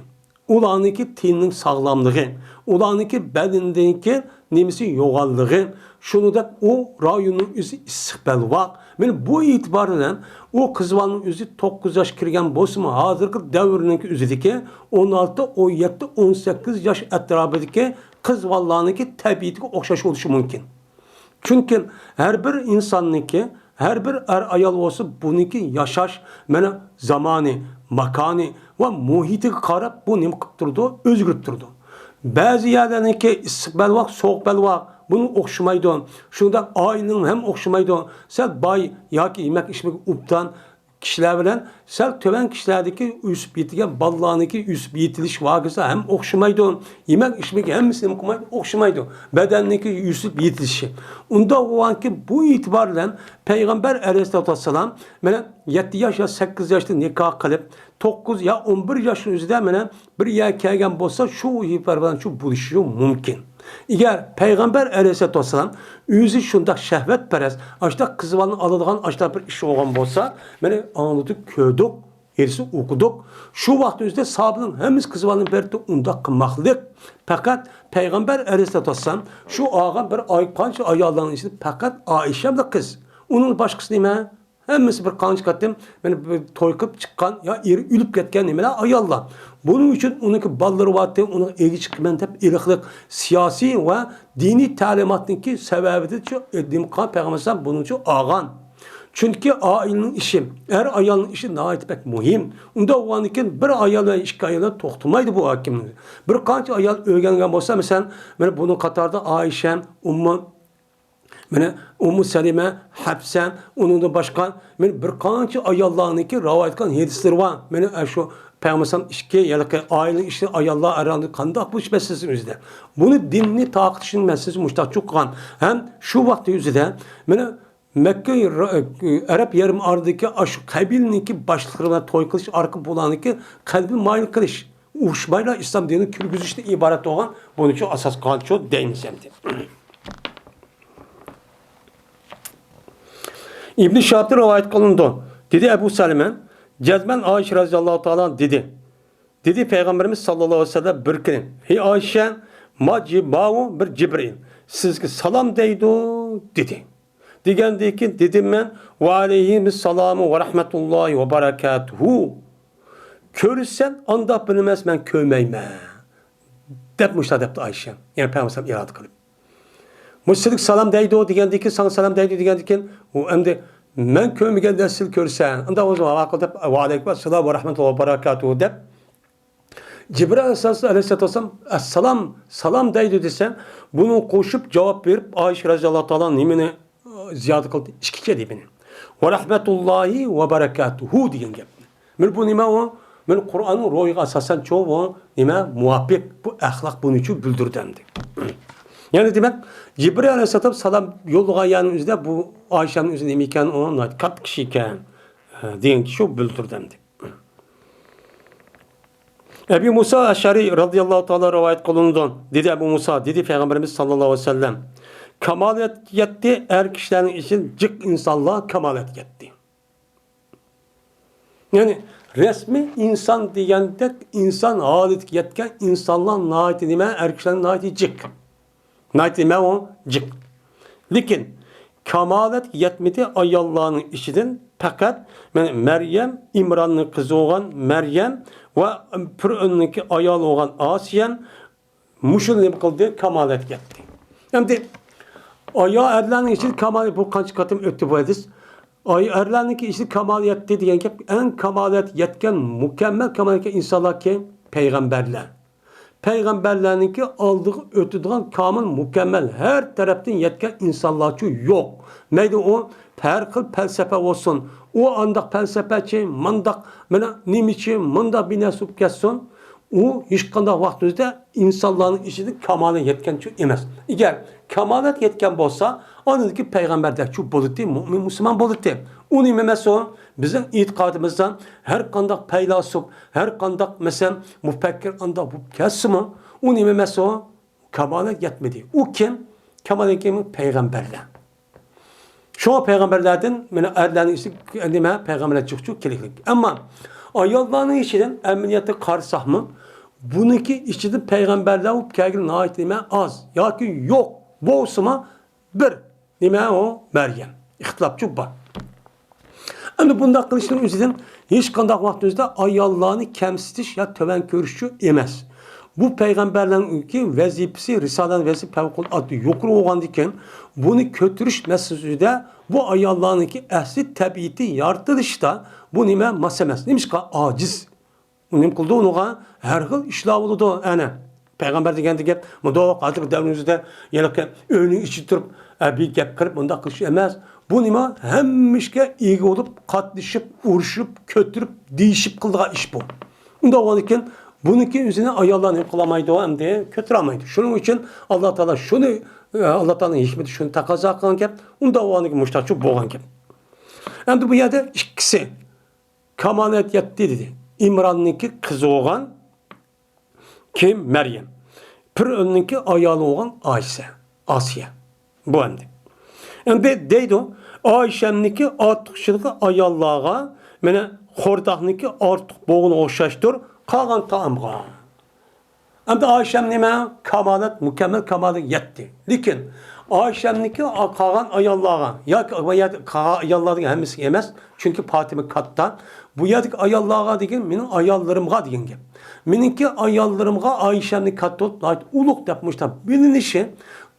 ئۇلارنىڭكى تېنىنىڭ ساغلاملىقى، ئۇلارنىڭكى بەدىنىدىكى نېمىسى يوغانلىقى، شۇنىڭدەك ئۇ رايوننىڭ ئۆزى ئىسسىق بەلباغ. مانا بۇ ئېتىبار بىلەن ئۇ قىز بالىنىڭ ئۆزى توققۇز ياش كىرگەن بولسىمۇ، ھازىرقى دەۋرنىڭكى ئۆزىدىكى ئون ئالتە، ئون يەتتە، ئون سەككىز ياش ئەتراپىدىكى قىز بالىلارنىڭكى تەبىئىتىگە ئوخشاش بولۇشى مۇمكىن. چۈنكى ھەر بىر ئىنساننىڭكى، ھەر بىر ئەر-ئايال بولسا، بۇنىڭكى ياشاش، مانا، زامانى، ماكانى ۋە مۇھىتىگە قاراپ بۇ نېمە قىلىپ تۇرىدۇ؟ ئۆزگىرىپ تۇرىدۇ. بەزى يەرلەرنىڭكى ئىسسىق بەلباغ، سوغۇق بەلباغ، بۇنىڭ ئوخشىمايدۇ. شۇنداق ئائىلىنىڭ ھەم ئوخشىمايدۇ. سەل باي ياكى يېمەك-ئىچمەككە ئوبدان كىشىلەر بىلەن سەل تۆۋەن كىشىلەردىكى ئۆسۈپ يېتىلگەن بالىلارنىڭكى ئۆسۈپ يېتىلىش ۋاقىسى ھەم ئوخشىمايدۇ. يېمەك-ئىچمەك ھەممىسى نېمە قىلمايدۇ؟ ئوخشىمايدۇ. بەدەننىڭكى ئۆسۈپ يېتىلىشى. ئۇنداق بولغانكى بۇ ئېتىبار بىلەن پەيغەمبەر ئەلەيھىسسالاتۇ ۋەسسالام مانا يەتتە ياش يا سەككىز ياشتا نىكاھ قىلىپ، توققۇز يا ئون بىر ياشنىڭ ئۆزىدە مانا بىر يەرگە كەلگەن بولسا، شۇ ئېتىبار بىلەن شۇ بولۇشى مۇمكىن. ئەگەر پەيغەمبەر ئەلەيھىسسالاتۇ ۋەسسالام ئۆزى شۇنداق شەھۋەتپەرەس، ئاشۇنداق قىز بالىنى ئالىدىغان ئاشۇنداق بىر ئىش بولغان بولسا، مانا ئاڭلىدۇق، كۆردۇق، ھەدىسنى ئوقۇدۇق. شۇ ۋاقىت ئۆزىدە ساھابىنىڭ ھەممىسى قىز بالىنى بەردى، ئۇنداق قىلماقلىق. پەقەت پەيغەمبەر ئەلەيھىسسالاتۇ ۋەسسالام شۇ ئالغان بىر ئاي قانچە ئاياللارنىڭ ئىچىدە پەقەت ئائىشەملا قىز. ئۇنىڭ باشقىسى نېمە؟ ھەممىسى بىر قانچە قېتىم، مانا، بىر توي قىلىپ چىققان يا ئېرى ئۆلۈپ كەتكەن نېمىلەر ئاياللار. بۇنىڭ ئۈچۈن ئۇنىڭكى بالىلىرى بارتى، ئۇنىڭغا ئىگە چىقىمەن دەپ ئېلىقلىق سىياسىي ۋە دىنىي تەلىماتنىڭكى سەۋەبىدىن شۇ دېمىقان پەيغەمبەر ئەلەيھىسسالام بۇنىڭچۇ ئالغان. چۈنكى ئائىلىنىڭ ئىشى، ئەر-ئايالنىڭ ئىشى ناھايىتى بەك مۇھىم. ئۇنداق بولغاندىن كېيىن بىر ئايال ۋە ئىككى ئايال توختىمايدۇ بۇ ھاكىمنىڭ. بىر قانچە ئايال ئۆگەنگەن بولسا، مەسىلەن، مانا بۇنىڭ قاتارىدا ئائىشە، ئۇممۇ مانا ئۇممۇ سەلىمە، ھەپسە، ئۇنىڭدىن باشقا، مانا بىر قانچە ئاياللارنىڭكى رىۋايەت قىلغان ھەدىسلىرى بار. مانا ئاشۇ پەيغەمبەر ئىككى، يەنى ئائىلىنىڭ ئىشى ئاياللار ئەرلەر قانداق بولۇش مەسىلىسى ئۆزىدە. بۇنى دىننى تارقىتىشنىڭ مەسىلىسى مۇشتاق چىققان. ھەم شۇ ۋاقىت ئۆزىدە، مانا مەككە، ئەرەب يېرىم ئارىدىكى ئاشۇ قەبىلىنىڭكى باشلىقلىرى بىلەن توي قىلىش ئارقىلىق بۇلارنىڭكى قەلبىنى مايىل قىلىش، ئۇرۇشمايلا ئىسلام دىنىنى كىرگۈزۈشتىن ئىبارەت بولغان، بۇنىچۇ ئاساس قىلغانچۇ دەيمىز ئەمدى. ئىبن شىھابتىن رىۋايەت قىلىنىدۇ. دېدى ئەبۇ سەلىمە، جەزمەن ئائىشە رەزىياللاھۇ تائالا دېدى. دېدى پەيغەمبىرىمىز ساللاللاھۇ ئەلەيھى ۋەسەللەم بىر كۈنى، ھەي ئائىشە، ما جىباۋۇ بىر جىبرىل، سىزگە سالام دەيدۇ، دېدى. دېگەندىن كېيىن دېدىم مەن، ۋە ئەلەيھىمۇسسالامۇ ۋە رەھمەتۇللاھى ۋە بەرەكاتۇھۇ. كۆرسەن، ئانداق بىلىمەس، مەن كۆرمەيمەن، دەپ مۇشۇنداق دەپتۇ ئائىشە. يەنى پەيغەمبەر ئىرادە قىلىپ. مۇشۇ سىزگە سالام دەيدۇ دېگەندىن كېيىن، ساڭا سالام دەيدۇ دېگەندىن كېيىن، ئۇ ئەمدى مەن كۆرمىگەن نەرسىنى كۆرسەن، ئۇنداق بولسا ۋاقىل دەپ، ۋەئەلەيكۇم ئەسسالام ۋە رەھمەتۇللاھى ۋە بەرەكاتۇھۇ دەپ، جىبرىل ئەلەيھىسسالام، ئەسسالام، سالام دەيدۇ دېسە، بۇنى قوشۇپ جاۋاب بېرىپ، ئائىشە رەزىياللاھۇ تائالا نېمىنى زىيادە قىلدى؟ ئىككى كېلىمىنى. ۋە رەھمەتۇللاھى ۋە بەرەكاتۇھۇ دېگەن گەپنى. مانا بۇ نېمە ئۇ؟ مانا قۇرئاننىڭ روھىغا ئاساسەن چۇ بۇ نېمە؟ مۇۋاپىق. بۇ ئەخلاق بۇنى چۇ بىلدۈردى ئەمدى. يەنى دېمەك، جىبرىل ئەلەيھىسسالام سالام يوللىغان يەرنىڭ ئۆزىدە بۇ ئائىشەمنىڭ ئۆزى نېمە ئىكەن؟ ئۇ ناھايىتى كاتتا كىشى ئىكەن، دېگەن كىشى بىلدۈردى ئەمدى. ئەبى مۇسا ئەشئەرى رازىياللاھۇ تائالا رىۋايەت قىلىنىدۇ. دېدى ئەبۇ مۇسا، دېدى پەيغەمبىرىمىز ساللاللاھۇ ئەلەيھى ۋەسەللەم، كامالەتكە يەتتى، ئەر كىشىلەرنىڭ ئىچىدىن جىق ئىنسانلار كامالەتكە يەتتى. يەنى رەسمىي ئىنسان دېگەندەك ئىنسان ھالىتىگە يەتكەن ئىنسانلار ناھايىتى نېمە؟ ئەر كىشىلەر ناھايىتى جىق. ناھايىتى نېمە ئۇ؟ جىق. لېكىن كامالەتكە يەتمىدى ئاياللارنىڭ ئىچىدىن پەقەت مەن مەريەم، ئىمراننىڭ قىزى بولغان مەريەم ۋە پىرئۆننىڭكى ئايالى بولغان ئاسىيەم، مۇشۇ نېمە قىلدى؟ كامالەتكە يەتتى. ئەمدى ئايال ئەرلەرنىڭ ئىچىدە كامالەت بۇ قانچە قېتىم ئۆتتى بۇ ھەدىس؟ ئاي ئەرلەرنىڭكى ئىچىدە كامالەت يەتتى دېگەن گەپ، ئەڭ كامالەت يەتكەن، مۇكەممەل كامالەتكە ئىنسانلار كىم؟ پەيغەمبەرلەر. پەيغەمبەرلەرنىڭكى ئالدىغا ئۆتىدىغان كامىل، مۇكەممەل، ھەر تەرەپتىن يەتكەن ئىنسانلارچۇ يوق. مەيلى ئۇ ھەر خىل پەلسەپە بولسۇن، ئۇ ئانداق پەلسەپەچى، مانداق مانا نېمىچى، مۇنداق بىر نەرسە بولۇپ كەتسۇن، ئۇ ھېچقانداق ۋاقتىمىزدا ئىنسانلارنىڭ ئىچىدە كامالەت يەتكەنچۇ ئەمەس. ئەگەر كامالەت يەتكەن بولسا، ئاندىن كېيىن پەيغەمبەردەكچۇ بولاتتى، مۆمىن مۇسۇلمان بولاتتى. ئۇ نېمە ئەمەس ئۇ؟ بىزنىڭ ئېتىقادىمىزدا ھەر قانداق پەيلاسوپ، ھەر قانداق مەسىلەن مۇپەككىر ئانداق بولۇپ كەتسىمۇ، ئۇ نېمە ئەمەس ئۇ؟ كامالەت يەتمىدى. ئۇ كىم؟ كامالەت كىم؟ پەيغەمبەرلەر. شۇڭا پەيغەمبەرلەردىن مانا ئەرلەرنىڭ ئىچىدە نېمە؟ پەيغەمبەرلەر جىقچۇ كېلىكلىك. ئەمما ئاياللارنىڭ ئىچىدىن ئەمەلىيەتتە قارىساقمۇ، بۇنىڭكى ئىچىدە پەيغەمبەرلەر بولۇپ كەلگىلى ناھايىتى نېمە؟ ئاز ياكى يوق. بولسىمۇ بىر نېمە ئۇ؟ مەريەم. ئىختىلاپچۇ بار. ئەمدى بۇنداق قىلىشنىڭ ئۆزىدىن ھېچقانداق ۋاقىتتا ئاياللارنى كەمسىتىش يا تۆۋەن كۆرۈشچۇ ئەمەس. بۇ پەيغەمبەرلەرنىڭكى ۋەزىپىسى، رىسالەت ۋەزىپىسى پەۋقۇلئاددە يۇقىرى بولغاندىكىن، بۇنى كۆتۈرۈش مەسىلىسىدە بۇ ئاياللارنىڭكى ئەسلى تەبىئىتى يارىتىلىشتا بۇ نېمە؟ ماس ئەمەس. نېمىشقا؟ ئاجىز. ئۇ نېمە قىلىدۇ؟ ئۇنىڭغا ھەر خىل ئىشلار بولىدۇ. ئەنە، پەيغەمبەر دېگەندە گەپ، مۇنداق ھازىرقى دەۋرىمىزدە ھېلىقى ئۆينىڭ ئىچىدە تۇرۇپ، ئە، بىر گەپ قىلىپ، مۇنداق قىلىش ئەمەس. بۇ نېمە؟ ھەممە ئىشكە ئىگە بولۇپ، قاتنىشىپ، ئۇرۇشۇپ، كۆتۈرۈپ، دېيىشىپ قىلىدىغان ئىش بۇ. ئۇنداق بولغاندىكىن، بۇنىڭكى ئۆزىنى ئاياللار نېمە قىلالمايدۇ، ئەمدى كۆتۈرەلمەيدۇ. شۇنىڭ ئۈچۈن ئاللا تائالا شۇنى، ئە، ئاللا تائالانىڭ ھېكمىتى شۇنى تەقەززا قىلغان گەپ. ئۇنداق بولغاندىكىن مۇشتاقچۇ بولغان گەپ. ئەمدى بۇ يەردە ئىككىسى كامالەت يەتتى دېدى. ئىمراننىڭكى قىزى بولغان كىم؟ مەريەم. پىرئۆننىڭكى ئايالى بولغان ئايسە، ئاسىيە. بۇ ئەمدى. ئەمدى دەيدۇ، ئائىشەمنىڭكى ئارتۇقچىلىقى ئاياللارغا، مانا خورداقنىڭكى ئارتۇق بولغىنىغا ئوخشاشتۇر، قالغان تائامغا. ئەمدى ئائىشەم نېمە؟ كامالەت، مۇكەممەل كامالەتكە يەتتى. لېكىن ئائىشەمنىڭكى قالغان ئاياللارغا ياكى قالغان ئاياللارنىڭ ھەممىسىگە ئەمەس، چۈنكى پاتىمە كاتتا. بۇ يەردىكى ئاياللارغا دېگەن مېنىڭ ئاياللىرىمغا دېگەن گەپ. مېنىڭكى ئاياللىرىمغا ئائىشەمنى كاتتا بولۇپ، ناھايىتى ئۇلۇغ دەپ مۇشۇنداق بىلىنىشى،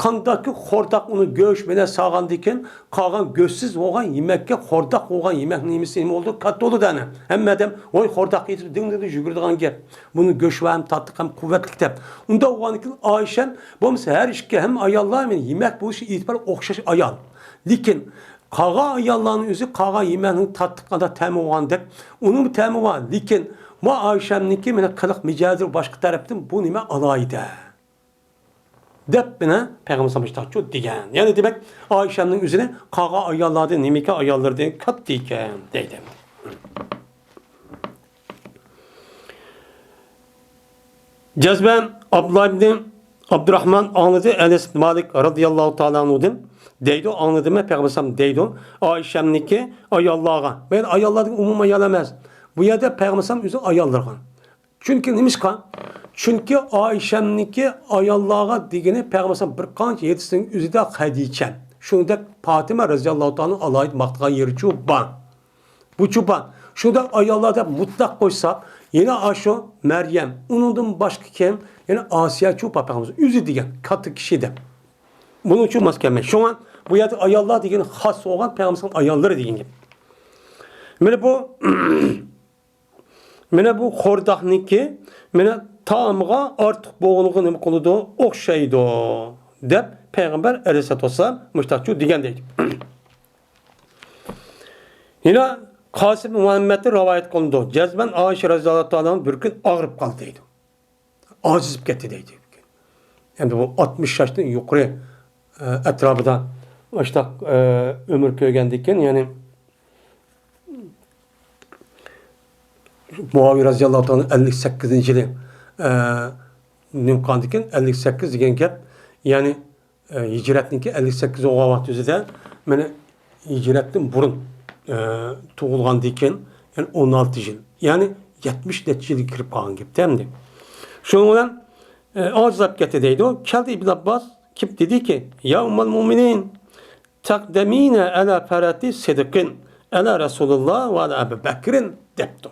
قانداقكى خورداق ئۇنى گۆش بىلەن سالغاندىن كېيىن، قالغان گۆشسىز بولغان يېمەككە خورداق بولغان يېمەكنىڭ نېمىسى نېمە بولىدۇ؟ كاتتا بولىدۇ ئەنە. ھەممە ئادەم، ۋاي خورداققا يېتىپ دىڭ دىڭ يۈگۈرىدىغان گەپ. بۇنىڭ گۆشى ھەم تاتلىق ھەم قۇۋۋەتلىك دەپ. ئۇنداق بولغاندىكىن ئائىشەم، بولمىسا ھەر ئىككى ھەم ئاياللار مېنىڭ يېمەك بولۇشى ئېتىبارى ئوخشاش ئايال. لېكىن قالغان ئاياللارنىڭ ئۆزى قالغان يېمەكنىڭ تاتلىق قانداق تەمى بولغاندەك، ئۇنىڭ تەمى بار. لېكىن ما ئائىشەمنىڭكى مېنىڭ قىلىق مىجەزى باشقا تەرەپتىن بۇ نېمە ئالاھىدە. دەپ مانا پەيغەمبەر ساللاللاھۇ ئەلەيھى ۋەسەللەم دېگەن. يەنى دېمەك، ئائىشەمنىڭ ئۆزىنى قالغان ئاياللاردىن نېمىكەن، ئاياللىرىدىن كاتتا ئىكەن دەيدۇ. جەزمەن ئابدۇللا ئىبنى ئابدۇراھمان ئاڭلىدى، ئەنەس ئىبنى مالىك رازىياللاھۇ تائالا ئەنھۇدىن دەيدۇ، ئاڭلىدىم مەن پەيغەمبەر ساللاللاھۇ ئەلەيھى ۋەسەللەم دەيدۇ، ئائىشەمنىكى ئاياللارغا. مەن ئاياللاردىن ئومۇمىي ئايال ئەمەس. بۇ يەردە پەيغەمبەر ساللاللاھۇ ئەلەيھى ۋەسەللەم ئۆزى ئاياللىرىغا. چۈنكى نېمىشقا؟ چۈنكى ئائىشەمنىكى ئاياللارغا دېگىنى پەيغەمبەر بىر قانچە ھەدىسنىڭ ئۆزىدە خەدىچە، شۇنىڭدەك پاتىمە رەزىياللاھۇ تائالا ئالاھىدە ماختىغان يېرىچۇ بار. بۇچۇ بار. شۇنداق ئاياللار دەپ مۇتلەق قوشساق، يەنە ئاشۇ مەريەم، ئۇنىڭدىن باشقا كىم؟ يەنە ئاسىيەچۇ بار پەيغەمبەر ئۆزى دېگەن كاتتا كىشى دەپ. بۇنىڭ ئۈچۈن ماس كەلمەيدۇ. شۇڭا بۇ يەردە ئاياللار دېگەن خاس بولغان پەيغەمبەر ئاياللىرى دېگەن گەپ. مانا بۇ مانا بۇ خورداقنىڭكى، مانا تائامغا ئارتۇق بولغىنىغا نېمە قىلىدۇ؟ ئوخشايدۇ، دەپ پەيغەمبەر ئەلەيھىسسالاتۇ ۋەسسالام مۇشتاقچۇ دېگەن دەيدۇ. يەنە قاسىم مۇھەممەدتىن رىۋايەت قىلىنىدۇ. جەزمەن ئائىشە رەزىياللاھۇ تائالا بىر كۈن ئاغرىپ قالدى دەيدۇ. ئاجىزىپ كەتتى دەيدۇ. ئەمدى بۇ ئاتمىش ياشتىن يۇقىرى، ئە، ئەتراپىدا ئاشۇنداق، ئە، ئۆمۈر كۆرگەندىكىن، يەنى مۇئاۋىيە رەزىياللاھۇ تائالا ئەللىك سەككىزىنچى يىلى، ئە، نېمە قىلغاندىكىن، ئەللىك سەككىز دېگەن گەپ، يەنى ئە، ھىجرەتنىڭكى ئەللىك سەككىز بولغان ۋاقتى ئۆزىدە، مانا، ھىجرەتتىن بۇرۇن، ئە، تۇغۇلغاندىن كېيىن، يەنى ئون ئالتە يىل، يەنى يەتمىش نەچچە يىلغا كىرىپ قالغان گەپتە ئەمدى. شۇنىڭ بىلەن، ئە، ئاجىزلاپ كەتتى دەيدۇ. كەلدى ئىبن ئابباس، كېلىپ دېدىكى، يا ئۇممەل مۇئمىنىن، تەقدەمىنە ئەلا فەرەتى سىدىقىن، ئەلا رەسۇلىللا ۋە ئەلا ئەبى بەكرىن، دەپتۇ.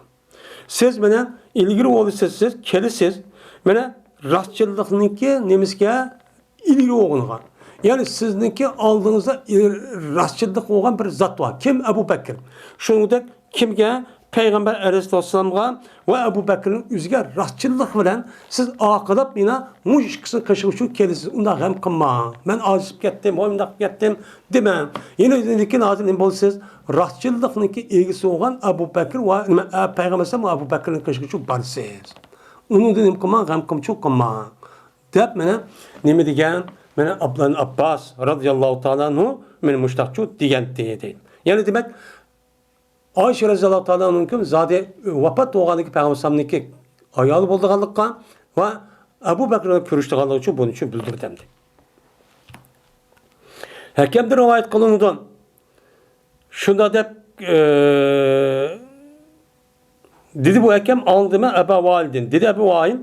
سىز مانا ئىلگىرى بولىسىز، سىز كېلىسىز. مانا راستچىللىقنىڭكى نېمىسىگە؟ ئىلگىرى بولغىنىغا. يەنى سىزنىڭكى ئالدىڭىزدا ئىل-، راستچىللىق بولغان بىر زات بار. كىم؟ ئەبۇ بەكرى. شۇنىڭدەك كىمگە؟ پەيغەمبەر ئەلەيھىسسالامغا ۋە ئەبۇ بەكرىنىڭ ئۆزىگە راستچىللىق بىلەن سىز ئارقىلاپ مانا مۇشۇ ئىككىسىنىڭ قېشىغا شۇ كېلىسىز. ئۇنداق غەم قىلماڭ. مەن ئاجىزىپ كەتتىم، ۋاي مۇنداق كەتتىم دېمەڭ. يەنە لېكىن ھازىر نېمە بولىسىز؟ راستچىللىقنىڭكى ئىگىسى بولغان ئەبۇ بەكرى ۋە نېمە، ئە، پەيغەمبەر ئەلەيھىسسالام ۋە ئەبۇ بەكرىنىڭ قېشىغا شۇ بارىسىز. ئۇنىڭدىن نېمە قىلماڭ، غەم قىلمىچۇ قىلماڭ. دەپ مانا نېمە دېگەن؟ مانا ئابدۇللا ئىبن ئابباس رازىياللاھۇ تائالا ئەنھۇ مانا مۇشتاقچۇ دېگەنتى دەيدۇ. يەنى دېمەك، ئائىشە رازىياللاھۇ تائالا ئەنھۇ زادى ۋاپات بولغاندىكى پەيغەمبەر ئەلەيھىسسالامنىڭكى ئايالى بولىدىغانلىققا ۋە ئەبۇ بەكرى بىلەن كۆرۈشىدىغانلىقى ئۈچۈن بۇنى ئۈچۈن بىلدۈردى ئەمدى. ھەكەمدىن رىۋايەت قىلىنىدۇ. شۇنداق دەپ، ئە، دېدى بۇ ھەكەم، ئاڭلىدىم مەن ئەبا ۋائىلدىن. دېدى ئەبۇ ۋائىل،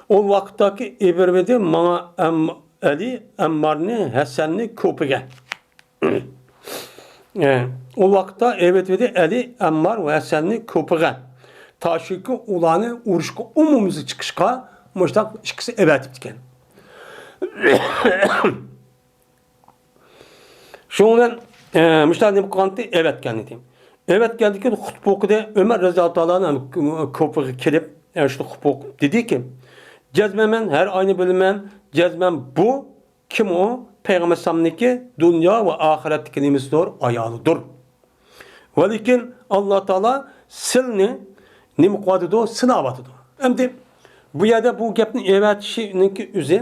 ئۇ ۋاقىتتاكى ئېبىرىۋىدى ماڭا ئەم-، ئەلى، ئەممارنى، ھەسەننى كۇپىگە. ئە، ئۇ ۋاقىتتا ئېۋەتىۋىدى ئەلى، ئەممار ۋە ھەسەننى كۇپىغا. تاشۇكى ئۇلارنى ئۇرۇشقا ئومۇميۈزلۈك چىقىشقا مۇشتاق ئىككىسى ئەۋەتىپتىكەن. شۇنىڭ بىلەن، ئە، مۇشۇلار نېمە قىلغانتى؟ ئەۋەتكەن ئىدى. ئەۋەتكەندىن كېيىن خۇتبە ئوقۇدى. ئۆمەر رەزىياللاھۇ تائالا ئەنھۇ كۇپىغا كېلىپ، ئە، شۇ خۇتبە ئوقۇپ دېدىكى، جەزمەن مەن ھەر ئاينى بىلىمەن، جەزمەن بۇ كىم ئۇ؟ پەيغەمبەر ئەلەيھىسسالامنىڭكى دۇنيا ۋە ئاخىرەتتىكى نېمىسىدۇر؟ ئايالىدۇر. ۋەلىكىن ئاللا تائالا سىلنى نېمە قىلىۋاتىدۇ؟ سىناۋاتىدۇ. ئەمدى بۇ يەردە بۇ گەپنى ئېۋەتىشىنىڭكى ئۆزى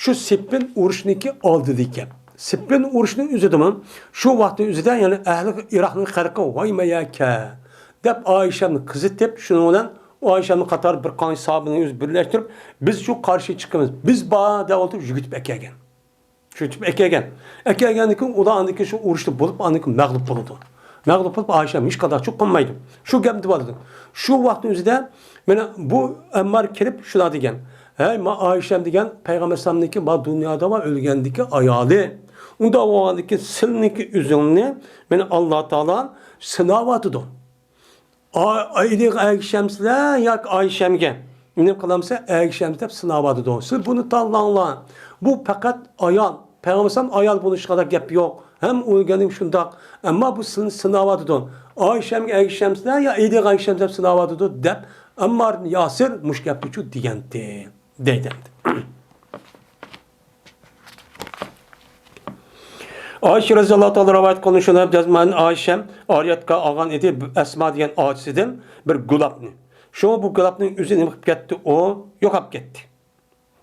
شۇ سىپپىن ئۇرۇشنىڭكى ئالدىدىكەن. سىپپىن ئۇرۇشنىڭ ئۆزىدىمۇ شۇ ۋاقىتنىڭ ئۆزىدە، يەنى ئەھلى ئىراقنىڭ خەلقى ۋاي مەيەكە دەپ ئائىشەمنى قىزىتىپ، شۇنىڭ بىلەن ئۇ ئائىشەمنى قاتار بىر قانچە ساھابىنى ئۆزى بىرلەشتۈرۈپ، بىز شۇ قارشى چىقىمىز، بىز بار دەپ ئولتۇرۇپ يۈگۈتۈپ ئەكەلگەن. شۇ ئېكەلگەن. ئەكەلگەندىن كېيىن ئۇلار ئاندىن كېيىن شۇ ئۇرۇشتا بولۇپ، ئاندىن كېيىن مەغلۇپ بولىدۇ. مەغلۇپ بولۇپ، ئائىشەم ھېچقانداق چۇ قىلمايدۇ. شۇ گەپنى دېۋاتىدۇ. شۇ ۋاقىتنىڭ ئۆزىدە مانا بۇ ئەممار كېلىپ شۇنداق دېگەن. ھەي، ما ئائىشەم دېگەن پەيغەمبەر ئەلەيھىسسالامنىڭكى ما دۇنيادا ۋە ئۆلگەندىكى ئايالى. ئۇنداق بولغاندىن كېيىن سىلنىڭكى ئۆزۈڭنى مانا ئاللا تائالا سىناۋاتىدۇ. ئا-، ئايدىغا ئەگىشەمسىلەر ياكى ئائىشەمگە؟ نېمە قىلامسىلەر؟ ئەگىشەمسىز دەپ سىناۋاتىدۇ. سىز بۇنى تاللاڭلار. بۇ پەقەت ئايال. پەيغەمبەر ئايال بولۇشىغا گەپ يوق. ھەم ئۆلگەندىن شۇنداق. ئەمما بۇ سىلنى سىناۋاتىدۇ. ئائىشەمگە ئەگىشەمسىلەر يا ئايدىغا ئەگىشەمسىز دەپ سىناۋاتىدۇ دەپ ئەممار ئىبن ياسىر مۇشۇ گەپنىچۇ دېگەنتى. دەيدۇ ئەمدى. ئائىشە رەزىياللاھۇ تائالا رىۋايەت قىلىنىشىدا جەزمەن ئائىشەم ئارىيەتكە ئالغان ئىدى ئەسما دېگەن ئاچىسىدىن بىر گۇلاپنى. شۇڭا بۇ گۇلاپنىڭ ئۆزى نېمە قىلىپ كەتتى؟ ئۇ يوقاپ كەتتى.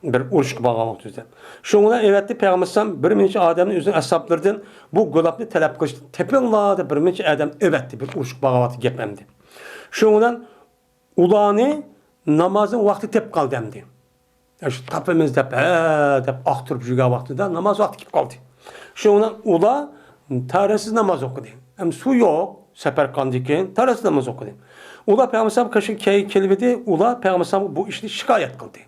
بىر ئۇرۇشقا بارغان ۋاقتىدا. شۇنىڭ بىلەن ئەۋەتتى پەيغەمبەر ئەلەيھىسسالام بىر نەچچە ئادەمنى ئۆزىنىڭ ئەسھابلىرىدىن بۇ گۇلاپنى تەلەپ قىلىشتى. تېپىڭلار دەپ بىر نەچچە ئادەم ئەۋەتتى. بىر ئۇرۇشقا بارغان ۋاقتى گەپ ئەمدى. شۇنىڭ بىلەن ئۇلارنى نامازنىڭ ۋاقتى تېپىپ قالدى ئەمدى. يا شۇ تاپىمىز دەپ، ھە دەپ ئاختۇرۇپ يۈرگەن ۋاقتىدا ناماز ۋاقتى كېلىپ قالدى. شۇنىڭ بىلەن ئۇلار تەرەتسىز ناماز ئوقۇدى. ئەمدى سۇ يوق، سەپەر قىلغاندىن كېيىن تەرەتسىز ناماز ئوقۇدى. ئۇلار پەيغەمبەر ئەلەيھىسسالام قېشىغا كەي-، كېلىۋىدى، ئۇلار پەيغەمبەر ئەلەيھىسسالامغا بۇ ئىشنى شىكايەت قىلدى.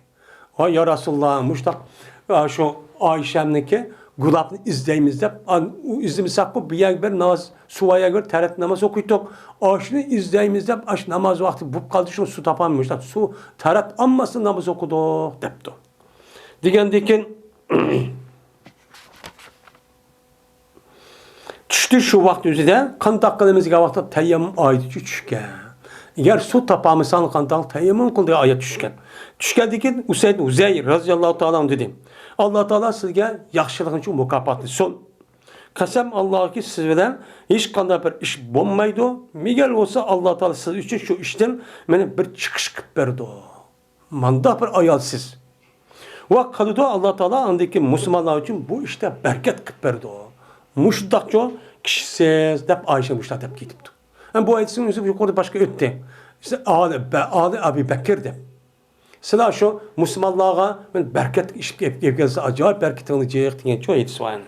ۋاي يا رەسۇلاللا، مۇشتاق، ئا، شۇ ئائىشەمنىڭكى گۇلاپنى ئىزدەيمىز دەپ، ئا، ئۇ ئىزدىمىسەكمۇ بۇ يەرگە بىر ناماز، سۇ يەرگە بىر تەرەت ناماز ئوقۇيتتۇق. ئاشۇنى ئىزدەيمىز دەپ، ئاشۇ ناماز ۋاقتى بولۇپ قالدى، شۇ سۇ تاپالمىدۇق، مۇشتاق سۇ تەرەت ئالماستىن ناماز ئوقۇدۇق دەپتۇ. دېگەندىن كېيىن، چۈشتى شۇ ۋاقىت ئۆزىدە، قانداق قىلىمىز دېگەن ۋاقىتتا تەيەممۇم ئايىتى چۈشكەن. ئەگەر سۇ تاپالمىساڭ قانداق تەيەممۇم قىل دېگەن ئايەت چۈشكەن. چۈشكەندىن كېيىن ئۇسەيد ھۇزەي رەزىياللاھۇ تائالا ئەنھۇ دېدى، ئاللا تائالا سىزگە ياخشىلىقىنى مۇكاپاتلىسۇن. قەسەم ئاللاھكى، سىز بىلەن ھېچقانداق بىر ئىش بولمايدۇ. مەگەر بولسا، ئاللا تائالا سىز ئۈچۈن شۇ ئىشتىن مانا بىر چىقىش قىلىپ بەردى. مانداق بىر ئايال سىز. ۋە قىلىدۇ، ئاللا تائالا ئاندىن كېيىن مۇسۇلمانلار ئۈچۈن بۇ ئىشتا بەرىكەت قىلىپ بەردى. مۇشۇنداقچۇ كىشىسىز، دەپ ئائىشە مۇشۇنداق دەپ كېتىپتۇ. ئەمما بۇ ھەدىسنىڭ ئۆزى يۇقىرىدا باشقا ئۆتتى. ئالى بە-، ئالى ئەبى بەكىر دەپ. سىلەر شۇ مۇسۇلمانلارغا مەن بەرىكەت ئىشىپ كەپ-، كەپ كەلسە، ئاجايىپ بەرىكىتىڭلار جىق دېگەن شۇ ھەدىس بار.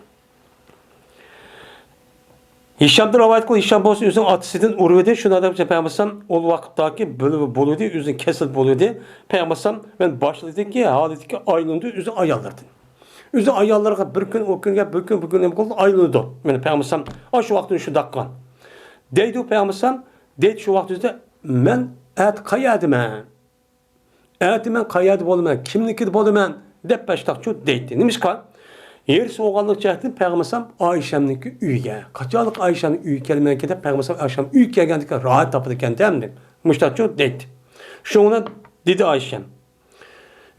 ھىشامدىن رىۋايەت قىلىپ، ھىشام بولسا ئۆزىنىڭ ئاتىسىدىن ئۇرۇۋىدى. شۇنداق دەپ پەيغەمبەر ئۆلگەن ۋاقىتتاكى بۆلۈ-، بولۇۋىدى، ئۆزىنىڭ كېسىل بولۇۋىدى. پەيغەمبەر مەن باشلىدىكى ھالىتىگە ئايلىنىدۇ ئۆزىنىڭ ئاياللىرىدىن. ئۆزىنىڭ ئاياللىرىغا بىر كۈن ئۇ كۈنگە، بىر كۈن بۇ كۈنگە نېمە قىلىدۇ؟ ئايلىنىدۇ. مانا پەيغەمبەر ئاشۇ ۋاقىتتا شۇنداق قىلغان. دەيدۇ پەيغەمبەر، دەيدۇ شۇ ۋاقىتتا، مەن ئەتە قەيەردىمەن؟ ئەتە مەن قەيەردە بولىمەن، كىمنىڭكىدە بولىمەن دەپ باشلاقچۇ دەيتتى. نېمىشقا؟ ھېرىس بولغانلىق جەھەتتىن پەيغەمبەر ئالەيھىسسالام ئائىشەمنىڭكى ئۆيىگە، قاچانلىق ئائىشەمنىڭ ئۆيىگە كەلمەيكەن دەپ پەيغەمبەر ئالەيھىسسالام ئۆيگە كەلگەندىكىن راھەت تاپىدىكەن دەمدى. مۇشتاقچۇ دەيتتى. شۇنىڭ بىلەن دېدى ئائىشەم،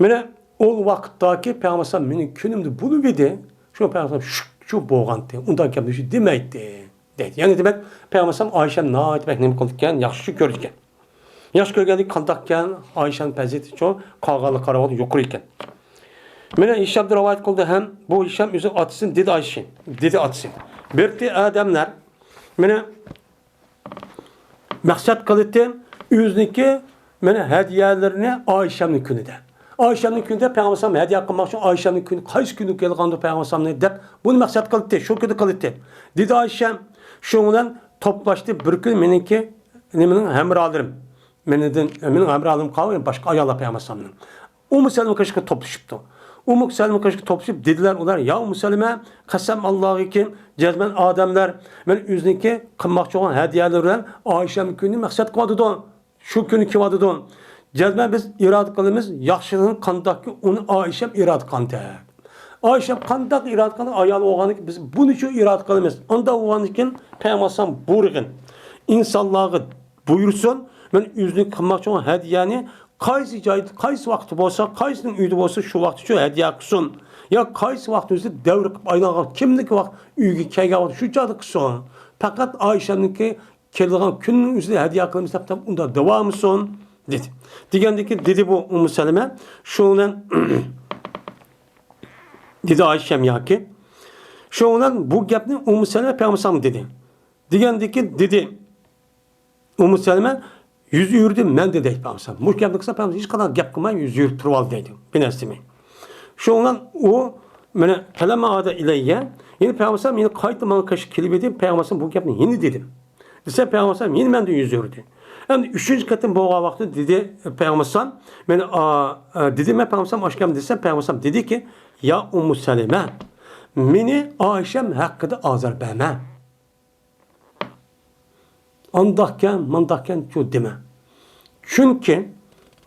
مانا ئۇ ۋاقىتتاكى پەيغەمبەر ئالەيھىسسالام مېنىڭ كۈنۈمدە بولۇپ ئىدى، شۇ پەيغەمبەر ئالەيھىسسالام شۇچۇ بولغانتى، ئۇنداق گەپنى دېمەيتتى. دەيدۇ. يەنى دېمەك، پەيغەمبەر ئالەيھىسسالام ئائىشەم ناھايىتى بەك نېمە قىلىدىكەن، ياخشى كۆرىدىكەن. ياخشى كۆرگەنلىكى قانداقكەن؟ ئائىشەمنىڭ پەزىلىتى چوڭ، قالغانلىققا قارىغاندا يۇقىرى ئىكەن. مانا ھىشامدىن رىۋايەت قىلدى ھەم بۇ ھىشام ئۆزىنىڭ ئاتىسىدىن دېدى ئائىشە، دېدى ئاتىسى. بىرتى ئادەملەر مانا مەقسەت قىلىتتى ئۆزىنىڭكى مانا ھەدىيەلىرىنى ئائىشەمنىڭ كۈنىدە. ئائىشەمنىڭ كۈنىدە پەيغەمبەر ئالەيھىسسالام ھەدىيە قىلماقچى، ئائىشەمنىڭ كۈنى قايسى كۈنى كەلگەندۇ پەيغەمبەر ئالەيھىسسالامنى دەپ بۇنى مەقسەت قىلىتتى، شۇ كۈنى قىلىتتى. دېدى ئائىشەم، شۇنىڭ بىلەن توپلاشتى بىر كۈن مېنىڭكى نېمىنىڭ ھەمراھلىرىم، مېنىڭدىن، مېنىڭ ھەمراھلىرىم قالغان باشقا ئاياللار پەيغەمبەر ئالەيھىسسالامنىڭ. ئۇممۇ سەلىمە قېشىغا توپلىشىپتۇ. ئۇممۇ سەلىمە قېشىغا توپلىشىپ دېدىلەر ئۇلار، يا ئۇممۇ سەلىمە، قەسەم ئاللاھكى، جەزمەن ئادەملەر مەن ئۆزىنىڭكى قىلماقچى بولغان ھەدىيەلىرى بىلەن ئائىشەمنىڭ كۈنىنى مەقسەت قىلىۋاتىدۇ. شۇ كۈنى كېلىۋاتىدۇ. جەزمەن بىز ئىرادە قىلىمىز، ياخشىلىقنى قانداقكى ئۇنى ئائىشەم ئىرادە قىلغان دەپ. ئائىشەم قانداق ئىرادە قىلغان ئايال بولغاندىكىن بىز بۇنى شۇ ئىرادە قىلىمىز. ئانداق بولغاندىكىن پەيغەمبەر ئالەيھىسسالام بۇيرۇغىن. ئىنسانلارغا بۇيرۇسۇن، مەن ئۆزىنىڭ قىلماقچى بولغان ھەدىيەنى قايسى جايدا، قايسى ۋاقىتتا بولسا، قايسىنىڭ ئۆيىدە بولسا، شۇ ۋاقىتتا شۇ ھەدىيە قىلسۇن. يا قايسى ۋاقىت ئۆزى دەۋر قىلىپ ئايلانغان، كىمنىڭكى ۋاقىت ئۆيىگە كەلگەن ۋاقىت شۇ چاغدا قىلسۇن. پەقەت ئائىشەمنىڭكى كېلىدىغان كۈننىڭ ئۆزىدە ھەدىيە قىلىمىز دەپ، ئۇنداق دەۋامىسۇن، دېدى. دېگەندىكىن دېدى بۇ ئۇممۇ سەلىمە، شۇنىڭ بىلەن دېدى ئائىشەم ياكى. شۇنىڭ بىلەن بۇ گەپنى ئۇممۇ سەلىمە پەيغەمبەر ئالەيھىسسالامغا دېدى. دېگەندىكىن دېدى ئۇممۇ سەلىمە، يۈز ئۆرۈدى مەندە دەيدۇ پەيغەمبەر ئالەيھىسسالام. مۇشۇ گەپنى قىلسا پەيغەمبەر ھېچقانداق گەپ قىلماي يۈز ئۆرۈپ تۇرۇۋالدى دەيدۇ. بىر نەرسە دېمەي. شۇنىڭ بىلەن ئۇ مانا پەلەمما ئائاد ئىلەييە، يەنى پەيغەمبەر ئالەيھىسسالام يەنە قايتا ماڭا قېشىغا كېلىۋىدى، پەيغەمبەر ئالەيھىسسالام بۇ گەپنى يەنە دېدىم. دېسە پەيغەمبەر ئالەيھىسسالام يەنە مەندىن يۈز ئۆرۈدى. ئەمدى ئۈچىنچى قېتىم بولغان ۋاقىتتا دېدى پەيغەمبەر ئالەيھىسسالام، مەن، ئا، ئا، دېدى مەن پەيغەمبەر ئالەيھىسسالام ئاشۇ گەپنى دېسەم پەيغەمبەر ئالەيھىسسالام دېدىكى، يا ئۇممۇ سەلىمە، مېنى ئائىشەم ھەققىدە ئازار بەرمە. ئانداقكەن، مانداقكەن، شۇ دېمە. چۈنكى،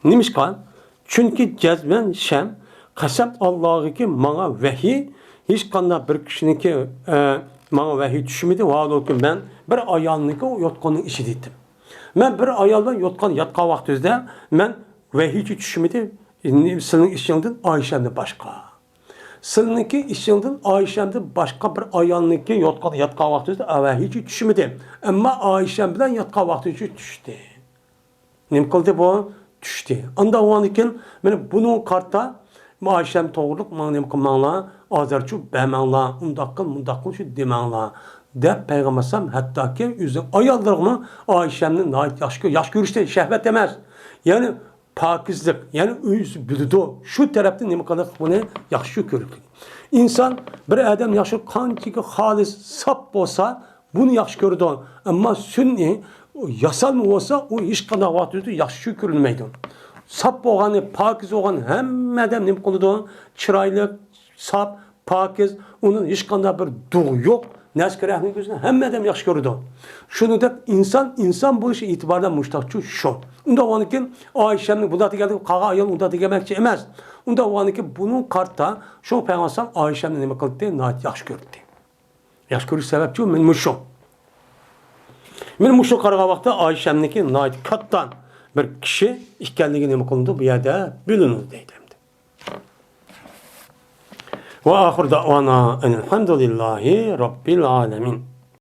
نېمىشقا؟ چۈنكى جەزمەن شەم، قەسەم ئاللاھىكى ماڭا ۋەھىي، ھېچقانداق بىر كىشىنىڭكى، ئە، ماڭا ۋەھىي چۈشمىدى، ۋاھالۇكى مەن بىر ئايالنىڭكى يوتقاننىڭ ئىچىدە ئىدىم. مەن بىر ئايال بىلەن يوتقان ياتقان ۋاقتىڭىزدا مەن ۋەھىي چۈشمىدى، سىلىنىڭ ئىچىڭدىن ئائىشەمدىن باشقا. سىلىنىڭكى ئىچىڭدىن ئائىشەمدىن باشقا بىر ئايالنىڭكى يوتقان، ياتقان ۋاقتىڭىزدا ۋەھىي چۈشمىدى. ئەمما ئائىشەم بىلەن ياتقان ۋاقتىڭىزدا چۈشتى. نېمە قىلدى بۇ؟ چۈشتى. ئانداق بولغاندىكىن، مانا بۇنىڭغا قارىتا، ئائىشەم توغرۇلۇق ماڭا نېمە قىلماڭلار، ئازارچۇ بەرمەڭلار، ئۇنداق قىل، مۇنداق قىل، شۇ دېمەڭلار، دەپ پەيغەمبەر ئەلەيھىسسالام ھەتتاكى ئۆزىنىڭ ئاياللىرىغىمۇ ئائىشەمنى ناھايىتى ياخشى كۆ-، ياخشى كۆرۈشتى، شەھۋەت ئەمەس. يەنى پاكىزلىق، يەنى ئۆزى بىلىدۇ، شۇ تەرەپتىن نېمە قىلىدۇ، بۇنى ياخشى كۆرىدۇ. ئىنسان بىر ئادەم ياخشى قانچىكى خالىس، ساپ بولسا، بۇنى ياخشى كۆرىدۇ. ئەمما سۈنئىي، ياسالما بولسا، ئۇ ھېچقانداق ۋاقىتتا ياخشى كۆرۈلمەيدۇ. ساپ بولغاننى، پاكىز بولغان ھەممە ئادەم نېمە قىلىدۇ؟ چىرايلىق، ساپ، پاكىز، ئۇنىڭ ھېچقانداق بىر دۇغى يوق، نەسكە رەھنىڭ كۆزىنى ھەممە ئادەم ياخشى كۆرىدۇ. شۇنىڭدەك ئىنسان، ئىنسان بولۇش ئېتىبارى بىلەن مۇشتاقچۇ شۇ. ئۇنداق بولغاندىكىن ئائىشەمنى بۇنداق دېگەندىكىن قالغان ئايال ئۇنداق دېگەنمەكچى ئەمەس. ئۇنداق بولغاندىكىن بۇنىڭغا قارىتا شۇ پەيغەمبەر ئالەيھىسسالام ئائىشەمنى نېمە قىلدى؟ ناھايىتى ياخشى كۆردى. ياخشى كۆرۈش سەۋەبچۇ مەن مۇشۇ. مەن مۇشۇ قارىغان ۋاقىتتا ئائىشەمنىڭكى ناھايىتى كاتتا بىر كىشى ئىكەنلىكى نېمە قىلىنىدۇ؟ بۇ يەردە بىلىنىدۇ دەيدۇ ئەمدى. وآخر دعوانا أن الحمد لله رب العالمين.